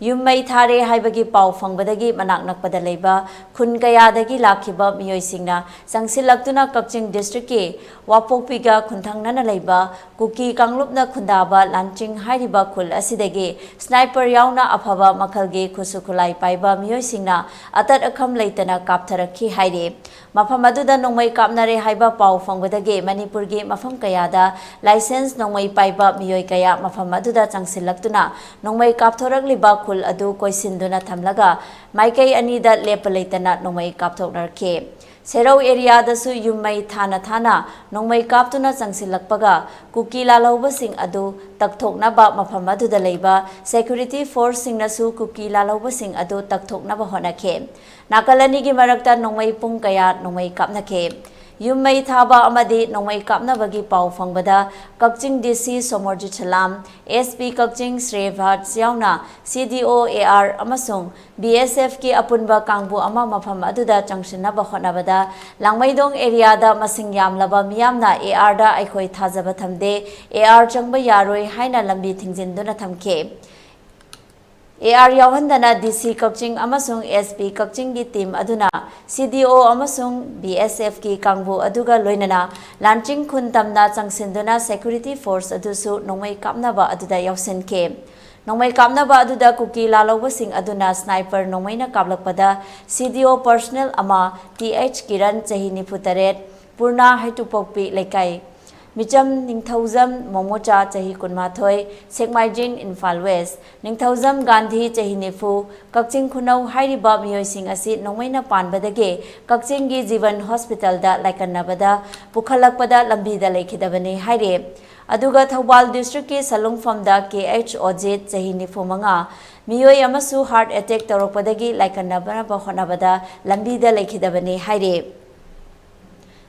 ꯌꯨꯝ ꯃꯩ ꯊꯥꯔꯦ ꯍꯥꯏꯕꯒꯤ ꯄꯥꯎ ꯐꯪꯕꯗꯒꯤ ꯃꯅꯥꯛ ꯅꯛꯄꯗ ꯂꯩꯕ ꯈꯨꯟ ꯀꯌꯥꯗꯒꯤ ꯂꯥꯛꯈꯤꯕ ꯃꯤꯑꯣꯏꯁꯤꯡꯅ ꯆꯪꯁꯤꯜꯂꯛꯇꯨꯅ ꯀꯛꯆꯤꯡ ꯗꯤꯁꯇ꯭ꯔꯤꯛꯀꯤ ꯋꯥꯄꯣꯛꯄꯤꯒ ꯈꯨꯟꯊꯪꯅꯅ ꯂꯩꯕ ꯀꯨꯀꯤ ꯀꯥꯡꯂꯨꯞꯅ ꯈꯨꯟꯗꯥꯕ ꯂꯥꯟꯆꯤꯡ ꯍꯥꯏꯔꯤꯕ ꯈꯨꯜ ꯑꯁꯤꯗꯒꯤ ꯁ꯭ꯅꯥꯏꯄꯔ ꯌꯥꯎꯅ ꯑꯐꯕ ꯃꯈꯜꯒꯤ ꯈꯨꯠꯁꯨ ꯈꯨꯠꯂꯥꯏ ꯄꯥꯏꯕ ꯃꯤꯑꯣꯏꯁꯤꯡꯅ ꯑꯇꯠ ꯑꯈꯝ ꯂꯩꯇꯅ ꯀꯥꯞꯊꯔꯛꯈꯤ ꯍꯥꯏꯔꯤ꯫ ꯃꯐꯝ ꯑꯗꯨꯗ ꯅꯣꯡꯃꯩ ꯀꯥꯞꯅꯔꯦ ꯍꯥꯏꯕ ꯄꯥꯎ ꯐꯪꯕꯗꯒꯤ ꯃꯅꯤꯄꯨꯔꯒꯤ ꯃꯐꯝ ꯀꯌꯥꯗ ꯂꯥꯏꯁꯦꯟꯁ ꯅꯣꯡꯃꯩ ꯄꯥꯏꯕ ꯃꯤꯑꯣꯏ ꯀꯌꯥ ꯃꯐꯝ ꯑꯗꯨꯗ ꯆꯪꯁꯤꯜꯂꯛꯇꯨꯅ ꯅꯣꯡꯃꯩ ꯀꯥꯞꯊꯣꯔꯛꯂꯤꯕ ꯈꯨꯜ ꯑꯗꯨ ꯀꯣꯏꯁꯤꯟꯗꯨꯅ ꯊꯝꯂꯒ ꯃꯥꯏꯀꯩ ꯑꯅꯤꯗ ꯂꯦꯞꯄ ꯂꯩꯇꯅ ꯅꯣꯡꯃꯩ ꯀꯥꯞꯊꯣꯛꯅꯔꯛꯈꯤ꯫ ꯁꯦꯔꯧ ꯑꯦꯔꯤꯌꯥꯗꯁꯨ ꯌꯨꯝ ꯃꯩ ꯊꯥꯅ ꯊꯥꯅ ꯅꯣꯡꯃꯩ ꯀꯥꯞꯇꯨꯅ ꯆꯪꯁꯤꯜꯂꯛꯄꯒ ꯀꯨꯀꯤ ꯂꯥꯜꯍꯧꯕꯁꯤꯡ ꯑꯗꯨ ꯇꯛꯊꯣꯛꯅꯕ ꯃꯐꯝ ꯑꯗꯨꯗ ꯂꯩꯕ ꯁꯦꯀ꯭ꯌꯨꯔꯤꯇꯤ ꯐꯣꯔꯁꯁꯤꯡꯅꯁꯨ ꯀꯨꯀꯤ ꯂꯥꯜꯍꯧꯕꯁꯤꯡ ꯑꯗꯨ ꯇꯛꯊꯣꯛꯅꯕ ꯍꯣꯠꯅꯈꯤ꯫ ꯅꯥꯀꯜ ꯑꯅꯤꯒꯤ ꯃꯔꯛꯇ ꯅꯣꯡꯃꯩ ꯄꯨꯡ ꯀꯌꯥ ꯅꯣꯡꯃꯩ ꯀꯥꯞꯅꯈꯤ꯫ ꯌꯨꯝ ꯃꯩ ꯊꯥꯕ ꯑꯃꯗꯤ ꯅꯣꯡꯃꯩ ꯀꯥꯞꯅꯕꯒꯤ ꯄꯥꯎ ꯐꯪꯕꯗ ꯀꯛꯆꯤꯡ ꯗꯤ ꯁꯤ ꯁꯣꯃꯣꯔꯖꯤꯠ ꯁꯂꯥꯝ, ꯑꯦꯁ ꯄꯤ ꯀꯛꯆꯤꯡ ꯁ꯭ꯔꯦꯚꯥꯠ ꯌꯥꯎꯅ ꯁꯤ ꯗꯤ ꯑꯣ ꯑꯦ ꯑꯥꯔ ꯑꯃꯁꯨꯡ ꯕꯤ ꯑꯦꯁ ꯑꯦꯐꯀꯤ ꯑꯄꯨꯟꯕ ꯀꯥꯡꯕꯨ ꯑꯃ ꯃꯐꯝ ꯑꯗꯨꯗ ꯆꯪꯁꯤꯟꯅꯕ ꯍꯣꯠꯅꯕꯗ ꯂꯥꯡꯃꯩꯗꯣꯡ ꯑꯦꯔꯤꯌꯥꯗ ꯃꯁꯤꯡ ꯌꯥꯝꯂꯕ ꯃꯤꯌꯥꯝꯅ ꯑꯦ ꯑꯥꯔꯗ ꯑꯩꯈꯣꯏ ꯊꯥꯖꯕ ꯊꯝꯗꯦ, ꯑꯦ ꯑꯥꯔ ꯆꯪꯕ ꯌꯥꯔꯣꯏ ꯍꯥꯏꯅ ꯂꯝꯕꯤ ꯊꯤꯡꯖꯤꯟꯗꯨꯅ ꯊꯝꯈꯤ꯫ ꯑꯦ ꯑꯥꯔ ꯌꯥꯎꯍꯟꯗꯅ ꯗꯤ ꯁꯤ ꯀꯛꯆꯤꯡ ꯑꯃꯁꯨꯡ ꯑꯦꯁ ꯄꯤ ꯀꯛꯆꯤꯡꯒꯤ ꯇꯤꯝ ꯑꯗꯨꯅ ꯁꯤ ꯗꯤ ꯑꯣ ꯑꯃꯁꯨꯡ ꯕꯤ ꯑꯦꯁ ꯑꯦꯐꯀꯤ ꯀꯥꯡꯕꯨ ꯑꯗꯨꯒ ꯂꯣꯏꯅꯅ ꯂꯥꯟꯆꯤꯡ ꯈꯨꯟ ꯇꯝꯅ ꯆꯪꯁꯤꯟꯗꯨꯅ ꯁꯦꯀ꯭ꯌꯨꯔꯤꯇꯤ ꯐꯣꯔꯁ ꯑꯗꯨꯁꯨ ꯅꯣꯡꯃꯩ ꯀꯥꯞꯅꯕ ꯑꯗꯨꯗ ꯌꯥꯎꯁꯤꯟꯈꯤ꯫ ꯅꯣꯡꯃꯩ ꯀꯥꯞꯅꯕ ꯑꯗꯨꯗ ꯀꯨꯀꯤ ꯂꯥꯜꯍꯧꯕꯁꯤꯡ ꯑꯗꯨꯅ ꯁ꯭ꯅꯥꯏꯄꯔ ꯅꯣꯡꯃꯩꯅ ꯀꯥꯞꯂꯛꯄꯗ ꯁꯤ ꯗꯤ ꯑꯣ ꯄꯔꯁꯅꯦꯜ ꯑꯃ ꯇꯤ ꯑꯩꯆ ꯀꯤꯔꯟ, ꯆꯍꯤ ꯅꯤꯐꯨ ꯇꯔꯦꯠ, ꯄꯨꯔꯅꯥ ꯍꯩꯇꯨꯄꯣꯛꯄꯤ ꯂꯩꯀꯥꯏ, ꯃꯤꯆꯝ ꯅꯤꯡꯊꯧꯖꯝ ꯃꯣꯃꯣꯆꯥ, ꯆꯍꯤ ꯀꯨꯟꯃꯥꯊꯣꯏ, ꯁꯦꯛꯃꯥꯏꯖꯤꯡ, ꯏꯝꯐꯥꯜ ꯋꯦꯁ, ꯅꯤꯡꯊꯧꯖꯝ ꯒꯥꯟꯙꯤ, ꯆꯍꯤ ꯅꯤꯐꯨ, ꯀꯛꯆꯤꯡ ꯈꯨꯅꯧ ꯍꯥꯏꯔꯤꯕ ꯃꯤꯑꯣꯏꯁꯤꯡ ꯑꯁꯤ ꯅꯣꯡꯃꯩꯅ ꯄꯥꯟꯕꯗꯒꯤ ꯀꯛꯆꯤꯡꯒꯤ ꯖꯤꯕꯟ ꯍꯣꯁꯄꯤꯇꯥꯜꯗ ꯂꯥꯏꯀꯠꯅꯕꯗ ꯄꯨꯈꯠꯂꯛꯄꯗ ꯂꯝꯕꯤꯗ ꯂꯩꯈꯤꯗꯕꯅꯤ ꯍꯥꯏꯔꯤ꯫ ꯑꯗꯨꯒ ꯊꯧꯕꯥꯜ ꯗꯤꯁꯇ꯭ꯔꯤꯛꯀꯤ ꯁꯂꯨꯡꯐꯝꯗ ꯀꯦ ꯑꯩꯆ ꯑꯣꯖꯤꯠ, ꯆꯍꯤ ꯅꯤꯐꯨ ꯃꯉꯥ, ꯃꯤꯑꯣꯏ ꯑꯃꯁꯨ ꯍꯥꯔꯠ ꯑꯦꯇꯦꯛ ꯇꯧꯔꯛꯄꯗꯒꯤ ꯂꯥꯏꯀꯠꯅꯕ ꯍꯣꯠꯅꯕꯗ ꯂꯝꯕꯤꯗ ꯂꯩꯈꯤꯗꯕꯅꯤ ꯍꯥꯏꯔꯤ꯫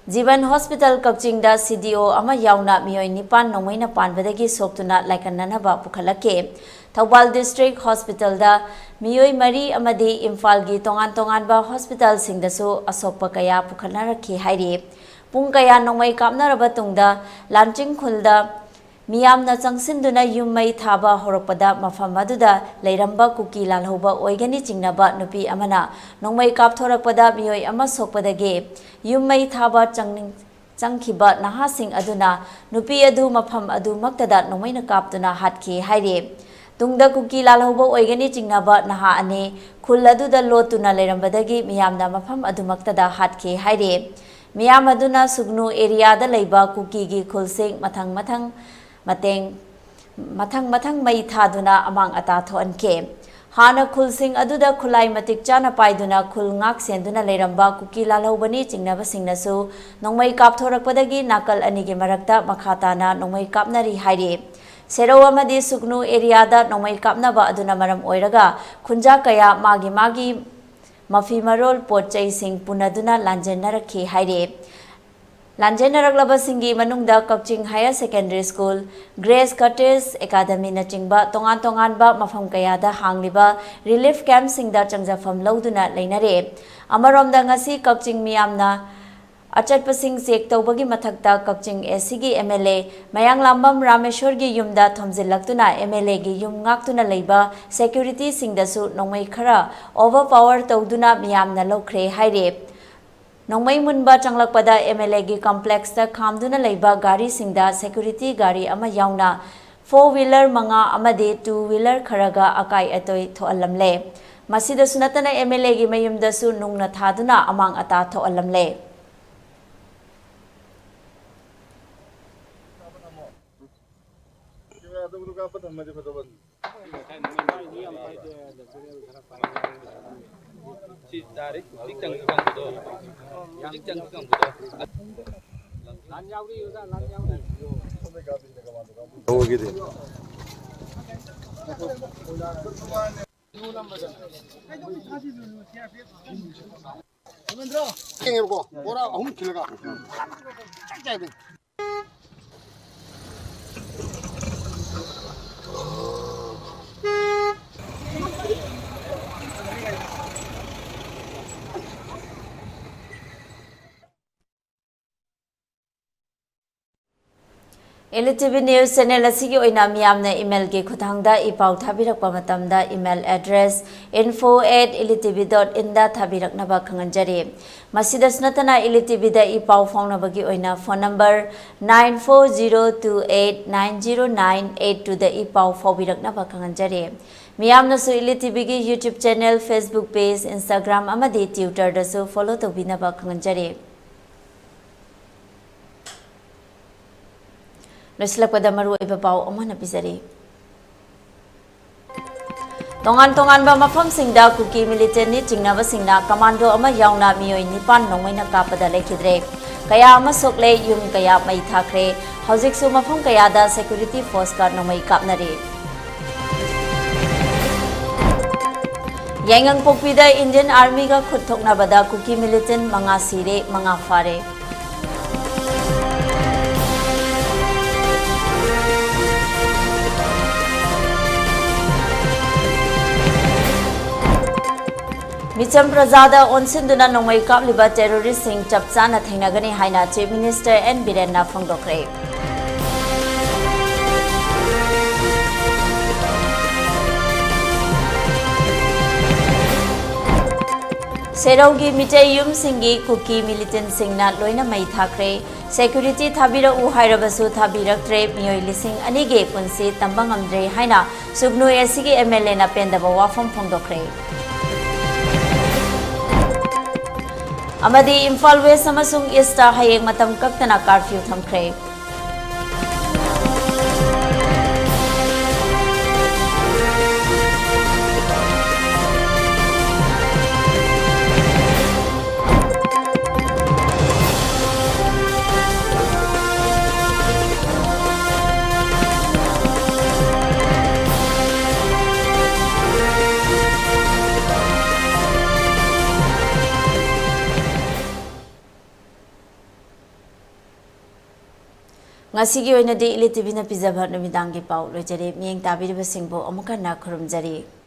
ꯖꯤꯕꯟ ꯍꯣꯁꯄꯤꯇꯥꯜ ꯀꯛꯆꯤꯡꯗ ꯁꯤ ꯗꯤ ꯑꯣ ꯑꯃ ꯌꯥꯎꯅ ꯃꯤꯑꯣꯏ ꯅꯤꯄꯥꯟ ꯅꯣꯡꯃꯩꯅ ꯄꯥꯟꯕꯗꯒꯤ ꯁꯣꯛꯇꯨꯅ ꯂꯥꯏꯀꯠꯅꯅꯕ ꯄꯨꯈꯠꯂꯛꯈꯤ꯫ ꯊꯧꯕꯥꯜ ꯗꯤꯁꯇ꯭ꯔꯤꯛ ꯍꯣꯁꯄꯤꯇꯥꯜꯗ ꯃꯤꯑꯣꯏ ꯃꯔꯤ ꯑꯃꯗꯤ ꯏꯝꯐꯥꯜꯒꯤ ꯇꯣꯉꯥꯟ ꯇꯣꯉꯥꯟꯕ ꯍꯣꯁꯄꯤꯇꯥꯜꯁꯤꯡꯗꯁꯨ ꯑꯁꯣꯛꯄ ꯀꯌꯥ ꯄꯨꯈꯠꯅꯔꯛꯈꯤ ꯍꯥꯏꯔꯤ꯫ ꯄꯨꯡ ꯀꯌꯥ ꯅꯣꯡꯃꯩ ꯀꯥꯞꯅꯔꯕ ꯇꯨꯡꯗ ꯂꯥꯟꯆꯤꯡ ꯈꯨꯜꯗ ꯃꯤꯌꯥꯝꯅ ꯆꯪꯁꯤꯟꯗꯨꯅ ꯌꯨꯝ ꯃꯩ ꯊꯥꯕ ꯍꯧꯔꯛꯄꯗ ꯃꯐꯝ ꯑꯗꯨꯗ ꯂꯩꯔꯝꯕ ꯀꯨꯀꯤ ꯂꯥꯜꯍꯧꯕ ꯑꯣꯏꯒꯅꯤ ꯆꯤꯡꯅꯕ ꯅꯨꯄꯤ ꯑꯃꯅ ꯅꯣꯡꯃꯩ ꯀꯥꯞꯊꯣꯔꯛꯄꯗ ꯃꯤꯑꯣꯏ ꯑꯃ ꯁꯣꯛꯄꯗꯒꯤ ꯌꯨꯝ ꯃꯩ ꯊꯥꯕ ꯆꯪꯅꯤꯡ-, ꯆꯪꯈꯤꯕ ꯅꯍꯥꯁꯤꯡ ꯑꯗꯨꯅ ꯅꯨꯄꯤ ꯑꯗꯨ ꯃꯐꯝ ꯑꯗꯨꯃꯛꯇꯗ ꯅꯣꯡꯃꯩꯅ ꯀꯥꯞꯇꯨꯅ ꯍꯥꯠꯈꯤ ꯍꯥꯏꯔꯤ꯫ ꯇꯨꯡꯗ ꯀꯨꯀꯤ ꯂꯥꯜꯍꯧꯕ ꯑꯣꯏꯒꯅꯤ ꯆꯤꯡꯅꯕ ꯅꯍꯥ ꯑꯅꯤ ꯈꯨꯜ ꯑꯗꯨꯗ ꯂꯣꯠꯇꯨꯅ ꯂꯩꯔꯝꯕꯗꯒꯤ ꯃꯤꯌꯥꯝꯅ ꯃꯐꯝ ꯑꯗꯨꯃꯛꯇꯗ ꯍꯥꯠꯈꯤ ꯍꯥꯏꯔꯤ꯫ ꯃꯤꯌꯥꯝ ꯑꯗꯨꯅ ꯁꯨꯒꯅꯨ ꯑꯦꯔꯤꯌꯥꯗ ꯂꯩꯕ ꯀꯨꯀꯤꯒꯤ ꯈꯨꯜꯁꯤꯡ ꯃꯊꯪ ꯃꯊꯪ ꯃꯇꯦꯡ, ꯃꯊꯪ ꯃꯊꯪ ꯃꯩ ꯊꯥꯗꯨꯅ ꯑꯃꯥꯡ ꯑꯇꯥ ꯊꯣꯛꯍꯟꯈꯤ꯫ ꯍꯥꯟꯅ ꯈꯨꯜꯁꯤꯡ ꯑꯗꯨꯗ ꯈꯨꯠꯂꯥꯏ ꯃꯇꯤꯛ ꯆꯥꯅ ꯄꯥꯏꯗꯨꯅ ꯈꯨꯜ ꯉꯥꯛ ꯁꯦꯟꯗꯨꯅ ꯂꯩꯔꯝꯕ ꯀꯨꯀꯤ ꯂꯥꯜꯍꯧꯕꯅꯤ ꯆꯤꯡꯅꯕꯁꯤꯡꯅꯁꯨ ꯅꯣꯡꯃꯩ ꯀꯥꯞꯊꯣꯔꯛꯄꯗꯒꯤ ꯅꯥꯀꯜ ꯑꯅꯤꯒꯤ ꯃꯔꯛꯇ ꯃꯈꯥ ꯇꯥꯅ ꯅꯣꯡꯃꯩ ꯀꯥꯞꯅꯔꯤ ꯍꯥꯏꯔꯤ꯫ ꯁꯦꯔꯧ ꯑꯃꯗꯤ ꯁꯨꯒꯅꯨ ꯑꯦꯔꯤꯌꯥꯗ ꯅꯣꯡꯃꯩ ꯀꯥꯞꯅꯕ ꯑꯗꯨꯅ ꯃꯔꯝ ꯑꯣꯏꯔꯒ ꯈꯨꯟꯖꯥ ꯀꯌꯥ ꯃꯥꯒꯤ ꯃꯥꯒꯤ ꯃꯐꯤ ꯃꯔꯣꯜ, ꯄꯣꯠ ꯆꯩꯁꯤꯡ ꯄꯨꯅꯗꯨꯅ ꯂꯥꯟꯖꯦꯟꯅꯔꯛꯈꯤ ꯍꯥꯏꯔꯤ꯫ ꯂꯥꯟꯖꯦꯟꯅꯔꯛꯂꯕꯁꯤꯡꯒꯤ ꯃꯅꯨꯡꯗ ꯀꯛꯆꯤꯡ ꯍꯥꯌꯔ ꯁꯦꯀꯦꯟꯗꯔꯤ ꯁ꯭ꯀꯨꯜ, ꯒ꯭ꯔꯦꯁ ꯀꯇꯦꯖ ꯑꯦꯀꯥꯗꯃꯤꯅꯆꯤꯡꯕ ꯇꯣꯉꯥꯟ ꯇꯣꯉꯥꯟꯕ ꯃꯐꯝ ꯀꯌꯥꯗ ꯍꯥꯡꯂꯤꯕ ꯔꯤꯂꯤꯐ ꯀꯦꯝꯞꯁꯤꯡꯗ ꯆꯪꯖꯐꯝ ꯂꯧꯗꯨꯅ ꯂꯩꯅꯔꯦ꯫ ꯑꯃꯔꯣꯝꯗ ꯉꯁꯤ ꯀꯛꯆꯤꯡ ꯃꯤꯌꯥꯝꯅ ꯑꯆꯠꯄꯁꯤꯡ ꯆꯦꯛ ꯇꯧꯕꯒꯤ ꯃꯊꯛꯇ ꯀꯛꯆꯤꯡ ꯑꯦꯁꯤꯒꯤ ꯑꯦꯝ ꯑꯦꯜ ꯑꯦ ꯃꯌꯥꯡꯂꯥꯝꯕꯝ ꯔꯥꯃꯦꯁꯣꯔꯒꯤ ꯌꯨꯝꯗ ꯊꯣꯝꯖꯤꯜꯂꯛꯇꯨꯅ ꯑꯦꯝ ꯑꯦꯜ ꯑꯦꯒꯤ ꯌꯨꯝ ꯉꯥꯛꯇꯨꯅ ꯂꯩꯕ ꯁꯦꯀ꯭ꯌꯨꯔꯤꯇꯤꯁꯤꯡꯗꯁꯨ ꯅꯣꯡꯃꯩ ꯈꯔ ꯑꯣꯚꯔ ꯄꯥꯋꯔ ꯇꯧꯗꯨꯅ ꯃꯤꯌꯥꯝꯅ ꯂꯧꯈ꯭ꯔꯦ ꯍꯥꯏꯔꯤ꯫ ꯅꯣꯡꯃꯩ ꯃꯨꯟꯕ ꯆꯪꯂꯛꯄꯗ ꯑꯦꯝ ꯑꯦꯜ ꯑꯦꯒꯤ ꯀꯝꯄ꯭ꯂꯦꯛꯁꯇ ꯈꯥꯝꯗꯨꯅ ꯂꯩꯕ ꯒꯥꯔꯤꯁꯤꯡꯗ ꯁꯦꯀ꯭ꯌꯨꯔꯤꯇꯤ ꯒꯥꯔꯤ ꯑꯃ ꯌꯥꯎꯅ ꯐꯣꯔ ꯋꯤꯂꯔ ꯃꯉꯥ ꯑꯃꯗꯤ ꯇꯨ ꯋꯤꯂꯔ ꯈꯔꯒ ꯑꯀꯥꯏ ꯑꯇꯣꯏ ꯊꯣꯛꯍꯜꯂꯝꯂꯦ꯫ ꯃꯁꯤꯗꯁꯨ ꯅꯠꯇꯅ ꯑꯦꯝ ꯑꯦꯜ ꯑꯦꯒꯤ ꯃꯌꯨꯝꯗꯁꯨ ꯅꯨꯡꯅ ꯊꯥꯗꯨꯅ ꯑꯃꯥꯡ ꯑꯇꯥ ꯊꯣꯛꯍꯜꯂꯝꯂꯦ꯫ ꯊꯦꯡꯉꯦꯕꯀꯣ, ꯕꯣꯔꯥ ꯑꯍꯨꯝ ꯈꯤꯜꯂꯒ꯫ L E T V news channel ꯑꯁꯤꯒꯤ ꯑꯣꯏꯅ ꯃꯤꯌꯥꯝꯅ ꯏꯃꯦꯜꯒꯤ ꯈꯨꯠꯊꯥꯡꯗ ꯏ ꯄꯥꯎ ꯊꯥꯕꯤꯔꯛꯄ ꯃꯇꯝꯗ email address info at L E T V dot in ꯗ ꯊꯥꯕꯤꯔꯛꯅꯕ ꯈꯪꯍꯟꯖꯔꯤ꯫ ꯃꯁꯤꯗꯁꯨ ꯅꯠꯇꯅ ꯑꯦꯜ ꯏ ꯇꯤ ꯚꯤꯗ ꯏ ꯄꯥꯎ ꯐꯥꯎꯅꯕꯒꯤ ꯑꯣꯏꯅ phone number nine four zero two eight nine zero nine eight two ꯗ ꯏ ꯄꯥꯎ ꯐꯥꯎꯕꯤꯔꯛꯅꯕ ꯈꯪꯍꯟꯖꯔꯤ꯫ ꯃꯤꯌꯥꯝꯅꯁꯨ ꯑꯦꯜ ꯏ ꯇꯤ ꯚꯤꯒꯤ YouTube channel, Facebook page, Instagram ꯑꯃꯗꯤ Twitter ꯗꯁꯨ ꯐꯣꯂꯣ ꯇꯧꯕꯤꯅꯕ ꯈꯪꯍꯟꯖꯔꯤ꯫ ꯂꯣꯏꯁꯤꯜꯂꯛꯄꯗ ꯃꯔꯨꯑꯣꯏꯕ ꯄꯥꯎ ꯑꯃꯨꯛ ꯍꯟꯅ ꯄꯤꯖꯔꯤ꯫ ꯇꯣꯉꯥꯟ ꯇꯣꯉꯥꯟꯕ ꯃꯐꯝꯁꯤꯡꯗ ꯀꯨꯀꯤ ꯃꯤꯂꯤꯇꯦꯟꯠꯅꯤ ꯆꯤꯡꯅꯕꯁꯤꯡꯅ ꯀꯃꯥꯟꯗꯣ ꯑꯃ ꯌꯥꯎꯅ ꯃꯤꯑꯣꯏ ꯅꯤꯄꯥꯟ ꯅꯣꯡꯃꯩꯅ ꯀꯥꯞꯄꯗ ꯂꯩꯈꯤꯗ꯭ꯔꯦ꯫ ꯀꯌꯥ ꯑꯃ ꯁꯣꯛꯂꯦ, ꯌꯨꯝ ꯀꯌꯥ ꯃꯩ ꯊꯥꯈ꯭ꯔꯦ꯫ ꯍꯧꯖꯤꯛꯁꯨ ꯃꯐꯝ ꯀꯌꯥꯗ ꯁꯦꯀ꯭ꯌꯨꯔꯤꯇꯤ ꯐꯣꯔꯁꯀ ꯅꯣꯡꯃꯩ ꯀꯥꯞꯅꯔꯤ꯫ ꯌꯥꯏꯉꯪꯄꯣꯛꯄꯤꯗ ꯏꯟꯗꯤꯌꯟ ꯑꯥꯔꯃꯤꯒ ꯈꯨꯠ ꯊꯣꯛꯅꯕꯗ ꯀꯨꯀꯤ ꯃꯤꯂꯤꯇꯦꯟꯠ ꯃꯉꯥ ꯁꯤꯔꯦ, ꯃꯉꯥ ꯐꯥꯔꯦ꯫ ꯃꯤꯆꯝ ꯄ꯭ꯔꯖꯥꯗ ꯑꯣꯟꯁꯤꯟꯗꯨꯅ ꯅꯣꯡꯃꯩ ꯀꯥꯞꯂꯤꯕ ꯇꯦꯔꯣꯔꯤꯁꯁꯤꯡ ꯆꯞ ꯆꯥꯅ ꯊꯦꯡꯅꯒꯅꯤ ꯍꯥꯏꯅ ꯆꯤꯐ ꯃꯤꯅꯤꯁꯇꯔ ꯑꯦꯟ ꯕꯤꯔꯦꯟꯅ ꯐꯣꯡꯗꯣꯛꯈ꯭ꯔꯦ꯫ ꯁꯦꯔꯧꯒꯤ ꯃꯤꯇꯩ ꯌꯨꯝꯁꯤꯡꯒꯤ ꯀꯨꯀꯤ ꯃꯤꯂꯤꯇꯦꯟꯁꯤꯡꯅ ꯂꯣꯏꯅ ꯃꯩ ꯊꯥꯈ꯭ꯔꯦ꯫ ꯁꯦꯀ꯭ꯌꯨꯔꯤꯇꯤ ꯊꯥꯕꯤꯔꯛꯎ ꯍꯥꯏꯔꯕꯁꯨ ꯊꯥꯕꯤꯔꯛꯇ꯭ꯔꯦ꯫ ꯃꯤꯑꯣꯏ ꯂꯤꯁꯤꯡ ꯑꯅꯤꯒꯤ ꯄꯨꯟꯁꯤ ꯇꯝꯕ ꯉꯝꯗ꯭ꯔꯦ ꯍꯥꯏꯅ ꯁꯨꯒꯅꯨ ꯑꯦꯁꯤꯒꯤ ꯑꯦꯝ ꯑꯦꯜ ꯑꯦꯅ ꯄꯦꯟꯗꯕ ꯋꯥꯐꯝ ꯐꯣꯡꯗꯣꯛꯈ꯭ꯔꯦ꯫ ꯑꯃꯗꯤ ꯏꯝꯐꯥꯜ ꯋꯦꯁ ꯑꯃꯁꯨꯡ ꯏꯁꯇ ꯍꯌꯦꯡ ꯃꯇꯝ ꯀꯛꯇꯅ ꯀꯥꯔꯐ꯭ꯌꯨ ꯊꯝꯈ꯭ꯔꯦ꯫ ꯉꯁꯤꯒꯤ ꯑꯣꯏꯅꯗꯤ ꯏꯂꯤꯠ ꯇꯤꯚꯤꯅ ꯄꯤꯖꯕ ꯅꯨꯃꯤꯗꯥꯡꯒꯤ ꯄꯥꯎ ꯂꯣꯏꯖꯔꯦ꯫ ꯃꯤꯠꯌꯦꯡ ꯇꯥꯕꯤꯔꯤꯕꯁꯤꯡꯕꯨ ꯑꯃꯨꯛ ꯍꯟꯅ ꯈꯨꯔꯨꯝꯖꯔꯤ꯫